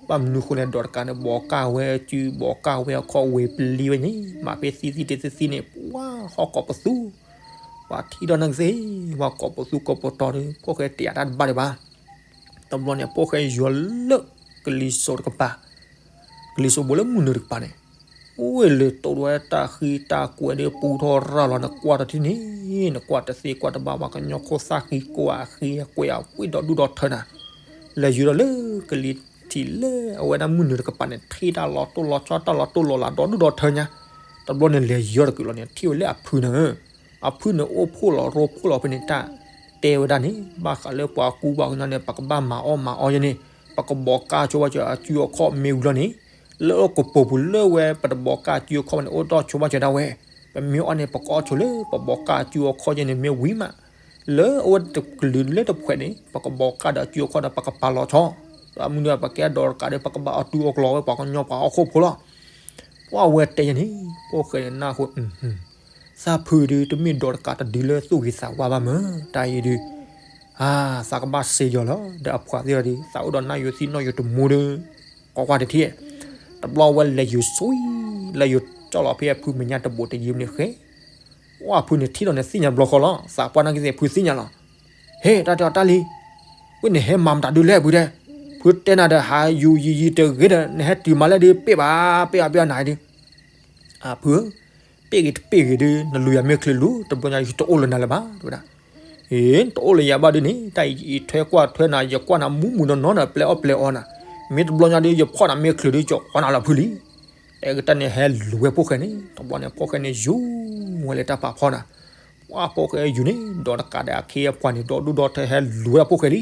ဘၣ်မနုၤဃိလဲၣ် ဒီးတကးန့ၣ် ဘိးကၢ်ဝဲအစု ဘိးကၢ်ဝဲအခီၣ်ဝ့ၢ်ပလံၤဝဲန့ၣ် မၤဖဲသံသံတသံသံန့ၣ် ပှၤဟီၣ်ကိးပသူ, ပှၤထံၣ်ဒီးနကသ့ၣ် ပှၤကိးပသူကိးပတီၤဒီး ဖိၣ်ဃဲတဲယၤတၢ်တဘၣ်ဒံးဘၣ်. တဘျီန့ၣ် ဖိၣ်ဃဲယွၤလၢ ကလံၤစိးတကပၤ, ကလံၤစိးဘိလၢမုၢ်နုာ်တကပၤန့ၣ်, အိၣ်ဝဲလၢတိၢ်ဝဲတၢ်ဃံတၢ်ကွဲၤဒီး ပူထီၣ်ရၢ်လီၤ နကွၢ်တထံၣ်န့ၣ် နကွၢ်တသ့ကွၢ်တဘၣ် ပှၤကညီခိၣ်သၣ်ဃံကိးအဃံအကွဲၤအဝ့ၢ်ဒီးဒူၣ်ဒီးထၢနၤ, လဲၤယူၤဒီးလၢကလံၤထံးလၢအဝဲဒၣ်မုၢ်နုာ်တကပၤန့ၣ် ထံၣ်တၢ်လီၤတိၢ်လီၤဆီတၢ်လီၤတိၢ်လီၤလးဒီးဒူၣ်ဒီးထၢညါ, တဘျီန့ၣ် လဲၤယီၤတကုာ်လီၤန့ၣ် ထံၣ်ဝဲလၢအဖုနၤဧၢ, အဖုန့ၣ်အိၣ်ဖှိၣ်လီၤရိဖှိၣ်လီၤဖဲန့ၣ် တၢ်တဲဝဲဒၣ်န့ၣ် ဘၣ်ဃးလၢပှၤကူပှၤကညီန့ၣ် ပကဘၣ်မၤအီၣ်မၤအီယဲန့ၣ် ပကဘိးကၢ်ဆိဘၣ်စၢၤအစုအခီၣ်မ့ၢ်ဝံၤလီၤန့ၣ်, လၢအကပိာ်ပူၤလၢဝဲပတဘိးကၢ်စုအခီၣ်ဘၣ်န့ၣ် အိၣ်ဒီးဆိဘၣ်စၢၤဒၣ်ဝဲ, ပမ့ၢ်အီၣ်န့ၣ် ပကအီၣ်ဆိလၢပဘိးကၢ်စုအခီၣ်ယဲန့ၣ်မ့ၢ်ဝံၤမး, လၢအဝဲတကလုာ်လၢတဖှဲးန့ၣ် ပကဘိးကၢ်ဒီးစုအခီၣ်ဒီးပကပာ်လီၤဆီ တၢ်မုၢ်နံၤပကဲဒိးတကးဒီး ပကဘၣ်အီၣ်တူၢ်အီၣ်ကျီဝဲပှၤကညီပှၤဟီၣ်ခိၣ်ဖိလီၤ. ပှၢ်ဝဲတဲယၤန့ၣ် ဖိၣ်ဃဲန့ၣ်နၢ်ဟူ သးဖုဒုး တမ့ၢ်ဒိးတကးတဒုလၢသူၣ်ဂ့ၤသးဝါဘၣ်မၢ် တၢ်အံၤဒုး အါ သးကဘၣ်စ့ယီၤလီၤ ဒီးအပှၤသ့ၣ်ဒီး သးအိၣ်ဒီးနၢ်ယိၤသံနီၢ်ယိၤတမူဒီး ကွၢ်ကွၢ်တထံၣ် တဘျီဝဲလဲၤယူၤဆူ လဲၤယူၤကၠီၣ်လီၤဖဲအဖုမဲာ်ညါတဘိးတယံၤန့ၣ်ဃဲ ပှၢ်ဖုန့ၣ်ထံၣ်လီၤန့ၣ်သ့ၣ်ညါဘျီဃီလီၤ သးပှၢ်နာ်က့သ့ၣ်ဖုသ့ၣ်ညါလီၤ ဟဲ တၢ်တဲအီၤတၢ်လံၤ ဝဲန့ၣ်ဟဲမၤမတၤဒုလဲၣ်ဖုတဲ ဖုတဲနၤဒီးဟးယူၤယံၤယံၤတဂ့ၤဒီး နဟဲတုၤမၤလဲၣ်ဒုး ပ့ၣ်ဘၣ် ပ့ၣ်အီၤပ့ၣ်အီၤနၤဒုး အဖုဧၢ ပ့ၣ်ဂ့ၤတပ့ၣ်ဂ့ၤဒုး နလူၤယၤမ့ၢ်ချုးလူၤ တဘျီညါယတအိၣ်လၢနၤလၢၤဘၣ် တဲဝဲဒၣ် အ့ တအိၣ်လၢယၤဘၣ်ဒုးန့ၣ် တၢ်အံၤယထွဲကွၢ်ထွဲနၤ ယကွၢ်နၤမူမူနီၢ်နီၢ်ဒီး ပျဲအီၣ်ပျဲအီနၤ မ့ၢ်တဘျီညါဒုး ယဖီၣ်နၤမ့ၢ်ချုးဒုး ယအီနၤလၢဖုလံ တဲကတၢၢ်န့ၣ်ဟဲလူၤဝဲဖိၣ်ဃဲန့ၣ် တဘျီန့ၣ်ဖိၣ်ဃဲန့ၣ်ယူၤဝဲလၢတၢ်ပာ်ဖီနၤ ပှၢ်ဖိၣ်ဃဲယူၤန့ၣ် ဒီးတကးဒီးအခ့အပှၤန့ၣ် ဒီဒူၣ်ဒီထၢဟဲလူၤဝဲဒၣ်ဖိၣ်ဃဲလံ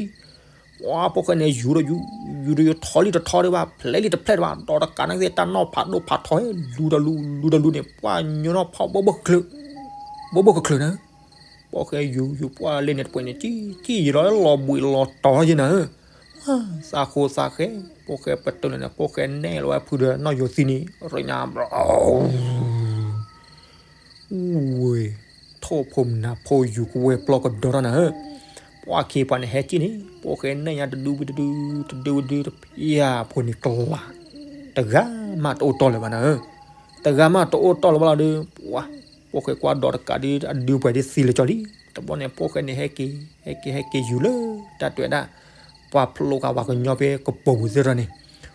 ပှၢ်ဖိၣ်ဃဲန့ၣ်ယူၤဒီးယူၤ ယူၤဒီးယူၤထီၣ်လံတထီၣ်ဒံးဘၣ် ဖျဲးလံတဖျဲးဒံးဘၣ် ဒီးတကးနာ်က့သ့ၣ်တၢ်နီၢ်ဖးဒိၣ်ဖးထီဟဲလူၤဒီးလူၤ လူၤဒီးလူၤန့ၣ် ပှၢ်ညီနီၢ်ဖီၣ်ဘိဘိကချုး ဘိဘိကချုးနၤ ဖိၣ်ဃဲယူၤယူၤပှၢ်လၢန့ၣ်တပှဲၤန့ၣ် ကံၣ်ကံၣ်ယံၤလီၤလီၤဘှံးလီၤတီၤယဲနၤဧၢ သးဃိသးဃဲ ဖိၣ်ဃဲပတုာ်လၢန့ၣ် ဖိၣ်ဃဲနဲၣ်လီၤဝဲဖုဒီးနီၢ်ယိၤသံန့ၣ် ရညါဘျီ ဝ့ၢ် ထိၣ်ဖိမနၤဖိယူၤကဝဲၤပျီကဒီးထီၣ်နၤဧၢ ပှၢ်ခ့ပှၤန့ၣ်ဟဲကံၣ်န့ၣ် ဖိၣ်ဃဲနဲၣ်ညါတဒုဝံၤတဒု တဒုဝံၤတဒု တဖၣ်ဖိန့ၣ်ကလၤ တဂၤမးတအိၣ်တီၢ်လၢၤဘၣ်နၤဧၢ တဂၤမးတအိၣ်တီၢ်လၢၤဘၣ်လီၤဒုး ပှၢ် ဖိၣ်ဃဲကွၢ်ဒီးတကးဒုး အဒုပှဲၤဒ်သံလၢကၠီလံ တဘျီန့ၣ် ဖိၣ်ဃဲန့ၣ်ဟဲက့ၤ ဟဲက့ၤဟဲက့ၤယူၤလၢ တၢ်တဲဝဲဒၣ် ပှၤဖျိကၤပှၤကညီဖဲကပိာ်ပူၤသ့ၣ်တဖၣ်န့ၣ်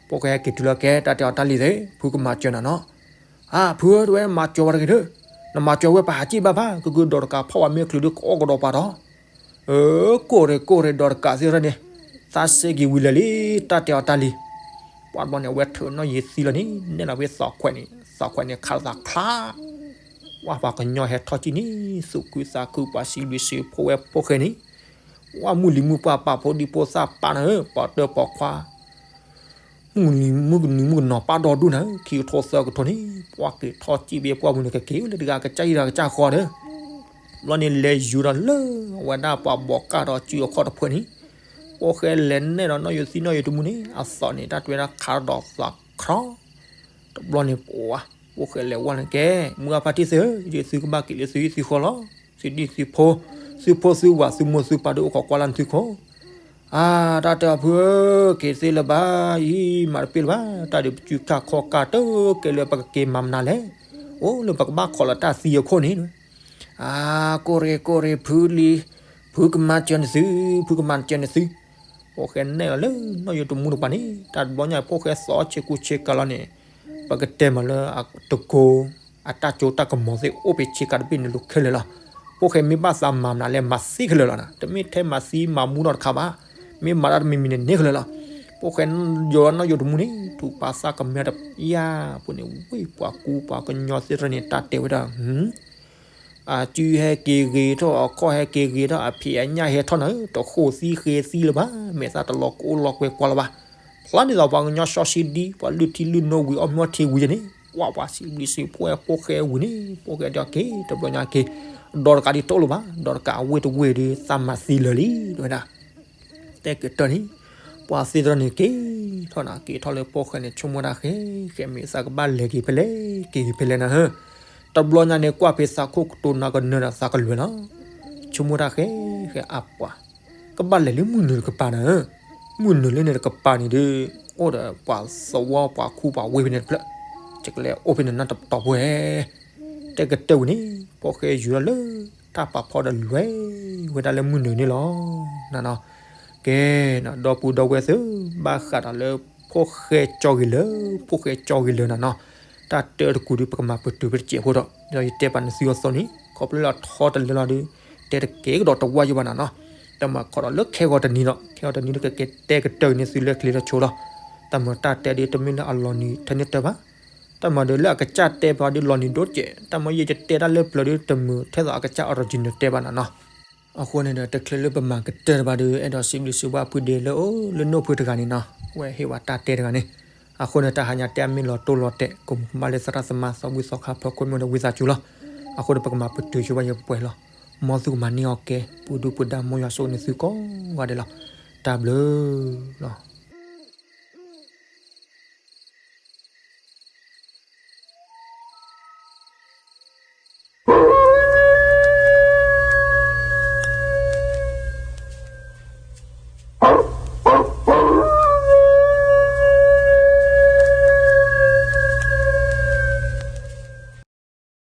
ဖိၣ်ဃဲဟဲက့ၤတုၤလၢကဲ တၢ်တဲအီၤတၢ်လံၤသ့ၣ် ဖုကမၤစၢၤနၤနီၤ အါ ဖုဧၢ တဝဲမၤစၢၤဝဲတဂ့ၤဒီး နမၤစၢၤဝဲပဟးကံၣ်ဘၣ်ဖး ကကုဒီးတကးဖီၣ်ဝဲမ့ၢ်ချုးဒုး ကအီၣ်ကဒီးပှၤဒီး အၢ ကိၢ်ရ့ၣ်ကိၢ်ရ့ၣ်ဒီးတကးသ့ၣ်တဖၣ်န့ၣ် သးစဲက့ၤဝံၤလၢာ်လံ တၢ်တဲအီၤတၢ်လံၤ ပှၢ်တဘျီန့ၣ် အဝဲထုးနီၢ်ယံၤသံလီၤန့ၣ် နဲၣ်လီၤဖဲသီခွဲးန့ၣ် သီခွဲးန့ၣ်ခးလီၤသးချါ ပှၢ်ပှၤကညီဟဲထီၣ်ကံၣ်န့ၣ် သူၣ်ခုသးခု ပှၤစံးဘျုးစံးဖှိၣ်ဝဲဖိၣ်ဃဲန့ၣ် ပှၢ်မုၢ်လံၤမုၢ်ပှၢ်ပာ်ဖိဒံဖိသၣ်ပာ်နၤဧၢ ပှၤတၢၢ်ပှၤခွါ မုၢ်နံၤမုၢ်ကနံၤမုၢ်ကနီၤပာ်ဒီဒူၣ်နၤဧၢ ခံကထိသၢကထိန့ၣ် ပှၢ်က့ၤထီၣ်ကံၣ်ဘ့ၣ်ပှၢ်မုၢ်န့ၣ် ကက့ၤလၢတဂၤကစၢ်ယံၤတဂၤကစၢ်ဃီဒီး ဘျီန့ၣ်လဲၤယူၤဒီးလၢ အဝဲဒၣ်ပှၤဘီးကၢ်ဒီးစုအခီၣ်တဖၣ်န့ၣ် ဖိၣ်ဃဲလဲၤနဲၣ်ဒီးနီၢ်ယိၤသံနီၢ်ယိၤတမူန့ၣ် အသီၣ်န့ၣ် တၢ်တဲဝဲဒၣ်ခးဒီးသးချီ တဘျီန့ၣ်ပှၢ် ဖိၣ်ဃဲလဲၤဝဲန့ၣ်ကဲ မုၢ်အဖါတံၢ်သ့ၣ်ဧၢ ယသုကဘၣ်က့ၤလၢသုဟံၣ်သုဃီလီၤ သုဒံၣ်သုဖိ သုဖိသုဝၤသုမိၢ်သုပၢ်ဒုးအိၣ်ခိးကွၢ်လၢနသုခိၣ် အါ တၢ်တဲအီၤဖုဧၢ က့ၤသ့လၢၤဘၣ်အံၤ မၤတပ့ၢ်လၢၤဘၣ် တၢ်ဒုးပစုခါခီၣ်ကၢ်တကဲလၢပကက့ၤမၤမနုၤလဲၣ် အိၣ်လၢပကဘၣ်ခိးလီၤတၢ်သံအခိၣ်န့ၣ် အါ ကိၢ်ရ့ၣ်ကိၢ်ရ့ၣ်ဖုလံၤ ဖုကမၤစၢၤနသု ဖုကမၤစၢၤနသု ဖိၣ်ဃဲနဲၣ်လီၤလၢနီၢ်ယိၤတမူတပၤန့ၣ် တၢ်တဘျီညါဖိၣ်ဃဲသီဆ့ကူဆ့ကၤလီၤန့ၣ် ပကတဲမးလၢအတကိး အတၢ်ကၠိတၢ်ကမီၤသ့ၣ်အိၣ်ဖဲဆ့ကၤတဘ့ၣ်န့ၣ်လိၤခဲလၢာ်လီၤ ဖိၣ်ဃဲမ့ၢ်ဘၣ်သးမၤမနုၤလဲၣ် မၤသ့ခဲလၢာ်လီၤနၤ တမ့ၢ်ထဲမၤသံမၤမူနီတခါဘၣ် မ့ၢ်မၤတၢ်တမံၤမံၤန့ၣ်န့ၢ်ခဲလၢာ်လီၤ ဖိၣ်ဃဲယိၤလၢနီၢ်ယိၤတမူန့ၣ် ထူးပာ်သးကမဲတယၢ်ဖိန့ၣ် ဝ့ၢ်ပှၤကူပှၤကညီသ့ၣ်တဖၣ်န့ၣ် တၢ်တဲဝဲဒၣ် အစုဟဲက့ၤဂ့ၤထီၣ် အခီၣ်ဟဲက့ၤဂ့ၤထီၣ် အဖံးအညၣ်ဟဲထီၣ်နၤဧၢ တဃိးသံဃ့သံလၢၤဘၣ် မဲာ်သၣ်တလီၤကအိၣ်လီၤကွဲကွၢ်လၢၤဘၣ် ဖျါဒ်သိးပှၤကညီစီဆှံဒံ ပှၤလုၢ်ထံလုၢ်နိဝံၤအီၣ်မ့ၤအီထံဝံၤန့ၣ် ကွၢ်ပှၤစံးဘျုးစံးဖှိၣ်ဖိၣ်ဃဲဝံၤန့ၣ် ဖိၣ်ဃဲတဲက့ၤ တဘျီညါက့ၤ ဒီးတကးဒံးတအိၣ်လၢၤဘၣ် ဒီးတကးအဝ့ၢ်တဝ့ၢ်ဒီး သးမၤသံလၢာ်လံ တဲဝဲဒၣ် တဲကတၢၢ်န့ၣ် ပှၤသ့ၣ်တဖၣ်န့ၣ်က့ၤထီၣ်နၤ က့ၤထီၣ်လၢဖိၣ်ဃဲန့ၣ် ဆိကမိၣ်တၢ်ဃဲ ဃဲမ့ၢ်သးကဘၣ်လဲၤက့ၤဖဲလဲၣ် က့ၤက့ၤဖဲလဲၣ်နၤဧၢ တဘျီညါန့ၣ် ကွၢ်ဖဲသးခိၣ်ကတိၤနၤကနၢၤဒီးသးကလွဲၢ်လီၤ ဆိကမိၣ်တၢ်ဃဲ ဃဲအပှၤ ကဘၣ်လဲၤလၢမုၢ်နုာ်တကပၤနၤဧၢ မုၢ်နုာ်လၢန့ၣ်တကပၤန့ၣ်ဒီး အိၣ်ဒီးပှၤသဝီပှၤခူပှၤဝ့ၢ်ဖဲန့ၣ်တဖျၢၣ် ကလဲၤအိၣ်ဖဲန့ၣ်နီတတီၤဖိဧဲ တဲကတၢၢ်ဝံၤန့ၣ် ဖိၣ်ဃဲယူၤထီၣ်လၢ တၢ်ပာ်ဖီဒီးလွဲၢ်ဝဲဒၣ်လၢမုၢ်နုာ်န့ၣ်လီၤ နၤနီၤ ကဲ ဒီပုၢ်ဒီဝဲၢ်သ့ၣ် ဘၣ်ဃးဒီးလၢ ဖိၣ်ဃဲကၠီဂ့ၤလၢာ် ဖိၣ်ဃဲကၠီဂ့ၤလၢာ်နၤနီၤ တၢ်တၢတကူာ်ဒီး ပကမၤပတုာ်ဖဲတစဲးဖိဒီး ဒီးယတဲပာ်န့ၢ်သုအသိးန့ၣ် ခီဖျိလၢအထီတလၢလီၤဒီး တဲတကဲကဒီးတဝၢ်ယိဘၣ်နၤနီၤ တမၤခီဒီးလၢခဲဂီၤတနံၤဒီး ခဲဂီၤတနံၤဒီး ကကဲတဲကတၢၢ်န့ၢ်သုလၢချံလၢဆိလီၤ တၢ်မၤတၢ်တဲဒီး တမ့ၢ်လၢအလီၤနံၤထဲန့ၣ်တၢ်ဘၣ် တၢ်မၤဒီးလၢအကစၢ်တဲပှၤဒီးလီၤနံၤဒိၣ်စဲး တၢ်မၤယဲယတဲတၢ်လၢပျၢၤဒီး တမုာ်ထဲသိးအကစၢ် original တဲဘၣ်နၤနီၤ အဃိန့ၣ်ဒီး တချုးလၢပမၤကတၢၢ်တဘၣ်ဒီး အဲၣ်ဒိးစံးဘျုးစံးဖှိၣ်အဖုဒ့လၢအိၣ်လၢနိၣ်ဖုတဂၤန့ၣ်နီၤ ဝဲဟ့ၣ်ဝဲတၢ်တဲတဂၤန့ၣ် အဃိန့ၣ် တၢ်ဟါညါတဲအမ့ၢ်လီၤတိၢ်လီၤတဲာ် ကမူၤကမၣ်လၢသရၣ်သမါသီဘူၣ်သီခါဖီခိၣ်မ့ၢ်ဒီးဝံသးစူၤလီၤ အဃိန့ၣ် ပကမၤပတုာ်ဆိဘၣ်ယပှဲၤလီၤ မ်သုကမၤန့ၢ်အီၤကဲ ပူၤဒုၣ်ပူၤဒါ မ်ယွၤဆိၣ်ဂ့ၤန့ၢ်သုကိးဂၤဒဲးလီၤ တၢ်ဘျုးလီၤ